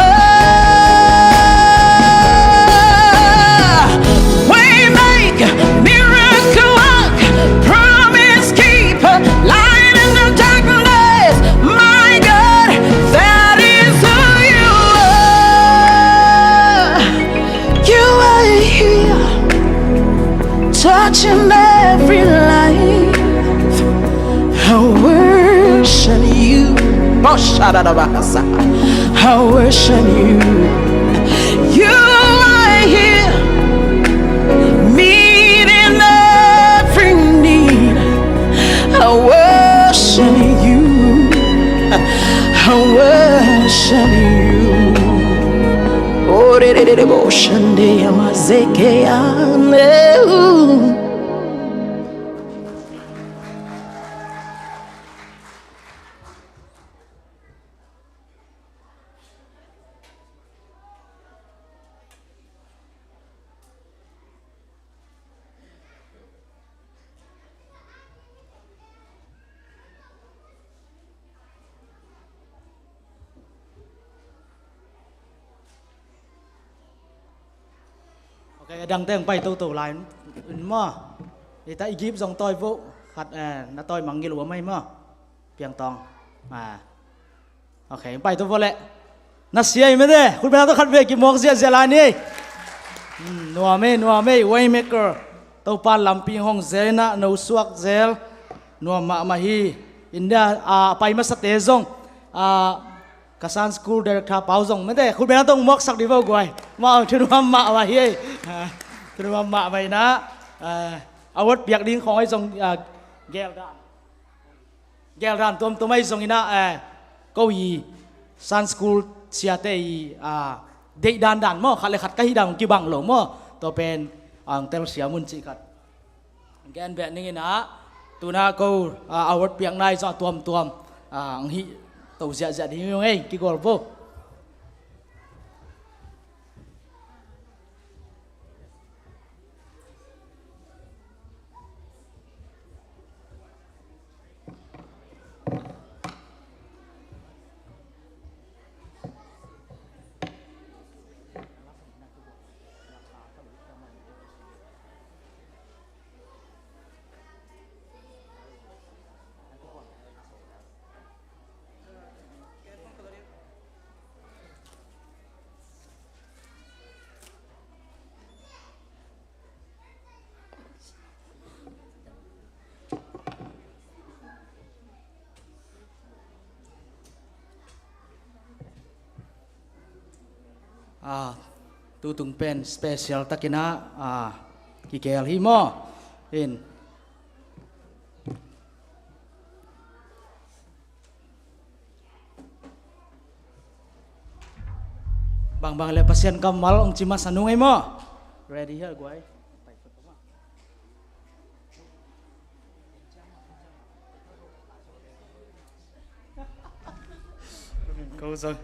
Waymaker, miracle worker, promise keeper, light in the darkness. My God, that is who you are. You are here, touching every life. I worship you. Boshadadabahasa. I worship you. You are here, meeting every need. I worship you. I worship you. Oh, de, de, de, de, bo, shande, ya, ma, ze, ke, ya, ne, ooh. Ok, a dangte hong pai toto lai in maw. Hita i gift zong tawi vo khat, eh, na tawi mangngilh uh a mai maw. Piang Tawng. Ah. Ok, hong pai to vo leh. Na sia hi mete, khut beng tawh khat vei kimuak ziahziah lai ni. Hmm, nuam ei, nuam ei, Waymaker. Topa lampi hong zel inah, no suak zel. Nuam mahmah hi. India, ah, pai masate zong. Ah, ka Sunday school director pau zong mete, khut beng tawh hong muaksak dih vo guai. Mah, thunuam mahmah hi ei. Ah, thunuam mahmah inah. Ah, award piak ding khawng ei zong, ah, geldan. Geldan tuamtuam ahi zongin ah, eh, ko i Sunday school siate i, ah, deih dandan maw, khat le khat ka hih dan kibang lo maw. Tua pen, ah, ang telsiam un cih khat gen beh ning inah, tu-in ah ko, ah, award piakna ahi zong a tuamtuam, ah, ang hih to ziahziah ding hi ung ei, kigual vo. Ah, Tutung pen special takin ah, ah, kigel hi maw. In. Bangbang le Pasian kammal hong ci masa nung ei maw. Ready hia guai? Ko zong.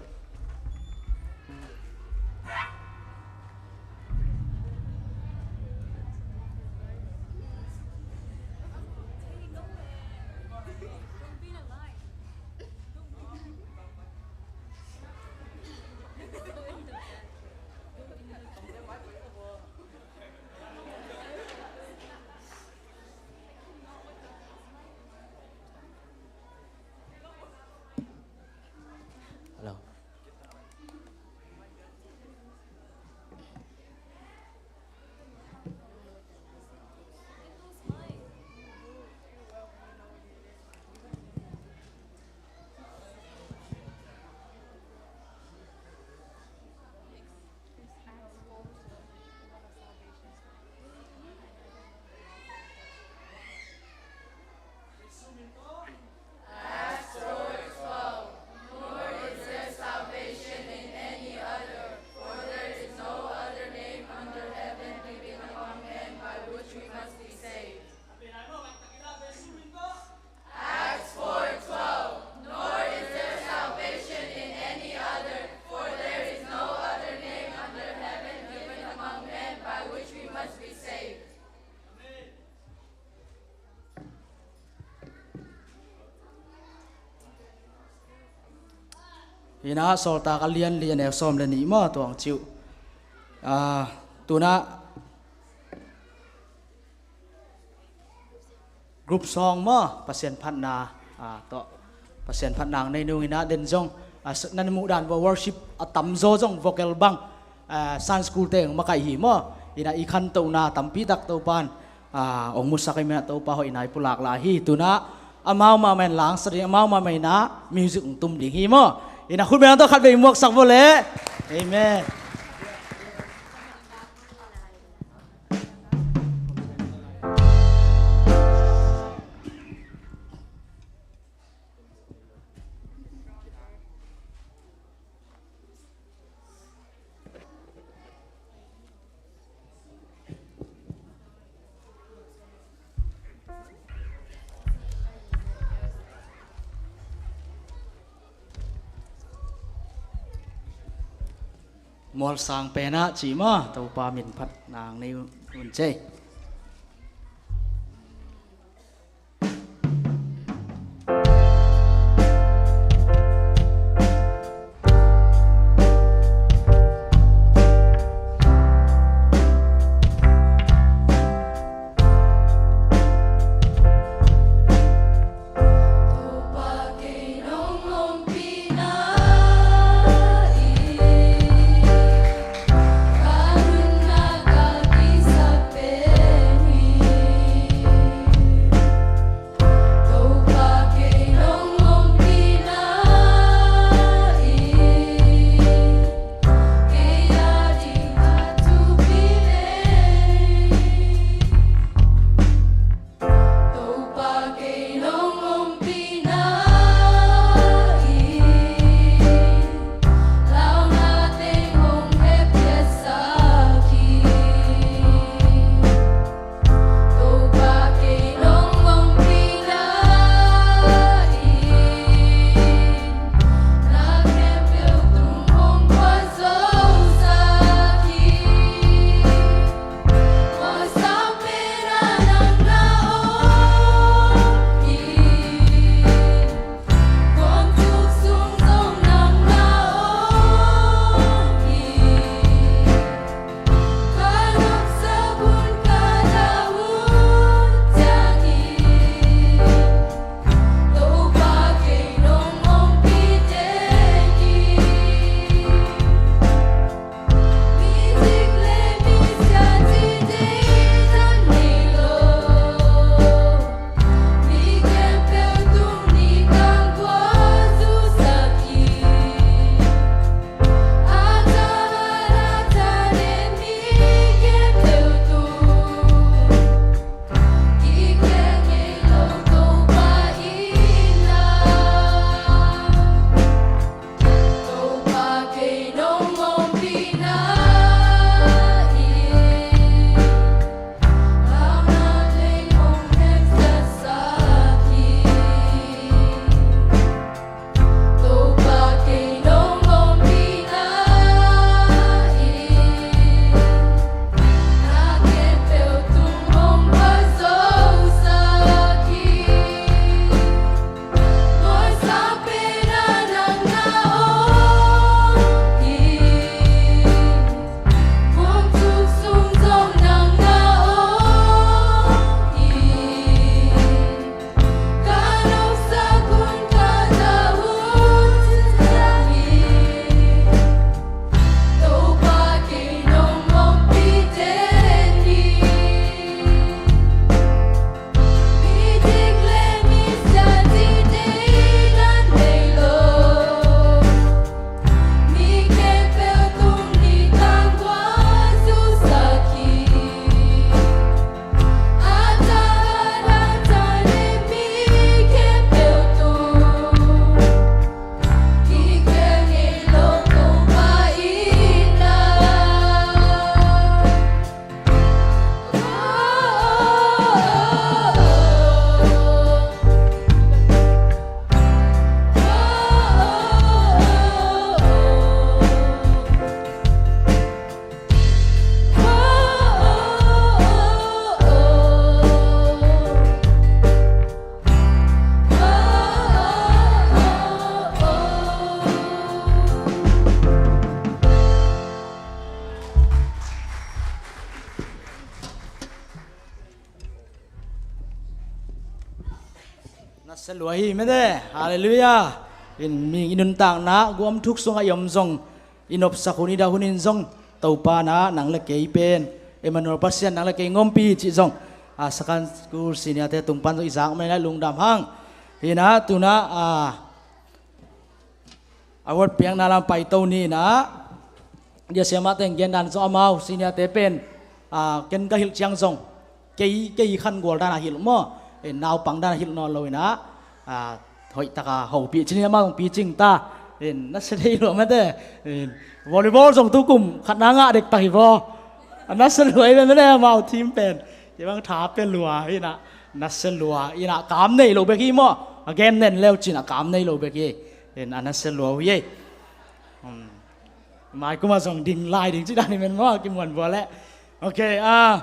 Hello. Acts four twelve. Nor is there salvation in any other, for there is no other name under heaven given among men by which we must be saved. Acts four twelve. Nor is there salvation in any other, for there is no other name under heaven given among men by which we must be saved. Hi-in ah Sawltak a lian li a neu sawm le nih maw, tua hong ci uh. Ah, tu-in ah group song maw, Pasian phatna, ah, tawh Pasian phatna hong nei nung in ah den zong, ah, s-, nan muh dan vo worship a tamzaw zong vocal bang, ah, Sunday school te hong makaih hi maw. In ah i khantohna tampi tak Topa'n, ah, hong musak ahih manin ah Topa hoihna i pulak lai hi. Tu-in ah amau mahmah in langsak ding, amau mahmah in ah music hong tum ding hi maw. In ah khut beng tawh khatvei muaksak vo leh. Amen. Mualsang pen ah ci maw, Topa min phat nang nei un cei. Sa lua hi mete. Halleluiah. In mi i nuntakna guam thuk sungah i om zong, i nopsak hun i dah hun in zong, Topa na nang le kei pen Emmanuel Pasian nang le kei ngompi cih zong, a, Sakan School senior te tung pan zong i zak mai na lungdam hang. Hina tuna, a, award piakna lam paito ni na, dia siamah teng gen dan zong amau senior te pen, a, ken ka hilh ciang zong kei, kei khan gual dan a hilh maw? E, naupang dan a hilh nawn lo ina, a, hoih taka hopih cini amau zong picing ta. E, na se thei lo mete. E, volleyball zong tukum khatna ngah dek ta hi vaw. A, na se luai mete amau team pen. Kei bang tha pe lua ina, na se lua ina kam nei lo bek hi maw? A game nen leu cin a kam nei lo bek hi. E, a na se lua hi. Hmm. Mai kuma zong ding lai ding ci dan hi men maw, kimuan bua leh. Ok, a,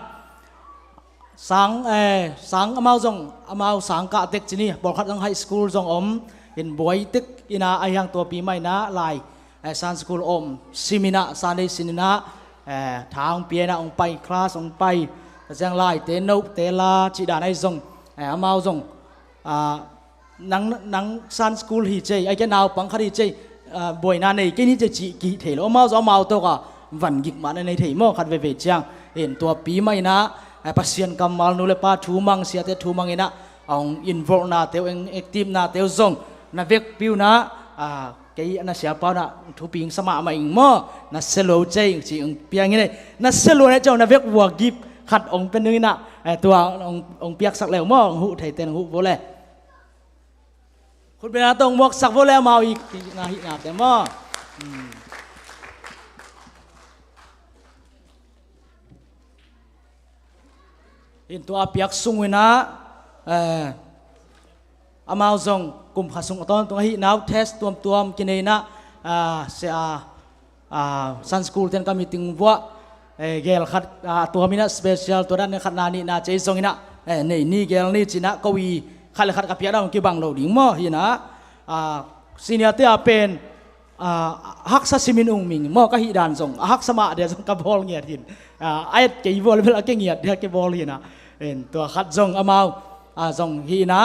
sang, eh, sang amau zong, amau sang kah tek cini, pawlkhat zong high school zong om, in buai tek ina a hiang tua pi mai na lai, eh, Sunday school om, sim ina, Sunday sin ina, eh, thang pia ina ong pai, class ong pai, ta ziang lai te, no te la, ci dan ai zong, eh, amau zong, a, nang, nang Sunday school hi cei, ai ke naupang khat hi cei, a, buaina nei kei ni cei ci kihih thei lo. Amau zong amau tawka van gik mah na nei thei maw khat veve ciang. In tua pi mah ina, a, Pasian kammal nu le pa thu mang siate thu mang ina, ong involve na teu, eng active na teu zong, na vekpi una, a, kei na siapa una, thuping sa mahmah ing maw, na se lo cei, ci ong piang ina, na se lo na cei, na vek vua gift khat ong pen ina, a, tua ong, ong piaksak leu maw, ong huh thei ten ong huh vo le. Khutbetna tawh muaksak vo le amau i, i na hihna te maw. Hmm. In tua a piak sung ina, eh, amau zong kum kha sung a tawntung ahih nau test tuamtuam kinei ina, ah, sia, ah, Sunday school ten ka meeting vuah, eh, gel khat, ah, tua mina special tua dan khat na nih na cei zong ina, eh, nei ni gel ni cina ko i khat le khat ka piak dan kibang lo ding maw hi ina, ah, senior te a pen, ah, haksa simin ung ming maw ka hih dan zong, a haksa mah dia zong ka bawl ngiat hin, ah, a et kei bawl bel a ke ngiat dia ke bawl hi ina, en, tua khat zong amau, ah, zong hi ina,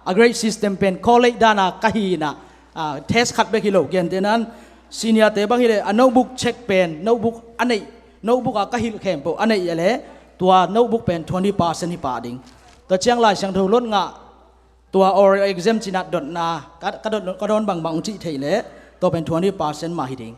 a grade system pen college dan a ka hi ina, ah, test khat bek hi lo, gentehna in senior te bang hi le, a notebook check pen, notebook a neih, notebook a ka hilh khempeuh a neih a le, tua notebook pen twenty percent hi pah ding. Tua ciang Lai Siangtho lot ngah, tua oral exam cina dotna, ka, ka dot, ka dawn bangbang cih thei le, tua pen twenty percent mah hi ding.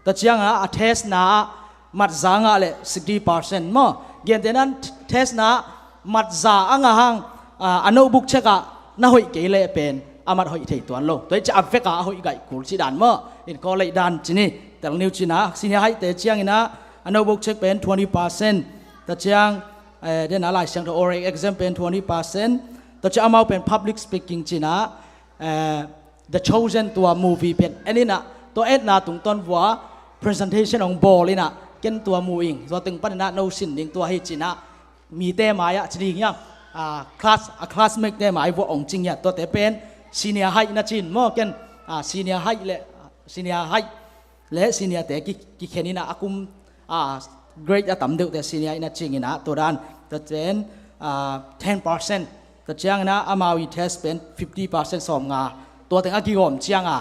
Tua ciang a, a test na ah mat za ngah le sixty percent maw. Gentehna in test na ah mat za a ngah hang, a, a notebook check ah na hoih kei le pen a mat hoih thei tuan lo. Tua hi ci a vek a a hoih gaih kul ci dan maw. In college dan cini, tel niu cina, senior high te ciang ina, a notebook check pen twenty percent. Tua ciang, eh, den a Lai Siangtho oral exam pen twenty percent. Tua ciang amau pen public speaking cina, eh, The Chosen tua movie pen en ina, tua etna tungtawn vua presentation ong bawl ina, ken tua mu ing, tua teng pan ina no sin ding tua hi cina, mite mai ah ci ding hiam, a, class, a classmate te mai vua ong cing hiam, tuate pen senior high na cin maw ken, a, senior high le, senior high le senior te ki, kikhen ina a kum, a, grade a tam deuhte senior ina cing ina, tua dan, tua pen, a, ten percent. Tua ciang ina amau i test pen fifty percent sawm nga. Tua teng a kigawm ciang a,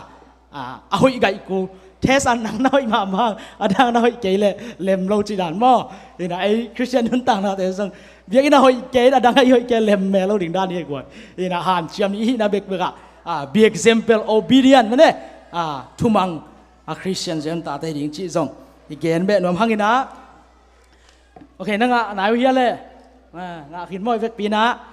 a, a hoih gaih kul. Test a nang na hoih mahmah, a dang na hoih kei le lem lo ci dan maw. Ina ei Christian nuntakna te zong, biakinn a hoih kei, a dang a i hoih kei lem me lo ding dan hi guai. Ina hanciam i hihna bekbek ah, a, be example, obedient mene, a, thumang a Christian zen tate ding cih zong i gen beh nuam hang ina. Ok, na ngah nai uh hia le? A, ngah khin maw i vekpi na.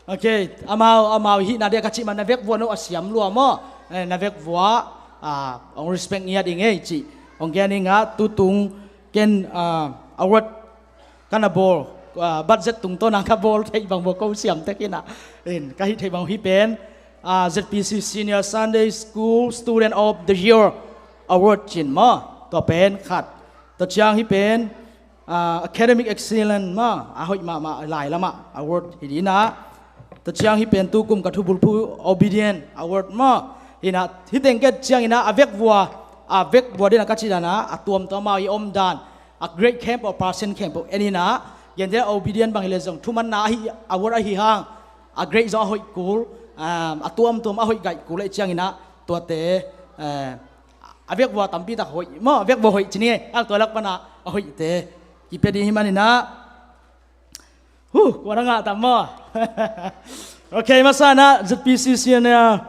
Ok, amau, amau i hihna dia ka cih man na vek vua no a siam lua maw. Eh, na vek vua, a, ong respect ngiat i ngei cih ong gen i ngah. Tutung ken, a, award ka na bawl, a, budget tungtawn a ka bawl theih bang vua ko siam tek ina. In, ka hih theih bang hi pen, a, Z P C Senior Sunday School Student of the Year Award cin maw. Tua pen khat. Tua ciang hi pen, a, Academic Excellence maw, a hoih mahmah lai lamah award hi dina. Tua ciang hi pen tukum ka thubulphu Obedient Award maw. Hina, hi teng ket ciang ina a vek vua, a vek vua dina ka cih dana, a tuamtuam a i om dan, a grade khempeuh, percent khempeuh en ina, gentehna Obedient bang hi le zong thumanna ahi, award ahi hang, a grade zong a hoih kul, ah, a tuamtuam a hoih gaih kul ahih ciangin ah tuate, eh, a vekvua tampi tak hoih maw, a vekvua hoih ci ni, a tua lak pan ah a hoihte kipia ding hi manin ah. Huh, kua na ngah tam maw? Ok, masa in ah Z P C Senior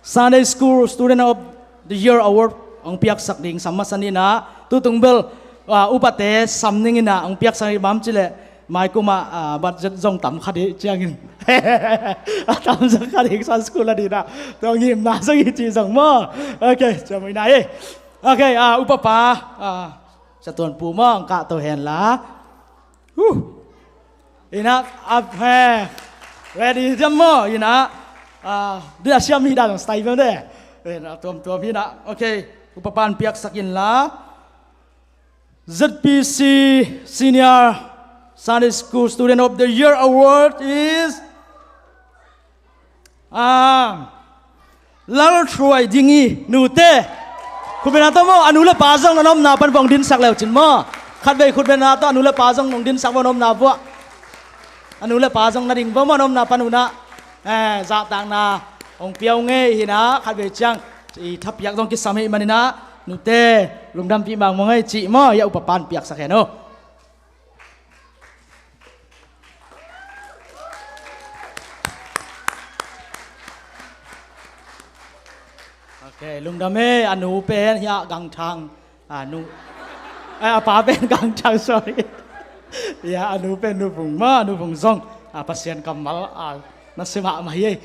Sunday School Student of the Year Award hong piaksak ding sam masa ni in ah, tutung bel, ah, upate sam ning in ah hong piaksak hi bang ci leh, mai kum ah, ah, budget zong tam kha ding ciangin a tam zong kha ding Sunday School a ding ah, tua ngimna zong hi ci zong maw? Ok, ciamui na hi. Ok, ah, upapa, ah, Sia Tuan Pu maw, hong kahto hen la. Huh. In ah, up, eh, ready diam maw? In ah, ah, dia siam hi dan style maw de. In ah, tuamtuam hi in ah. Ok, upapan piaksak in la. Z P C Senior Sunday School Student of the Year Award is Ah, Lal Thuai Ding i nute. Khutbetna tawh maw, a nu le pa zong a omna pan vong dinsak leu cin maw. Khatvei khutbetna tawh a nu le pa zong nong dinsak vong a omna vuah. A nu le pa zong na ding vong maw a omna pan un ah. Eh, zahtakna hong pia uh ngei hi in ah, khatvei ciang i thapiak zong kisam hi manin ah, nute, lungdampih mahmah ing ei cih maw, hi a upapan piaksak hen uh. Ok, lungdam e, a nu pen hi a Gangthang, a nu, eh, a pa pen Gangthang, sorry. Hi a, a nu pen Nu Vung maw, Nu Vung zong, a, Pasian kammal, a, nasia mahmah hi ei.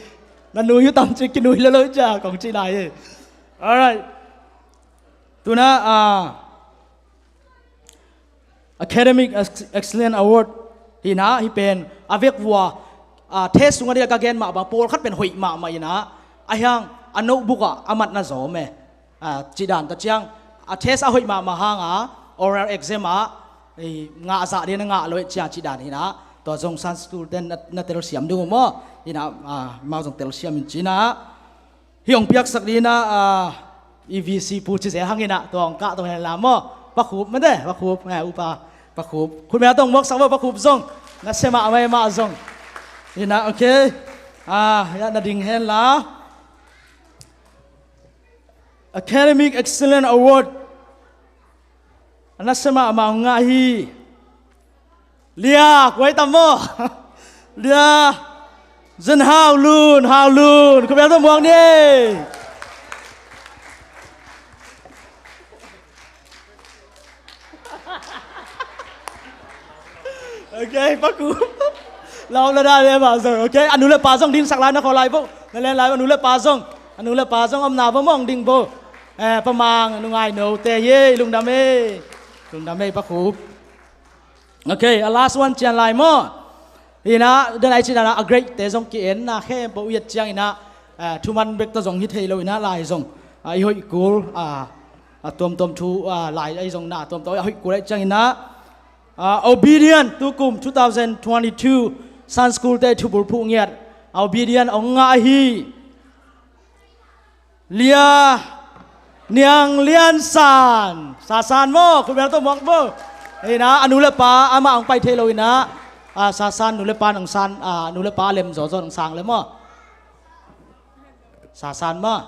Na nui uh tam ci, kinui lo lo cia kong ci lai ei. Alright. Tu in ah, a, Academic Ex-, Excellence Award hi in ah, hih pen a vekvua, ah, test sungah ding a ka gen mah bang pawlkhat pen hoih mahmah in ah, a hiang a notebook ah a mat na zawm e. Ah, cih dan ta ciang, a test a hoih mahmah hang a, oral exam ah, i, ngah zah ding a ngah lo e cia cih dan hi in ah, tua zong Sunday School ten na, na telsiam ding uh maw? Hi in ah, ah, amau zong telsiam in ci in ah. Hih hong piaksak ding in ah, ah, i V C pu ci zel hang in ah, tua hong kahto hen la maw. Pa Khup mah de, Pa Khup, eh, upa, Pa Khup. Khutbetna tawh hong muaksak vo, Pa Khup zong. Nasia mahmah e amah zong. Hi in ah, ok. Ah, hi a, na ding hen la. Academic Excellence Award. A nasia mahmah hong ngah hi. Lia, kua hi tam maw? Lia Zan Hau Lun, Hau Lun, khutbetna tawh muak ni. Ok, Pa Khup. Lau la dah le mah zong. Ok, a nu le pa zong dinsak lai na khaw lai vo. Na len lai a nu le pa zong. A nu le pa zong omna vo mawng ding vo. Eh, Pa Mang, Nu Ngai No te hi ei, lungdam ei. Lungdam ei, Pa Khup. Ok, a last one cian lai maw? Hi in ah, dan a i cih dan a, a grade te zong ki-en na khempeuh i et ciangin ah, eh, thuman bek tawh zong hi thei lo in ah lai zong, ah, i hoih kul, ah, a tuamtuam thu, ah, lai a i zong na tuamtuam a hoih kul a i ciangin ah, ah, Obedient tu kum two thousand twenty-two Sunday School te thubulphuh ngiat, Obedient hong ngah hi. Lia Niang Lian San. Sa San maw, khutbetna tawh muak vo. Hi in ah, a nu le pa, amah hong pai thei lo in ah, ah, Sa San nu le pa nang san, ah, nu le pa lem zawzaw nang sang le maw. Sa San maw.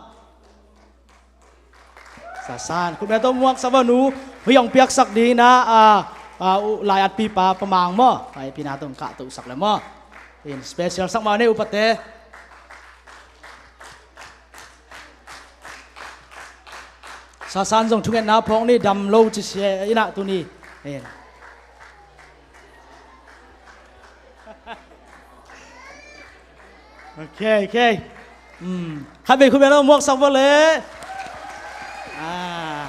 Sa San, khutbetna tawh muaksak vo nu. Hih hong piaksak ding in ah, ah, ah, u, lai atpipa Pa Mang maw. Lai atpina tawh hong kahtohsak le maw. In special sak mah ni upate. Sa San zong thungetna phawk ni, dam lo ci sia in ah tuni. En. Ok, ok. Hmm. Khatvei khutbetna tawh muaksak vo le. Ah.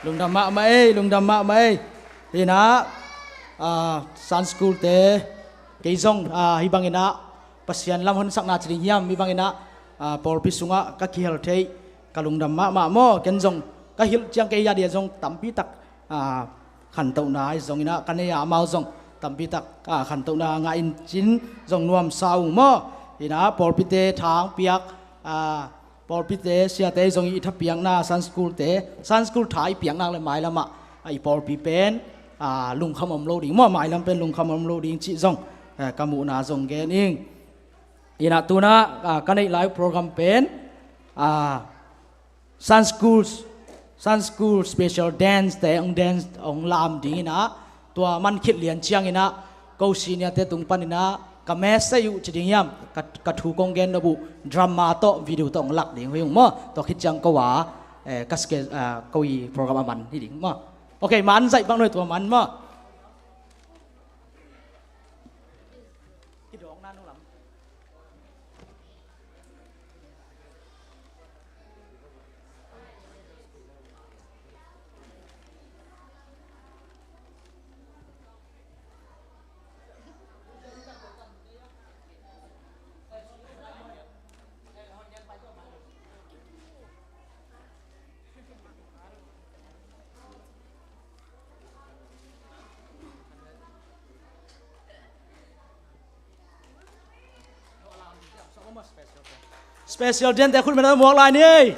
Lungdam mahmah ei, lungdam mahmah ei. Hi in ah, ah, Sunday School te, kei zong, ah, hih bangin ah, Pasian lam honsakna ci ding hiam, hih bangin ah, ah, pawlpi sungah ka kihel theih, ka lungdam mahmah maw, ken zong ka hilh ciang kei a dia zong tampi tak, ah, khantohna ahi zongin ah, ka nei a amau zong tampi tak, ah, khantohna ngah in cin zong nuamsa uh maw. Hi in ah, pawlpite tha hong piak, ah, pawlpite, siate zong i thapiakna, Sunday School te, Sunday School tha i piak nak le mailam ah, ah, i pawlpi pen, ah, lungkham om lo ding maw, mailam pen lungkham om lo ding cih zong, eh, ka muhna zong gen ing. Inah tuna, ah, ka neih lai program pen, ah, Sunday School, Sunday School special dance te hong dance hong lam ding inah, tua man khit lian ciang inah ko senior te tung pan inah ka message uh ci ding hiam, ka, ka thu kong gen nop uh drama tawh video tawh hong lak ding hi ung maw. Tua khit ciang ko a, eh, ka ske-, ah, ko i program a man hi ding maw. Ok, man zaih bang noi tua man maw. Special dance te khut mena muak lai ni.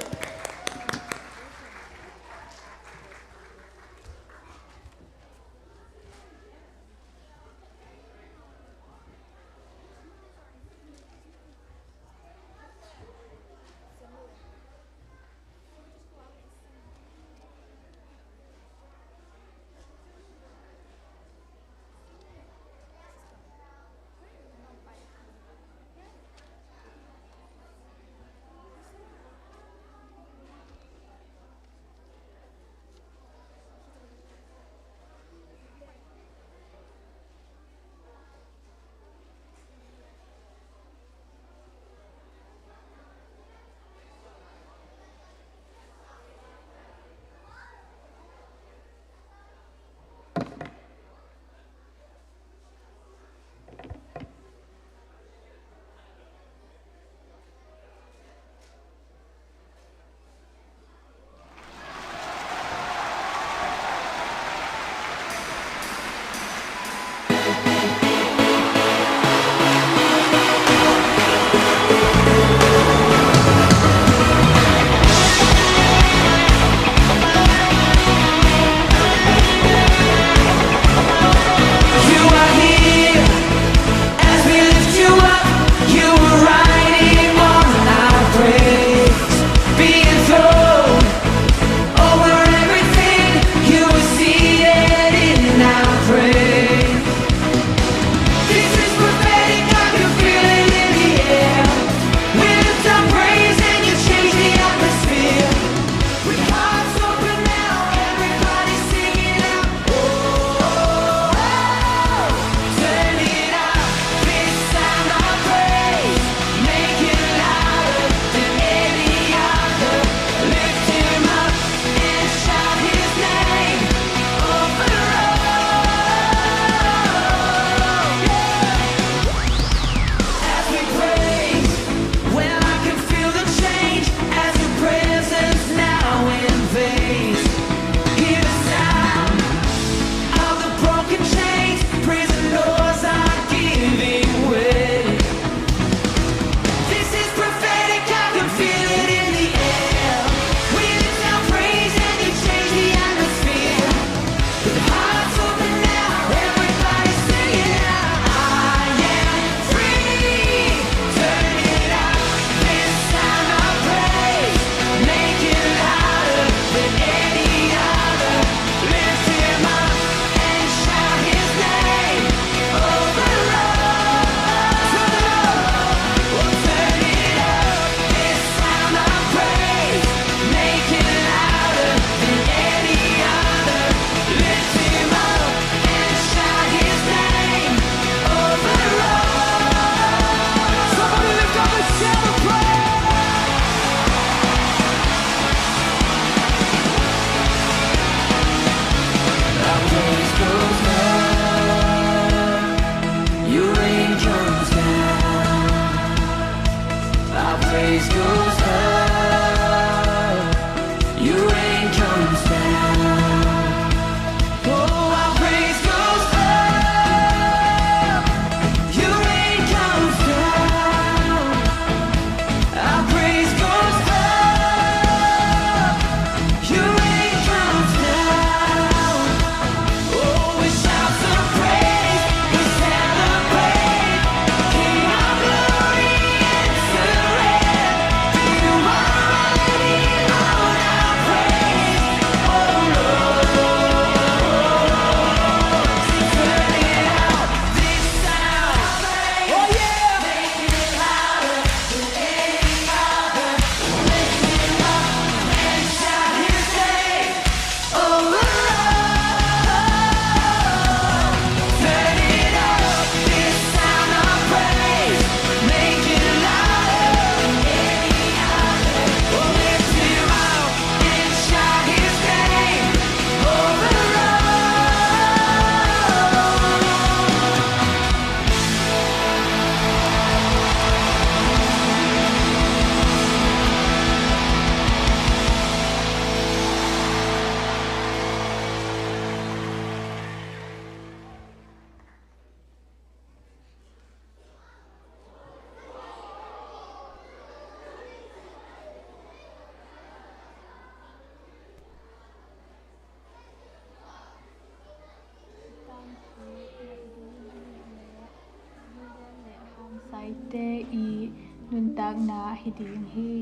te i nuntakna hi ding hi.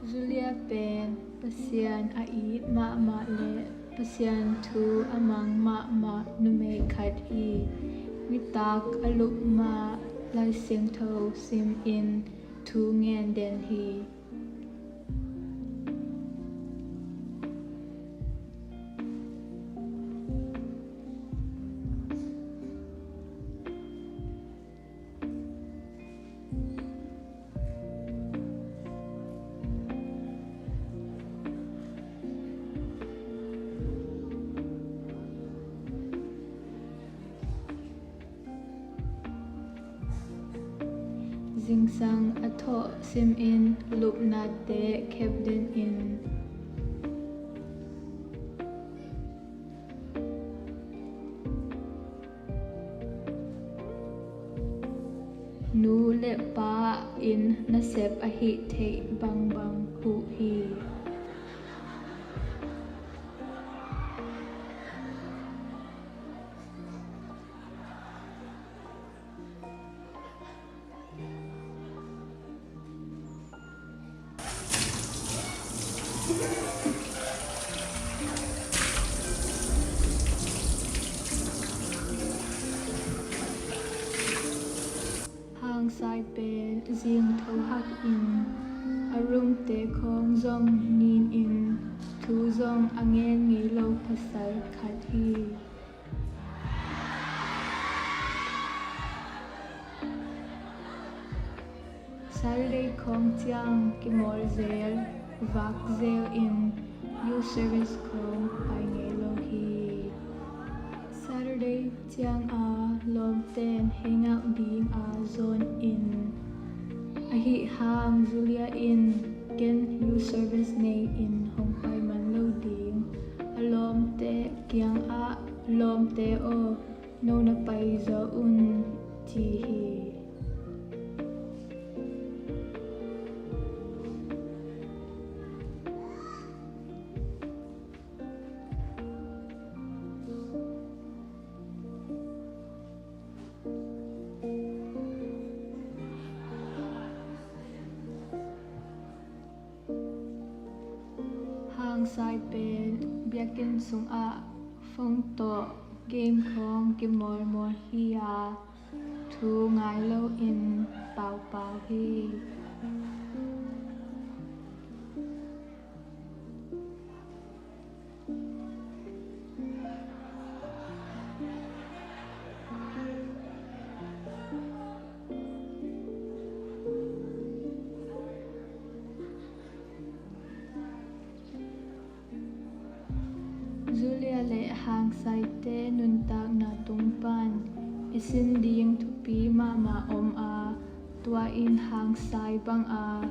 Julia pen Pasian a it mahmah le Pasian thu a mang mahmah numei khat hi. Nitak a lup ma Lai Siangtho sim in thu ngen den hi. Zingsang a thawh sim in lupnate khep den in. Nu le pa in nasep ahih theih bangbang huh hi. Hangsai pen zing tho hak in a rumte khawng zong nin in thu zong a ngen ngei lo pasal khat hi. Saturday khawng ciang kimawl zel, vak zel in youth service khawng pai ngei lo hi. Saturday ciang a lawmten hei ngak ding a zawn in, ahi hang Julia in ken youth service nei in hong pai man lo ding, a lawmte kiang ah, lawmte aw, no na pai zaw un, ci hi. Hangsai pen biakinn sungah phone tawh game khawng kimawlmawl hi a, thu ngai lo in paupau hi. Julia le Hangsaite nuntakna tung pan i sin ding thupi mahmah om a, tua in Hangsai bang a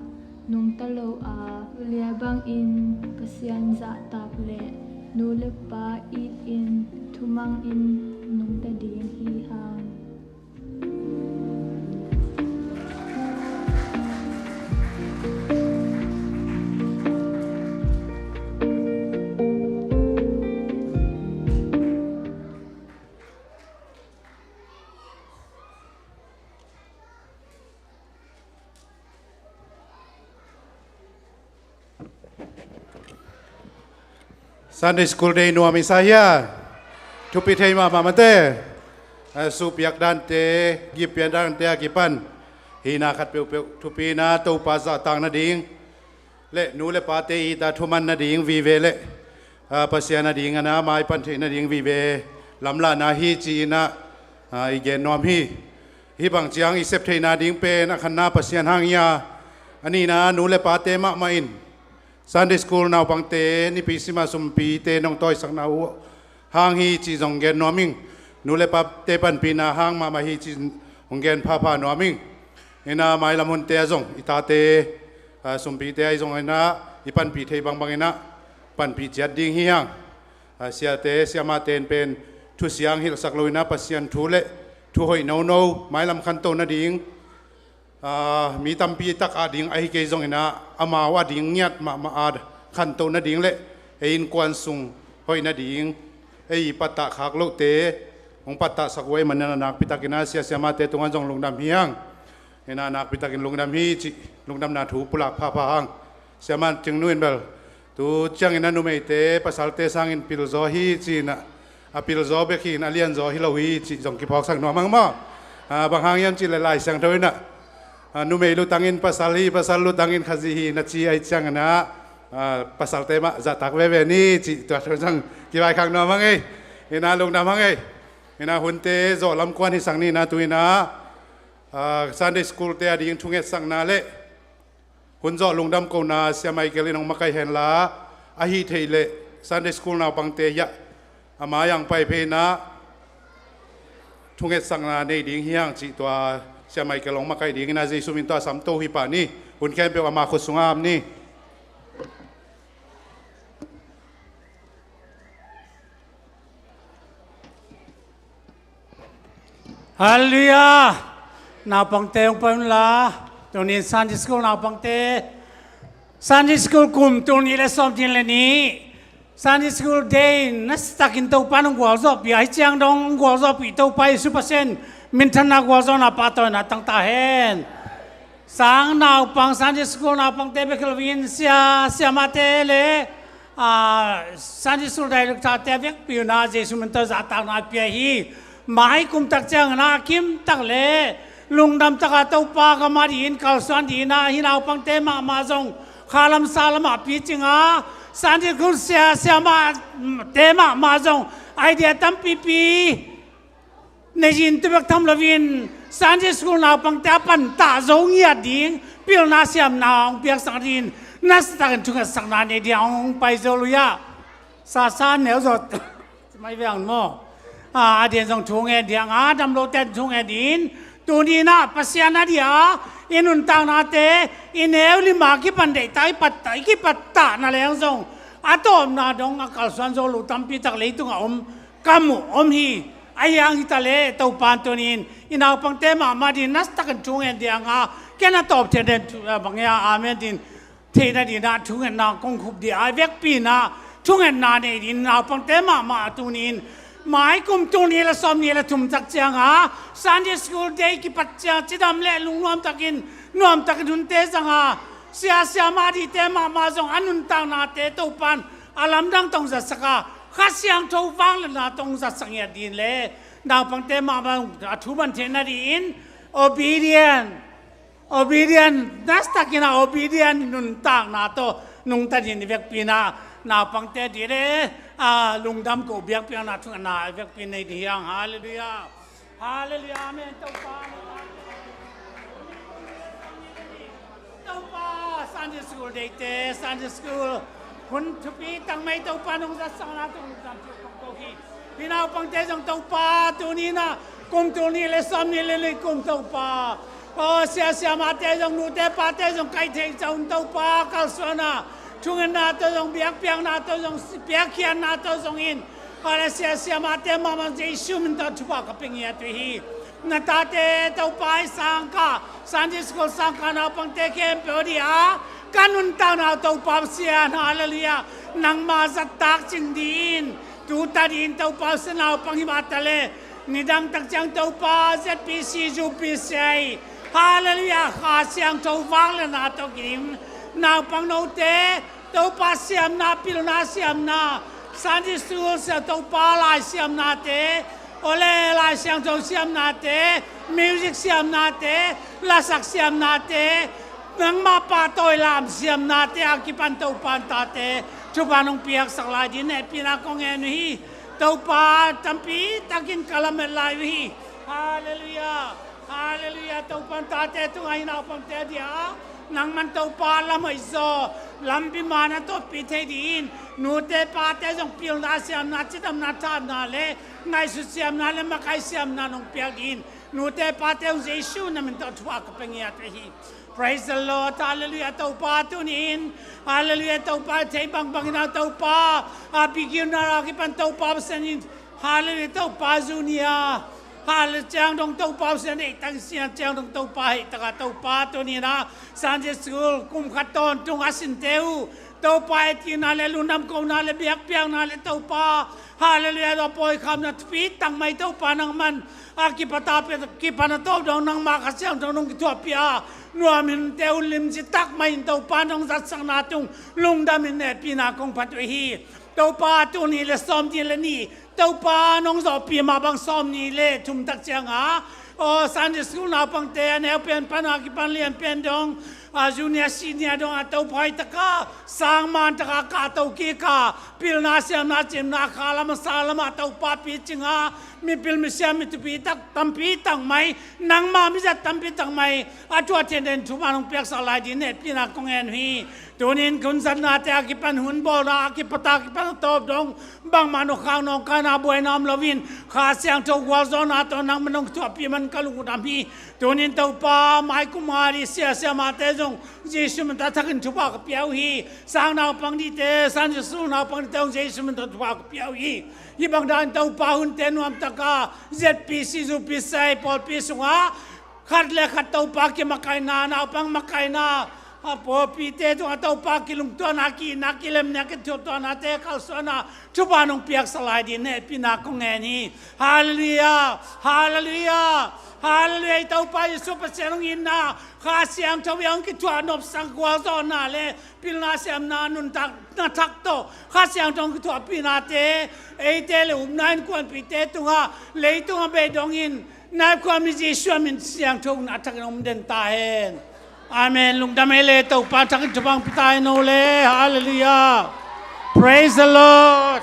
nungta lo a, Julia bangin Pasian zahtak le nu le pa it in thumang in nungta ding hi hang. Sunday School Day nuam i sa hia? Thupi thei mahmah mate. A, suhpiak dante, gippian dante a kipan hihna khat peuhpeuh thupina Topa zahtak nading le nu le pate it a thuman nading vive le, a, Pasian a ding a na mai pan theih nading vive lamlahna hi ci-in ah, a, i gen nuam hi. Hih bang ciang i sep theihna ding pen a khatna Pasian hang hi a, a nihna nu le pate mahmah in Sunday School naupangte nipi sima sumpite nong tawisakna uh hang hi cih zong gen nuam ing. Nu le pate panpihna hang mahmah hi cih hong gen phapha nuam ing. Ina mailam hunte ah zong i tate, a, sumpite ahi zong ina i panpih thei bangbang ina panpih ciat ding hi hang. A, siate siamahte in pen thusiang hilhsak lo ina Pasian thu le thu hoih nono mailam khanto nading, a, mi tampi tak a ding ahi kei zong ina amau a ding ngiat mahmah a khanto nading le ei innkuan sung hoih nading ei pattah khak lohte hong pattahsak uh ahih manin a nakpi tak ina sia siamahte tungah zong lungdam hi hang. Ina nakpi takin lungdam hi cih lungdamna thu pulak phapha hang. Siaman Cing Nu in bel tu ciangin a numeite pasalte sangin pilzaw hi ci-in ah, a pilzaw bek hi-in a lianzaw hi lo hi cih zong kiphawksak nuam hang maw. Ah, bang hang hiam cih leh Lai Siangtho in ah, ah, numei lutangin pasal hi, pasal lutangin Khazih hi na ci ahih ciangin ah, ah, pasalte mah zahtak veve ni cih tua thu zong kivaikhak nuam hang ei. Ina lungdam hang ei. Ina hunte zawh lam kuan hisak ni ina tu ina, ah, Sunday School te ading thungetsakna le hun zawh lungdam kohna Sia Michael in hong makaih henla, ahi theih leh Sunday School naupangte hiah a mai-ah hong pai phei ina thungetsakna nei ding hi hang cih tua Sia Michael hong makaih dingin a Jesu min tawh a samto hi pah ni. Hun khempeuh ama khut sungah am ni. Halleluiah. Naupangte hong pai unla. Tunin Sunday School naupangte, Sunday School kum tul nih le sawmnih le nih, Sunday School Day nasatakin Topa nong gualzawhpih a, hih ciang dong gualzawhpih Topa Jesu Pasian minthanna gualzawhna pahtawina tang ta hen. Sang naupang, Sunday School naupangte bek hi loin sia siamahte le, ah, Sunday School director-te a vekpi un ah Jesu min tawh zahtakna pia hi. Mai kum tak ciangin ah a kim tak le lungdam taka Topa gam a dingin kalsuan dingin ah hih naupangte mahmah zong kha lam sa lamah picing a, Sunday School sia siamahte mahmah zong idea tampipi nei in, tu bek tham loin Sunday School naupangte a pantah zo ngiat ding pilna siamna hong piaksak dingin nasatakin thungetsakna nei ding hong pai zo lui ah. Sasa neu zawh mai veng maw. Ah, a di'n zong thu ngen ding a, dam lote thu ngen ding. Tuni in ah Pasian a dia i nuntaknate i neu lima kipan deihtak i pattah, i kipattahna leng zong a tawpna dong a kalsuan zo lo tampi tak leitungah om ka mu om hi. Ahi hang hi ta leh Topa'n tuni in i naupangte mahmah dingin nasatakin thu ngen ding a, ken a tawp theih den thu, ah, bang hia, amen dingin theihna dingin ah thungetna kong khup ding a, a vekpi in ah thungetna nei dingin naupangte mahmah tuni in mai kum tul nih le sawmnih le thum tak ciang a Sunday School Day kipat ciang cidam le lungnuam takin, nuam takin hunte zang a, sia siamah dingte mahmah zong a nuntaknate Topa'n a lamdang tawh hong zatsak a, Kha Siangtho vangliatna tawh hong zatsak ngiat dingin le naupangte mahmah a thu man theihna dingin obedient, obedient, nasatakin ah obedient nuntakna tawh nungta dingin i vekpi in ah naupangte ding le, ah, lungdam ko biakpiakna thungetna i vekpi in nei ding hi hang. Halleluiah. Halleluiah. Amen. Topa, Topa, Sunday School Day te, Sunday School hun thupi tak mai Topa nong zatsakna tawh lungdam thu kong ko hi. Hih naupangte zong Topa tuni in ah kum tul nih le sawmnih le nih kum Topa, aw, sia siamahte zong, nute pate zong kaih thei zong Topa kalsuan a, thungetna tawh zong, biakpiakna tawh zong, piakkhiatna tawh zong in, aw, le sia siamahte mahmah Jesu min tawh thupha ka pia ngiat uh hi. Na tate Topa i sangkah, Sunday School sangkah naupangte khempeuh a dia ka nuntakna uh Topa Pasian, halleluiah, nangma zahtak cing dingin, tu ta dingin Topa Pasian, naupang hi mah ta leh nidang tak ciang Topa Z P C, U P C, halleluiah, Kha Siangtho vangliatna tawh kidim, naupang note Topa siamna, pilna siamna, Sunday School siam, Topa lai siamnate, aw le Lai Siangtho siamnate, music siamnate, lasak siamnate, nangma pahtawi lam siamnate a kipan Topa na tate thupha nong piaksak lai dingin hehpihna kong ngen uh hi. Topa tampi takin ka lamet lai uh hi. Halleluiah. Halleluiah. Topa na tate tungah hih naupangte a dia nangman Topa lam hoih zaw, lampi man a tawppih thei dingin, nute pate zong pilna siamna, cidamna, thahatna le ngaihsut siamna le makaih siamna nong piak dingin, nute pate zong Jesu na min tawh thupha ka pia ngiat uh hi. Praise the Lord. Halleluiah. Topa tuni in, halleluiah, Topa thei bangbang in ah Topa, a beginner a kipan Topa Pasian in, halleluiah, Topa junior, halleluiah, ciang dong Topa Pasian hei tang sian, ciang dong Topa hei taka Topa tuni in ah Sunday School kum khat tawntung a sinte uh Topa etcihna le lungdam kohna le biakpiakna le Topa, halleluiah, tua pawi khapna thupi tak mai Topa nangman a kipata pe, kipana tawp dong nangma Kha Siangtho nong kithuahpih a, nuam in te un limci tak mai in Topa nong zatsakna tung lungdam in hehpihna kong phat uh hi. Topa, tuni le sawmnih le nih Topa nong zawhpih mah bang sawmnih le thum tak cianga, aw, Sunday school naupangte a neu pen pan a kipan lian pen dong, a junior senior dong a Topa hoih taka sang man taka kahto kika, pilna siamna cimna kha lama sa lama Topa picinga, mipil misiam mi thupi tak tampi tak mai, nangma mizat tampi tak mai a thuah thianten thupha nong piaksak lai ding hehpihna kong ngen uh hi. Tunin hun zatnate a kipan hun bawlna a kipata kipana tawp dong bangmah nukhak nawngkaina buaina om loin Kha Siangtho gualzawhna tawh nangman nong thuahpih man ka lungdam hi. Tunin Topa, mai kum a ding siasia mate zong Jesu min tawh a thakin thupha ka pia uh hi. Sang naupang dingte, Sunday school naupang dingte zong Jesu min tawh thupha ka pia uh hi. Hih bang dan Topa, hunte nuamtaka Z P C, zu P C, pawlpi sungah khat le khat Topa kimakaihna, naupang makaihna, a pawlpite tungah Topa kilungtuahna, ki-itna, kilemna, kithuahtuahnate kalsuanna thupha nong piaksak lai ding hehpihna kong ngen hi. Halleluiah, halleluiah, halleluiah. Topa Jesu Pasian hong itna, Kha Siangtho in hong kithuah nopsak gualzawhna le pilna siamna nuntakna thak tawh Kha Siangtho hong kithuahpihnate eite le upna innkuanpihte tungah leitungah beidongin, nai khuami Jesu min siangtho na thakin om den ta hen. Amen. Lungdam ei le, Topa thakin thupha hong pia ta hen o le. Halleluiah. Praise the Lord.